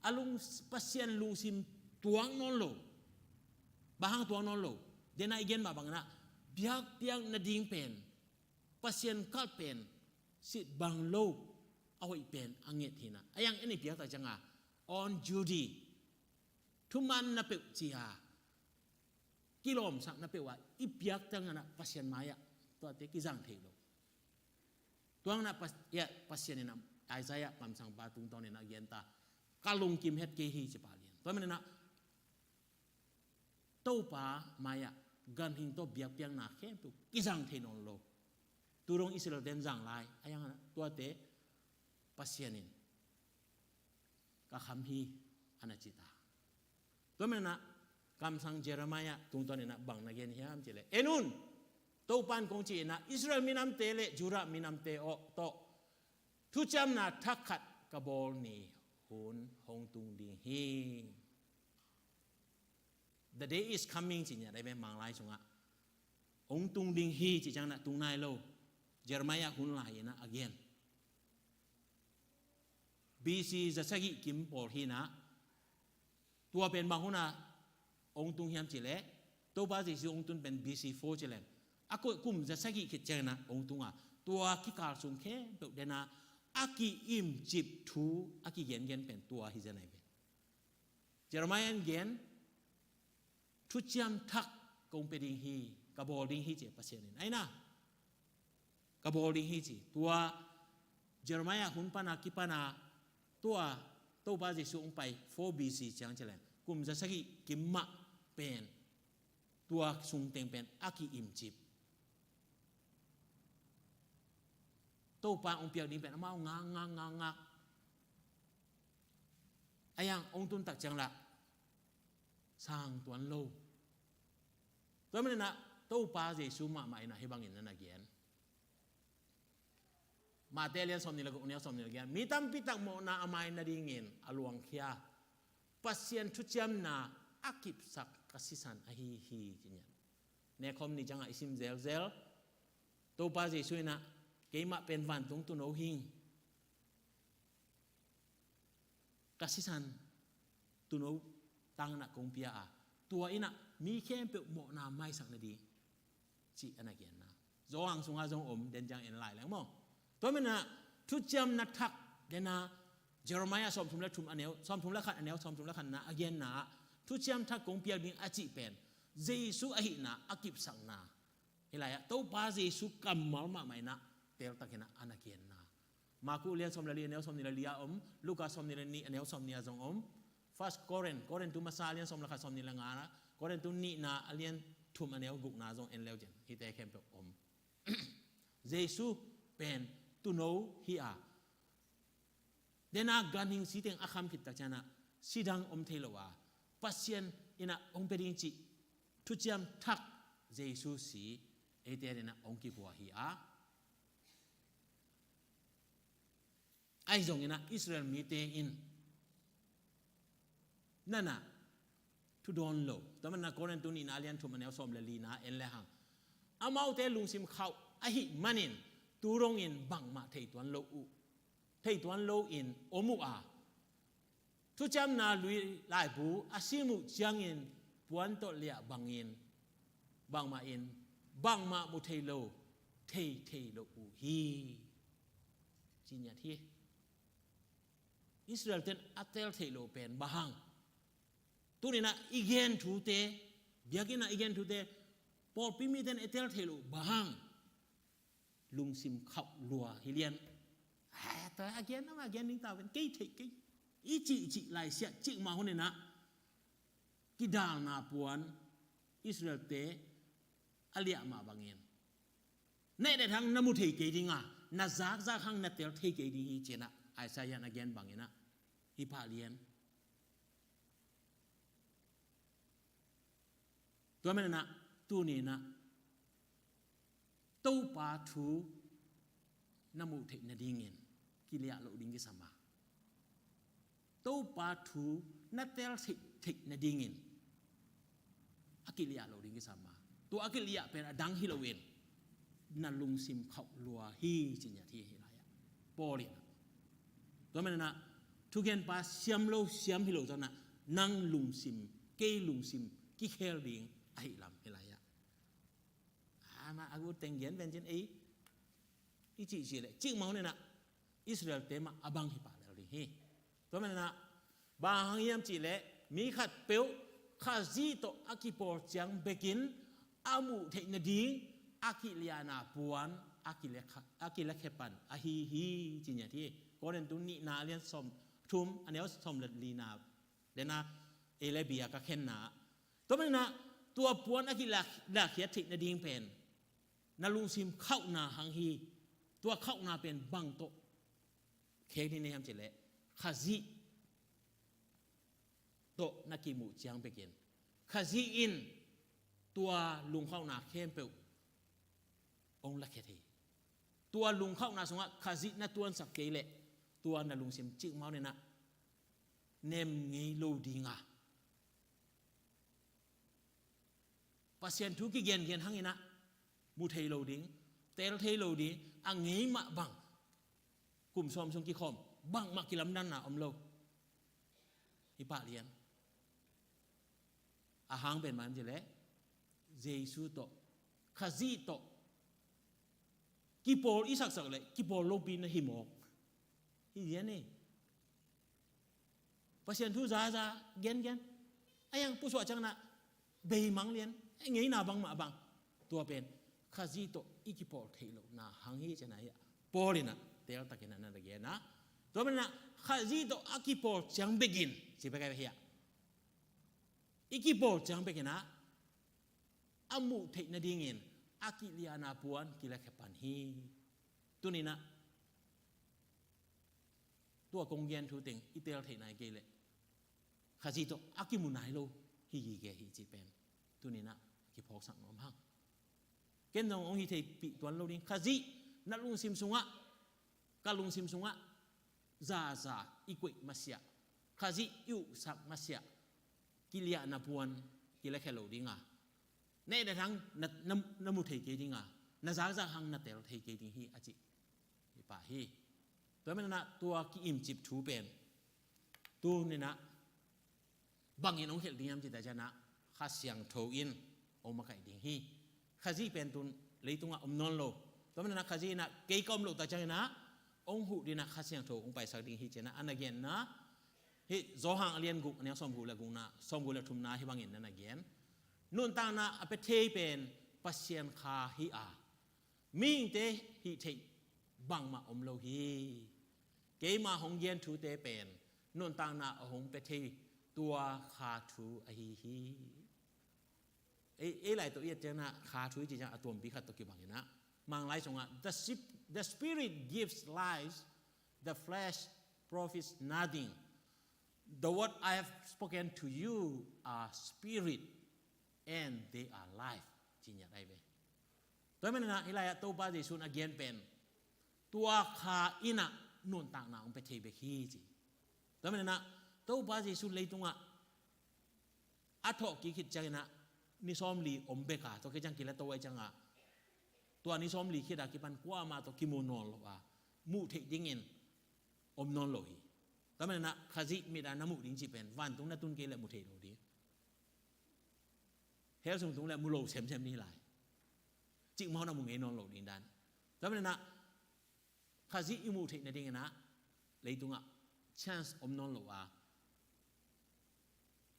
A lung, Pasian lungsim tuak nawn lo. Bang hang tuak nawn lo? Dena i gen mah bangin a biakpiak nading pen, Pasian kalh pen, sit bang lo, a hoih pen a nget hi in a. Ahi hang en i piak tak ciang a, on duty, thumanna peuh ci a, kilawmsakna peuh a i piak tak ciang in a Pasian mai-ah tuate kizang thei lo. Tua hang in a Pas-, ya, Pasian in a Isaiah kamsangpa tungtawn in a gen ta, "Ka lungkim het kei hi," ci pah lian. Tua manin a Topa mai-ah ganhing tawh biakpiakna khempeuh kizang thei nawn lo. Tu dong Israel-te'n zang lai, ahi hang in a tuate Pasian in, "Ka kham hi," a na ci ta. Tua manin a kamsang Jeremiah tungtawn in a bang na gen hiam cih leh, "En un, Topa in kong cih inah Israel minamte le Judah minamte aw tawh thuciamna thak khat ka bawl ni hun hong tung ding hi. The day is coming ci-in a dai ve Manglai sungah. Hong tung ding hi ci ciangin ah tung nai lo. Jeremiah hun lai inah a gen. B C za sagih kim pawl hi inah tua pen bang hun ah hong tung hiam cih leh Topa Jesu hong tun pen B C four ci leng a koih kum za sagih khit ciangin ah hong tung a, tua kikal sung khempeuh den a a ki-imcip thu a kigengen pen tua hi zen ahi ve. Jeremiah in gen, thuciam thak kong pia ding hi, ka bawl ding hi ci Pasian in. Aina, ka bawl ding hi ci. Tua Jeremiah hun pana kipana tua Topa Jesu hong pai four B C ciang ci leng kum za sagih kim mah pen tua sung teng pen a ki-imcip. Topa hong piak ding pen amau ngak ngak ngak ngak. A yang hong tun tak ciang lah sang tuan lo. Tua manin ah Topa Jesu mahmah inah hih bangin na na gen. Mate a lian sawmnih le guk, a neu sawmnih le giat, mi tampi tak mawhna a mai nadingin a luangkhia Pasian thuciamna a kipsak ka sisan ahi hi ci-in. Nekhawm ni ciangah i sim zelzel. Topa Jesu inah keimah pen vantung tuuno hing. Ka sisan tuuno tangin ah kong pia a, tua inah mi khempeuh mawhna maisak nading cih a na genna. Zawhang sungah zong om den ciang en lai leng maw. Tua manin ah thuciamna thak den a Jeremiah sawmthum le thum a neu, sawmthum le khat a neu, sawmthum le khatna a genna ah thuciam thak kong piak ding a cih pen Jesu ahihna a kipsakna. Hih lai-ah Topa Jesu kammal mahmah inah teltak inah a na genna. Marku lian sawm le li a neu sawmnih le li ah om, Luka sawmnih le nih a neu sawmnih ah zong om. First Corinth, Korintu masa a lian sawm le khat sawmnih le nga, Korintu nihna a lian thum a neu gukna zong en leu cin hihte khempeuh om. Jesu pen tuuno hi a, den a ganhing si teng a kham khit tak ciangin ah si dang om thei lo a, Pasian inah hong pia ding cih thuciam thak Jesu si eite adingin ah hong kipua hi a. Ahi zongin ah Israel mite in na na thu dawn lo. Tua manin ah Korintu nihna a lian thum a neu sawm le lina en le hang, amaute lungsim khauh ahih manin tu dongin bangmah thei tuan lo uh, thei tuan loin om uh a, thuciamna lui laibu a sim uh ciangin puan tawh liah bangin bangmah in bangmah mu thei lo, thei thei lo uh hi ci-in ngiat hi. Israel ten a tel theih loh pen bang hang? Tuni-in ah i gen thute, biakinn ah i gen thute, pawlpi mite in a tel theih loh bang hang? Lungsim khauh lua hi lian. Ah, tua a gen, a gen ding ta ven, kei theih kei, i cih cih laisiah cikmah hunin ah kidalna puan Israel-te a liah mah bangin na et et hang na mu thei kei ding a, na zakzak hang na tel thei kei ding hi ci-in ah Isaiah in a gen bangin ah hi pah lian. Tua manin ah tuni-in ah Topa thu na muh theih nadingin kiliah loh ding kisam a, Topa thu na tel theih theih nadingin a kiliah loh ding kisam a, tua a kiliah pen a dang hi loin na lungsim khauh lua hi ci-in ngiat hi, hih lai-ah Paul in ah. Tua manin ah thugenpa siam lo siam hi lo zongin ah nang lungsim, kei lungsim kikhel ding ahih lam hih lai-ah. Amah a ut teng gen ven cin ei i cih cih leh cikmah hunin ah Israel-te mah a bang hi pah lel ding hi. Tua manin ah bang hang hiam cih leh mi khatpeuh Khazih tawh a kipawl ciang bekin a muh theih nading a kiliahna puan a kile kha-, a kilakhe pan ahi hi ci-in ngiat hi. Korintu nihna a lian sawm thum a neu sawm le lina, den a, A le B a ka khenna. Tua manin ah tua puan a kila-, kilakhiat theih nading pen na lungsim khauhna hang hi. Tua khauhna pen bang tawh khek ding na hiam cih leh Khazih tawh na kimuh ciang bekin Khazih in tua lungkhauhna khempeuh hong lakhia thei. Tua lungkhauhna sungah Khazih na tuansak kei leh tua na lungsim cikmah in ah nem ngei lo ding a, Pasian thu kigengen hangin ah mu thei lo ding, tel thei lo ding, a ngei mah bang kum sawm sung kikhawm bangmah kilamdanna om lo. Hi pah lian. A hang pen mah hiam cih leh Jesu tawh, Khazih tawh kipawl i saksak leh kipawl lopi na hi mawk. Hi lian e. Pasian thu zaza gengen, a hiang pusuah ciangin ah beimang lian, a ngeina bangmah bang. Tua pen Khazih tawh i kipawl theih lohna hang hi ci-in ah hi a, Paul in ah teltakin ah na gen a. Tua manin ah Khazih tawh a kipawl ciang bekin ci bek a hi a, i kipawl ciang bekin ah a muh theih nadingin a kiliahna puan kilakhia pan hi. Tuni-in ah tua kong gen thu teng i tel theih nai kei leh Khazih tawh a kimu nai lo hi gige hi cih pen tuni-in ah kiphawksak nuam hang. Ken zong hong hi theipih tuan lo ding. Khazih na lungsim sungah, ka lungsim sungah zaza i koih masiah, Khazih i uhsak masiah kiliahna puan kilakhia lo ding a, na et hang na, na, na mu thei kei ding a, na zakzak hang na tel thei kei ding hi a cih hi pah hi. Tua manin ah tua ki-imcip thu pen tuni-in ah bangin hong hilh ding hiam cih tak ciangin ah Kha Siangtho in hong makaih ding hi. Khazih pen tun leitungah om nawn lo. Tua manin ah Khazih in ah kei ka om loh tak ciangin ah hong huh ding ah Kha Siangtho hong paisak ding hi ci-in ah a na genna. Hih Johan a lian guk, a neu sawmguk le gukna, sawmguk le thumna hih bangin na na gen. Nuntakna a pia thei pen Pasian Kha hi a, mihingte hih theih bangmah om lo hi. Keima hong gen thute pen nuntakna a hong pia thei tua Kha thu ahi hi. Ei, ei lai tawh i et ciangin ah Kha thu i cih ciang a tuampi khat tawh kibangin ah, Manglai sungah, "The sip-, the Spirit gives life, the flesh profits nothing. The word I have spoken to you are spirit and they are life," ci ngiat ahi ve. Tua manin ah hih lai-ah Topa Jesu in a gen pen tua Kha in ah nuntakna hong pia thei bek hi ci. Tua manin ah Topa Jesu leitungah a thawhkik khit ciangin ah ni sawmli om bek a, tua khit ciang kila to ahih ciangin ah tua ni sawmli khit a kipan kuamah tawh kimu nawn lo a, muh theih dingin om nawn lo hi. Tua manin ah Khazih mit a na muh ding cih pen vantung na tun kei leh mu thei lo ding, hell sung tung leh mu lo semsem ni lai. Cikmah na mu ngei nawn lo ding dan. Tua manin ah Khazih i muh theih nadingin ah leitungah chance om nawn lo a,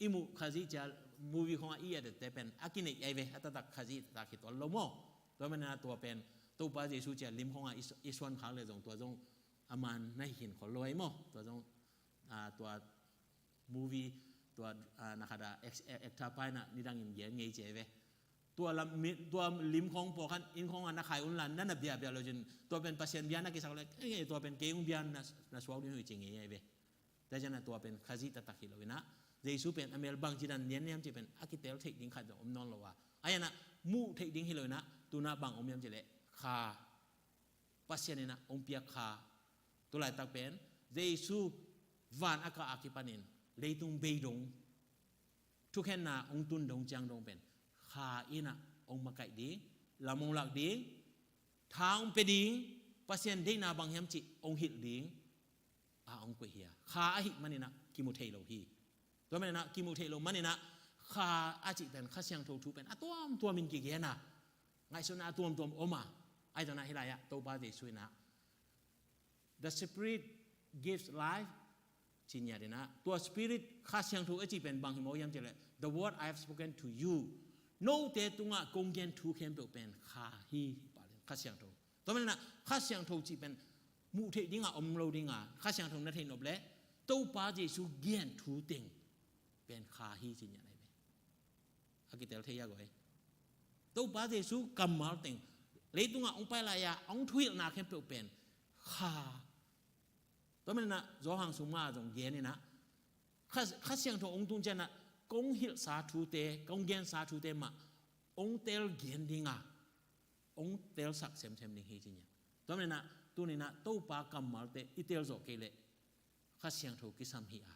i muh Khazih ci a, movie khawngah i et ette pen a kineih ahi ve, a taktak Khazih taktak hi tuan lo maw. Tua manin ah tua pen Topa Jesu ci a lim khawngah i su-, i suan khak leh zong tua zong a man na hi khin khol lo ahi maw. Tua zong, ah, tua movie tua, ah, na khat a ex-, actor pa in ah nidangin gen ngei ci ahi ve. Tua lam mi, tua lim khawng pawlkhat inn khawngah na khai un la, na na bia bia lo cin, tua pen Pasian bia na kisak leh, eh, tua pen kei hong bia na, na suak ding hi ci ngei ahi ve. Tua ciangin ah tua pen Khazih taktak hi lo in ah, Jesu pen a mel bangci dan lian hiam cih pen a kitel theih ding khat zong om nawn lo a. Ahi zongin ah muh theih ding hi lo in ah, tu-in ah bang om hiam cih leh Kha, Pasian in ah hong piak Kha. Tu laitak pen Jesu van a kah a kipanin leitung bei dong, thukhenna hong tun dong ciang dong pen Kha in ah hong makaih ding, lam hong lak ding, tha hong pia ding, Pasian deihna bang hiam cih hong hilh ding a hong koih hi a, Kha ahih manin ah kimu thei lo hi. Tua manin ah kimu thei lo manin ah Kha a cih pen, Kha Siangtho thu pen a tuamtuamin kigen a, ngaihsutna a tuamtuam om a, ahi zongin ah hih lai-ah Topa Jesu in ah, "The Spirit gives life," ci ngiat in ah, tua Spirit, Kha Siangtho a cih pen bang hi mawk hiam cih leh, "The word I have spoken to you." Note tungah kong gen thu khempeuh pen Kha hi, Kha Siangtho. Tua manin ah Kha Siangtho cih pen muh theih ding a om lo ding a, Kha Siangtho na theih nop leh Topa Jesu gen thu teng pen Kha hi ci ngiat ahi ve. A kitel thei a guai. Topa Jesu kammal teng, leitungah hong pai lai-a hong thuhilhna khempeuh pen Kha. Tua manin ah Johan sung mah zong gen in ah, Kha, Kha Siangtho hong tung ciangin ah kong hilhsa thute, kong gensa thute mah hong tel gen ding a, hong telsak semsem ding hi ci nia. Tua manin ah tuni-in ah Topa kammalte i tel zawh kei leh Kha Siangtho kisam hi a,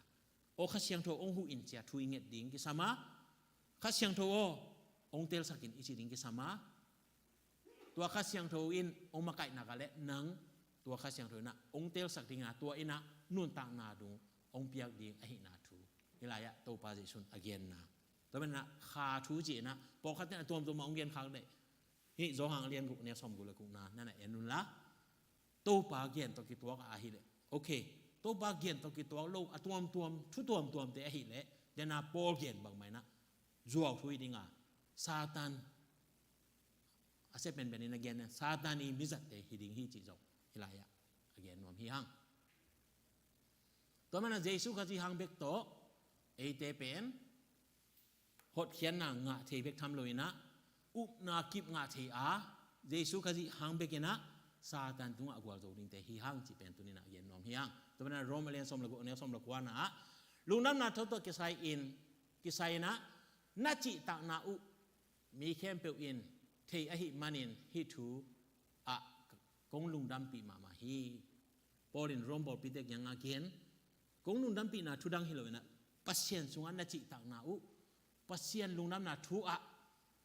aw Kha Siangtho hong huh in ci-a thu i nget ding kisam a, Kha Siangtho aw hong telsak in i ci ding kisam a, tua Kha Siangtho in hong makaihna ka leh nang tua Kha Siangtho in ah hong telsak dingin ah tua in ah nuntakna dung hong piak ding ahihna thu hih lai-ah Topa Jesu in a genna. Tua manin ah kha thu ci-in ah pawlkhat in a tuamtuam ah hong gen khak leh, hih Johan a lian guk, a neu sawmguk le gukna na na en un la, Topa gen tawh kituak a ahih leh, okay, Topa gen tawh kituak lo a tuamtuam, thu tuamtuamte ahih leh, dena Paul gen bangmah in ah zuau thu hi ding a, Satan, a sia penpen in a gen, Satan i mizatte hi ding hi cih zong hih lai-ah a gen nuam hi hang. Tua manin ah Jesu Khazih hang bek tawh eite pen hotkhiatna ngah thei bek tham lo-in ah, upna kip ngah thei a, Jesu Khazih hang bek in ah Satan tungah gualzo dingte hi hang cih pen tuni-in ah a gen nuam hi hang. Tua manin ah Rom a lian sawm le guk, a neu sawm le kuana ah, lungdamna thu tawh kisai-in, kisai-in ah na cihtakna uh mi khempeuh in thei ahih manin hih thu ah kong lungdampih mahmah hi. Paul in Rom pawlpite kiangah a gen, kong lungdampihna thu dang hi lo-in ah, Pasian sungah na cihtakna uh, Pasian lungdamna thu ah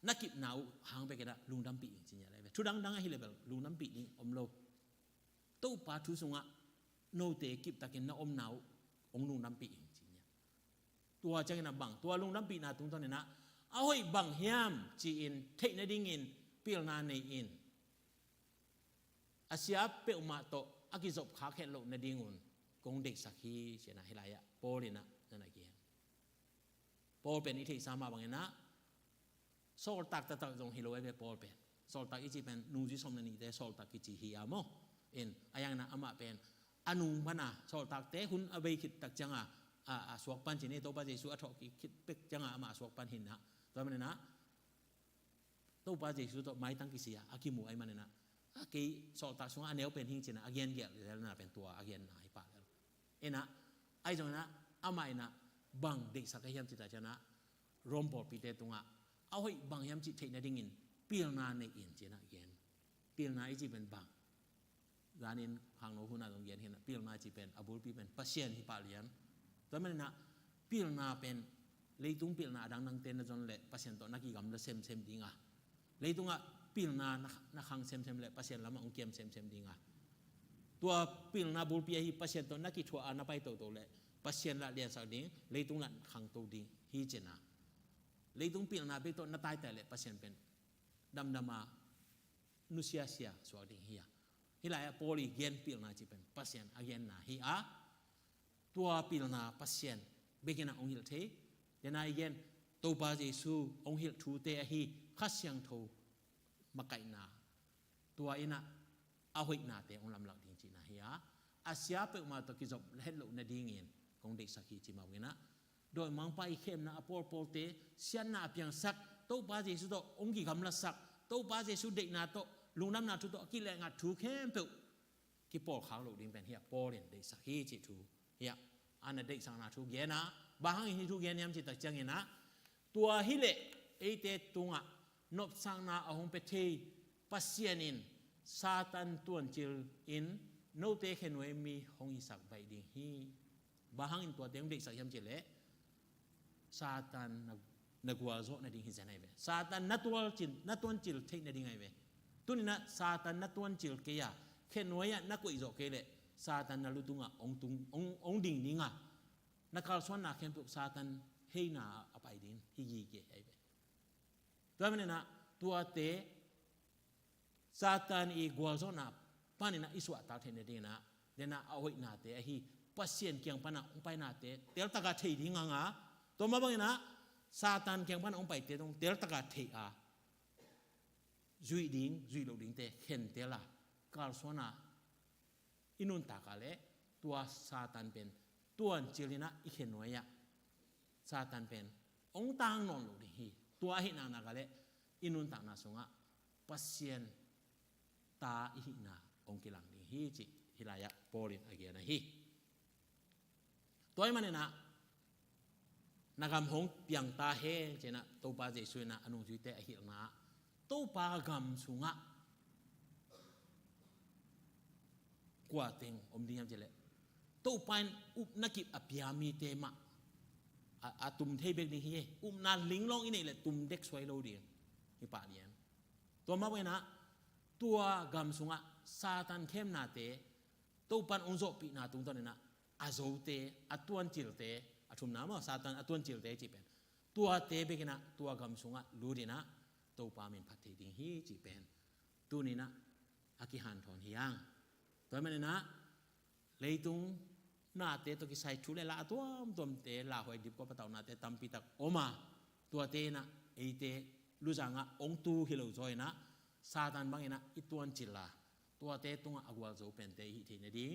na kipna uh hang bek in ah lungdampih ing ci nia lai ve. Thu dangdang ahih leh bel lungdampih ding om lo. Topa thu sungah note kiptakin na omna uh hong lungdampih ing ci nia. Tua ciangin ah bang, tua lungdampihna tungtawn in ah, a hoih bang hiam ci-in theih nadingin pilna nei in, a sia peuhmah tawh a kizopkhak het loh nadingun kong deihsak hi ci-in ah hih lai-ah Paul in ah na na gen. Paul pen i theihsa mah bangin ah sawltak taktak zong hi lo ahi ve Paul pen. Sawltak i cih pen nungzui sawm le nihte sawltak kici hi a maw. In, a yang in ah amah pen a nung pan a, sawltakte hun a bei khit tak ciangin a, a, a suak pan ci ni, Topa Jesu a thawh khit pek ciangin amah a suak pan hi in ah. Tua manin ah Topa Jesu tawh maitang kisia a kimu ahih manin ah, a kei sawltak sungah a neu pen hing ci-in ah a gen gelh zelna pen tua a genna hi pah lel. In ah, ahi zongin ah amah in ah bang deihsak ahi hiam cih tak ciangin ah, Rom pawlpite tungah a hoih bang hiam cih theih nadingin pilna nei in ci-in ah gen. Pilna i cih pen bang, zanin khangno hun ah zong gen hi in ah, pilna cih pen a bulpi pen Pasian hi pah lian. Tua manin ah pilna pen, leitung pilna a dangdangte na zon leh Pasian tawh na kigamla semsem ding a, leitungah pilna na, na khang semsem leh Pasian lamah hong kiam semsem ding a, tua pilna bulpi ahi Pasian tawh na kithuah a na pai toto leh Pasian lah liansak ding, leitung lah khangto ding hi ci-in ah. Leitung pilna bek tawh na taitai leh Pasian pen damdam a, nusiasia suak ding hi a. Hih lai-ah Paul i gen pilna cih pen Pasian a genna hi a, tua pilna Pasian bek in ah hong hilh thei. Dena i gen Topa Jesu hong hilh thute ahi Kha Siangtho makaihna, tua in ah a hoihnate hong lamlak ding cihna hi a, a sia peuhmah tawh kizop het loh nadingin kong deihsak hi ci mah bangin ah, dawimangpa i khemna a pawlpawlte siatna a piangsak, Topa Jesu tawh hong kigamlasak, Topa Jesu deihna tawh, lungdamna thu tawh a kilehngah thu khempeuh kipawlkhak loh ding pen hi a, Paul in deihsak hi cih thu hi a, a na deihsakna thu gen a, bang hangin hih thu gen hiam cih tak ciangin ah, tua hi leh eite tungah nopsakna a hong pia thei Pasian in Satan tuancil in note khenuai mi hong hisak baih ding hi. Bang hangin tuate hong deihsak hiam cih leh, Satan na, na gualzawh nading hi zen ahi ve. Satan na tuancil, na tuancil theih nading ahi ve. Tuni-in ah Satan na tuancil kei a, khenuai ah na koih zawh kei leh, Satan na lu tungah hong tung, hong, hong ding ding a, na kalsuanna khempeuh Satan heina a pai ding hi gige ahi ve. Tua manin ah tuate Satan i gualzawhna panin ah i suahtak theih nadingin ah, dena a hoihnate ahi Pasian kiang pan a hong painate teltak a thei ding hang a, tua mah bangin ah Satan kiang pan a hong paite zong teltak a thei a, zuih ding, zuih loh dingte khentel a, kalsuan a i nuntak a leh tua Satan pen tuancil in ah i khenuai ah Satan pen hong tang nawn lo ding hi. Tua ahih nak nak a leh i nuntakna sungah Pasian ta i hihna hong kilang ding hi cih hih lai-ah Paul in a gen ahi. Tua ahih manin ah na gam hong piang ta hen ci-in ah Topa Jesu in ah a nungzuite a hilhna ah, Topa gam sungah kua teng om ding hiam cih leh, Topa in upna kip a pia mite mah a, a tum thei bek ding hi. Upna linglawng i neih leh tum dek suai lo ding hi pah ding. Tua mah bangin ah tua gam sungah Satan khemnate Topa in hong zawhpihna tungtawn in ah a zote, a tuancilte, a thumna maw, Satan a tuancilte cih pen, tuate bek in ah tua gam sungah lut in ah Topa min phat thei ding hi cih pen tuni in ah a kihanthawn hi hang. Tua ahih manin ah leitung nate tawh kisai thu le la a tuamtuamte, lauhuai dipkua patauhnate tampi tak om a, tuate in ah eite luzang ah hong tu hi lo zaw in ah Satan bangin ah i tuancil a, tuate tungah a gualzo pente i hih theih nading,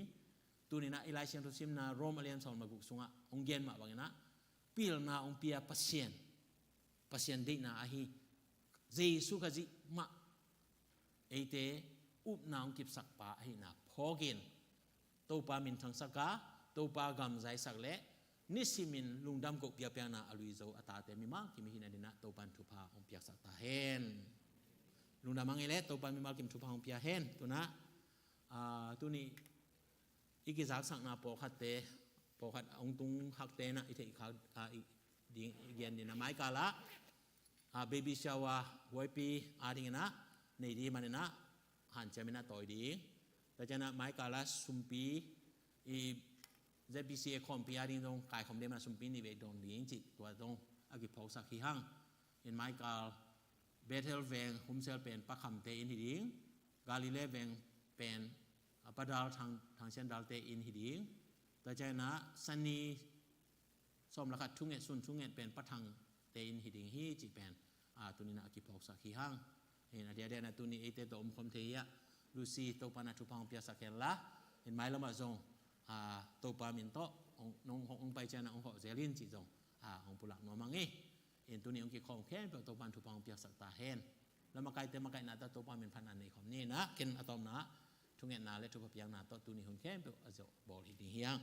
tuni in ah i Lai Siangtho simna Rom a lian sawm le guk sungah hong gen mah bangin ah pilna hong pia Pasian, Pasian deihna ahi Jesu Khazih mah eite upna hong kipsakpa ahihna phawkin Topa minthangsak a, Topa gam zaisak le nisimin lungdam koh biakpiakna a luizo a tate mimal kim i hih nadingin ah Topa in thupha hong piaksak ta hen. Lungdam a ngei leh Topa in mimal kim thupha hong pia hen. Tu in ah, ah, tuni i kizaksakna pawlkhatte, pawlkhat hong tung hakte in ah i theih khak, ah, i ding, i gen dingin ah maikal ah, ah, baby shower huaipi adingin ah nei ding manin ah hanciam in ah tawi ding. Tua ciangin ah maikal ah sumpi, i Z B C A khawmpi ading zong kaikhawm ding manin ah sumpi nih vei dawn ding cih tua zong a kiphawksak hi hang. In maikal Bethel veng Humsel pen Pa Khamte inn hi ding, Galilee veng pen, ah, Pa Dal Thang, Thang Sian Dalte inn hi ding. Tua ciangin ah Sani sawm le khat thunget, sun thunget pen Pa Thangte inn hi ding hi cih pen, ah, tuni in ah a kiphawksak hi hang. In a diakdiak in ah tuni eite tawh omkhawm thei hi a, Lucy Topa in ah thupha hong piaksak hen la, in mailam ah zong, ah, Topa min tawh hong, nong hong, hong pai ciangin ah hong hawh zel in cih zong, ah, hong pulak nuam a ngei. In tuni hong kikhawm khempeuh Topa in thupha hong piaksak ta hen. La makaite makaihna tawh Topa min phatna nei khawm ni in ah, ken a tawpna ah thungetna le thupha piakna tawh tuni hun khempeuh a zawh bawl hi ding hi hang.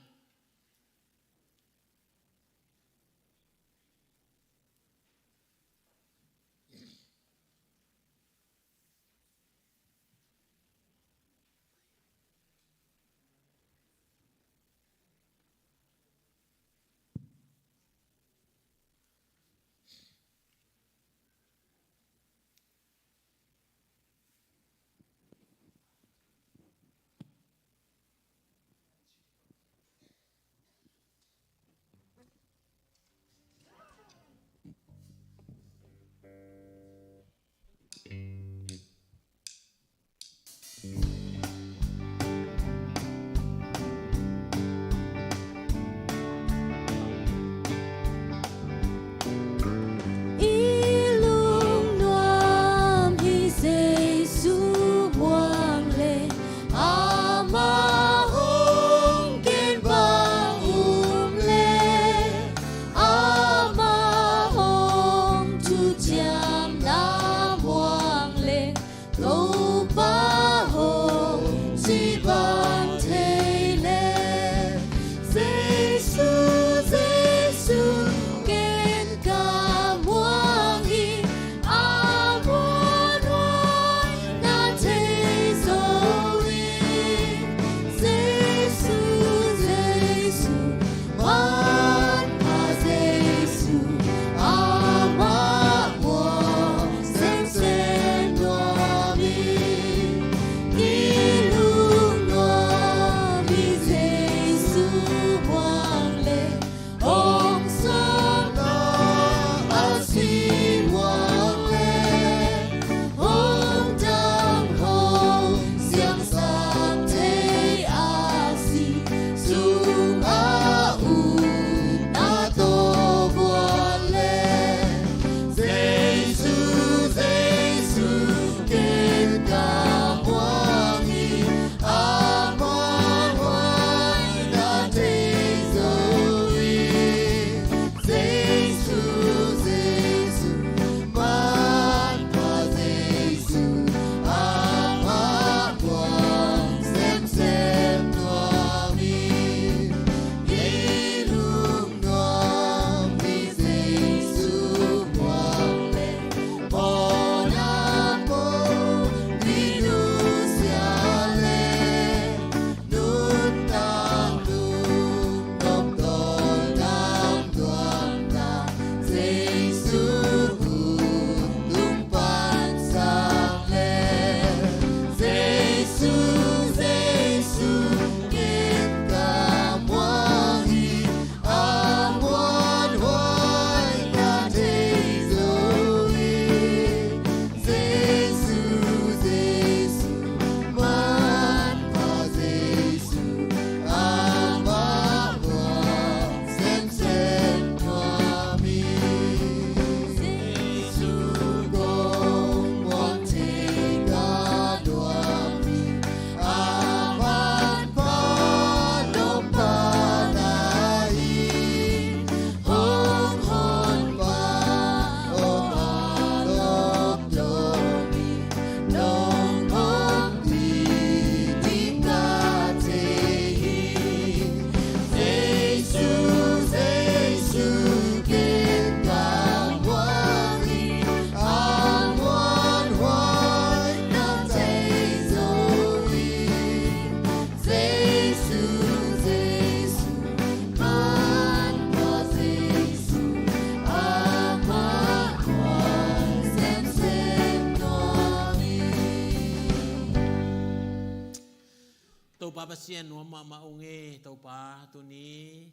Topa Pasian nuam mahmah ung e, Topa, tuni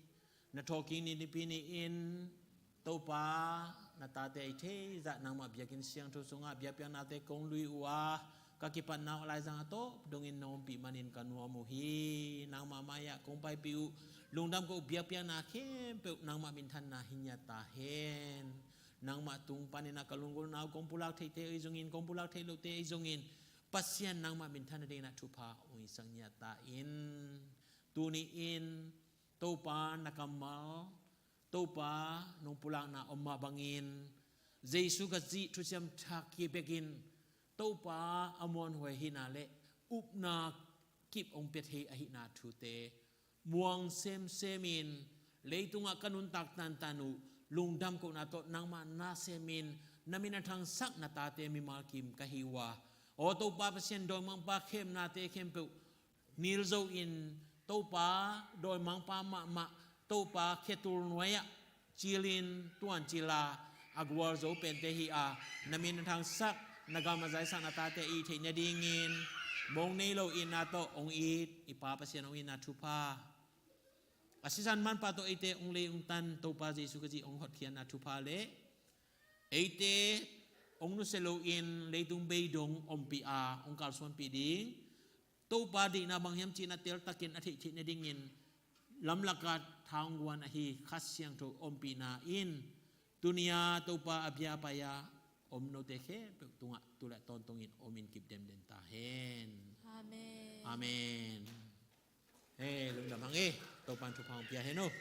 na thawhkik ni nipi ni-in Topa, na tate i theizah nangmah biakinn siangtho sungah biakpiaknate kong lui uh a, ka kipatna uh laizang a tawp dongin na ompih manin ka nuam uh hi. Nangmah mai-ah kong paipih uh lungdam ko uh, biakpiakna khempeuh nangmah minthanna hi ngiat ta hen. Nangmah tung panin a ka lunggulhna uh kong pulak theite ahi zongin, kong pulak theih lohte ahi zongin, Pasian nangmah minthan nadingin ah thupha hong hisak ngiat ta in. Tuni-in Topa na kammal, Topa nong pulakna om mah bangin, Jesu Khazih thusiam thak kibekin Topa a muanhuai ahihna le upna kip hong pia thei ahihna thute muang semsemin, leitungah ka nuntak tantan uh lungdam kohna tawh nangmah na semin, na min a thangsak na tate mimal kim ka hi uh a, aw Topa Pasian, dawimangpa khemnate khempeuh nilzo in, Topa dawimangpa mahmah, Topa khetul nuai-ah cilin tuancil a, a gualzo pente hi a, na min a thangsak, na gam a zaisak na tate i theih nadingin mong nei lo itna tawh hong it i Pa Pasian, hong itna thupha, a sisan manpha tawh eite hong lei hong tan Topa Jesu Khazih hong hotkhiatna thupha le eite hong nusia loin leitung bei dong ompih a hong kalsuanpih ding Topa deihna bang hiam cihna teltakin a theih theih nadingin lamlaka tha hong guan ahi Kha Siangtho ompihna in tuni-a Topa a bia a pai-a om note khempeuh tungah tu le tawntungin omin kip demdem ta hen. Amen. Amen. He, lungdam hang e. Topa in thupha hong pia hen uh.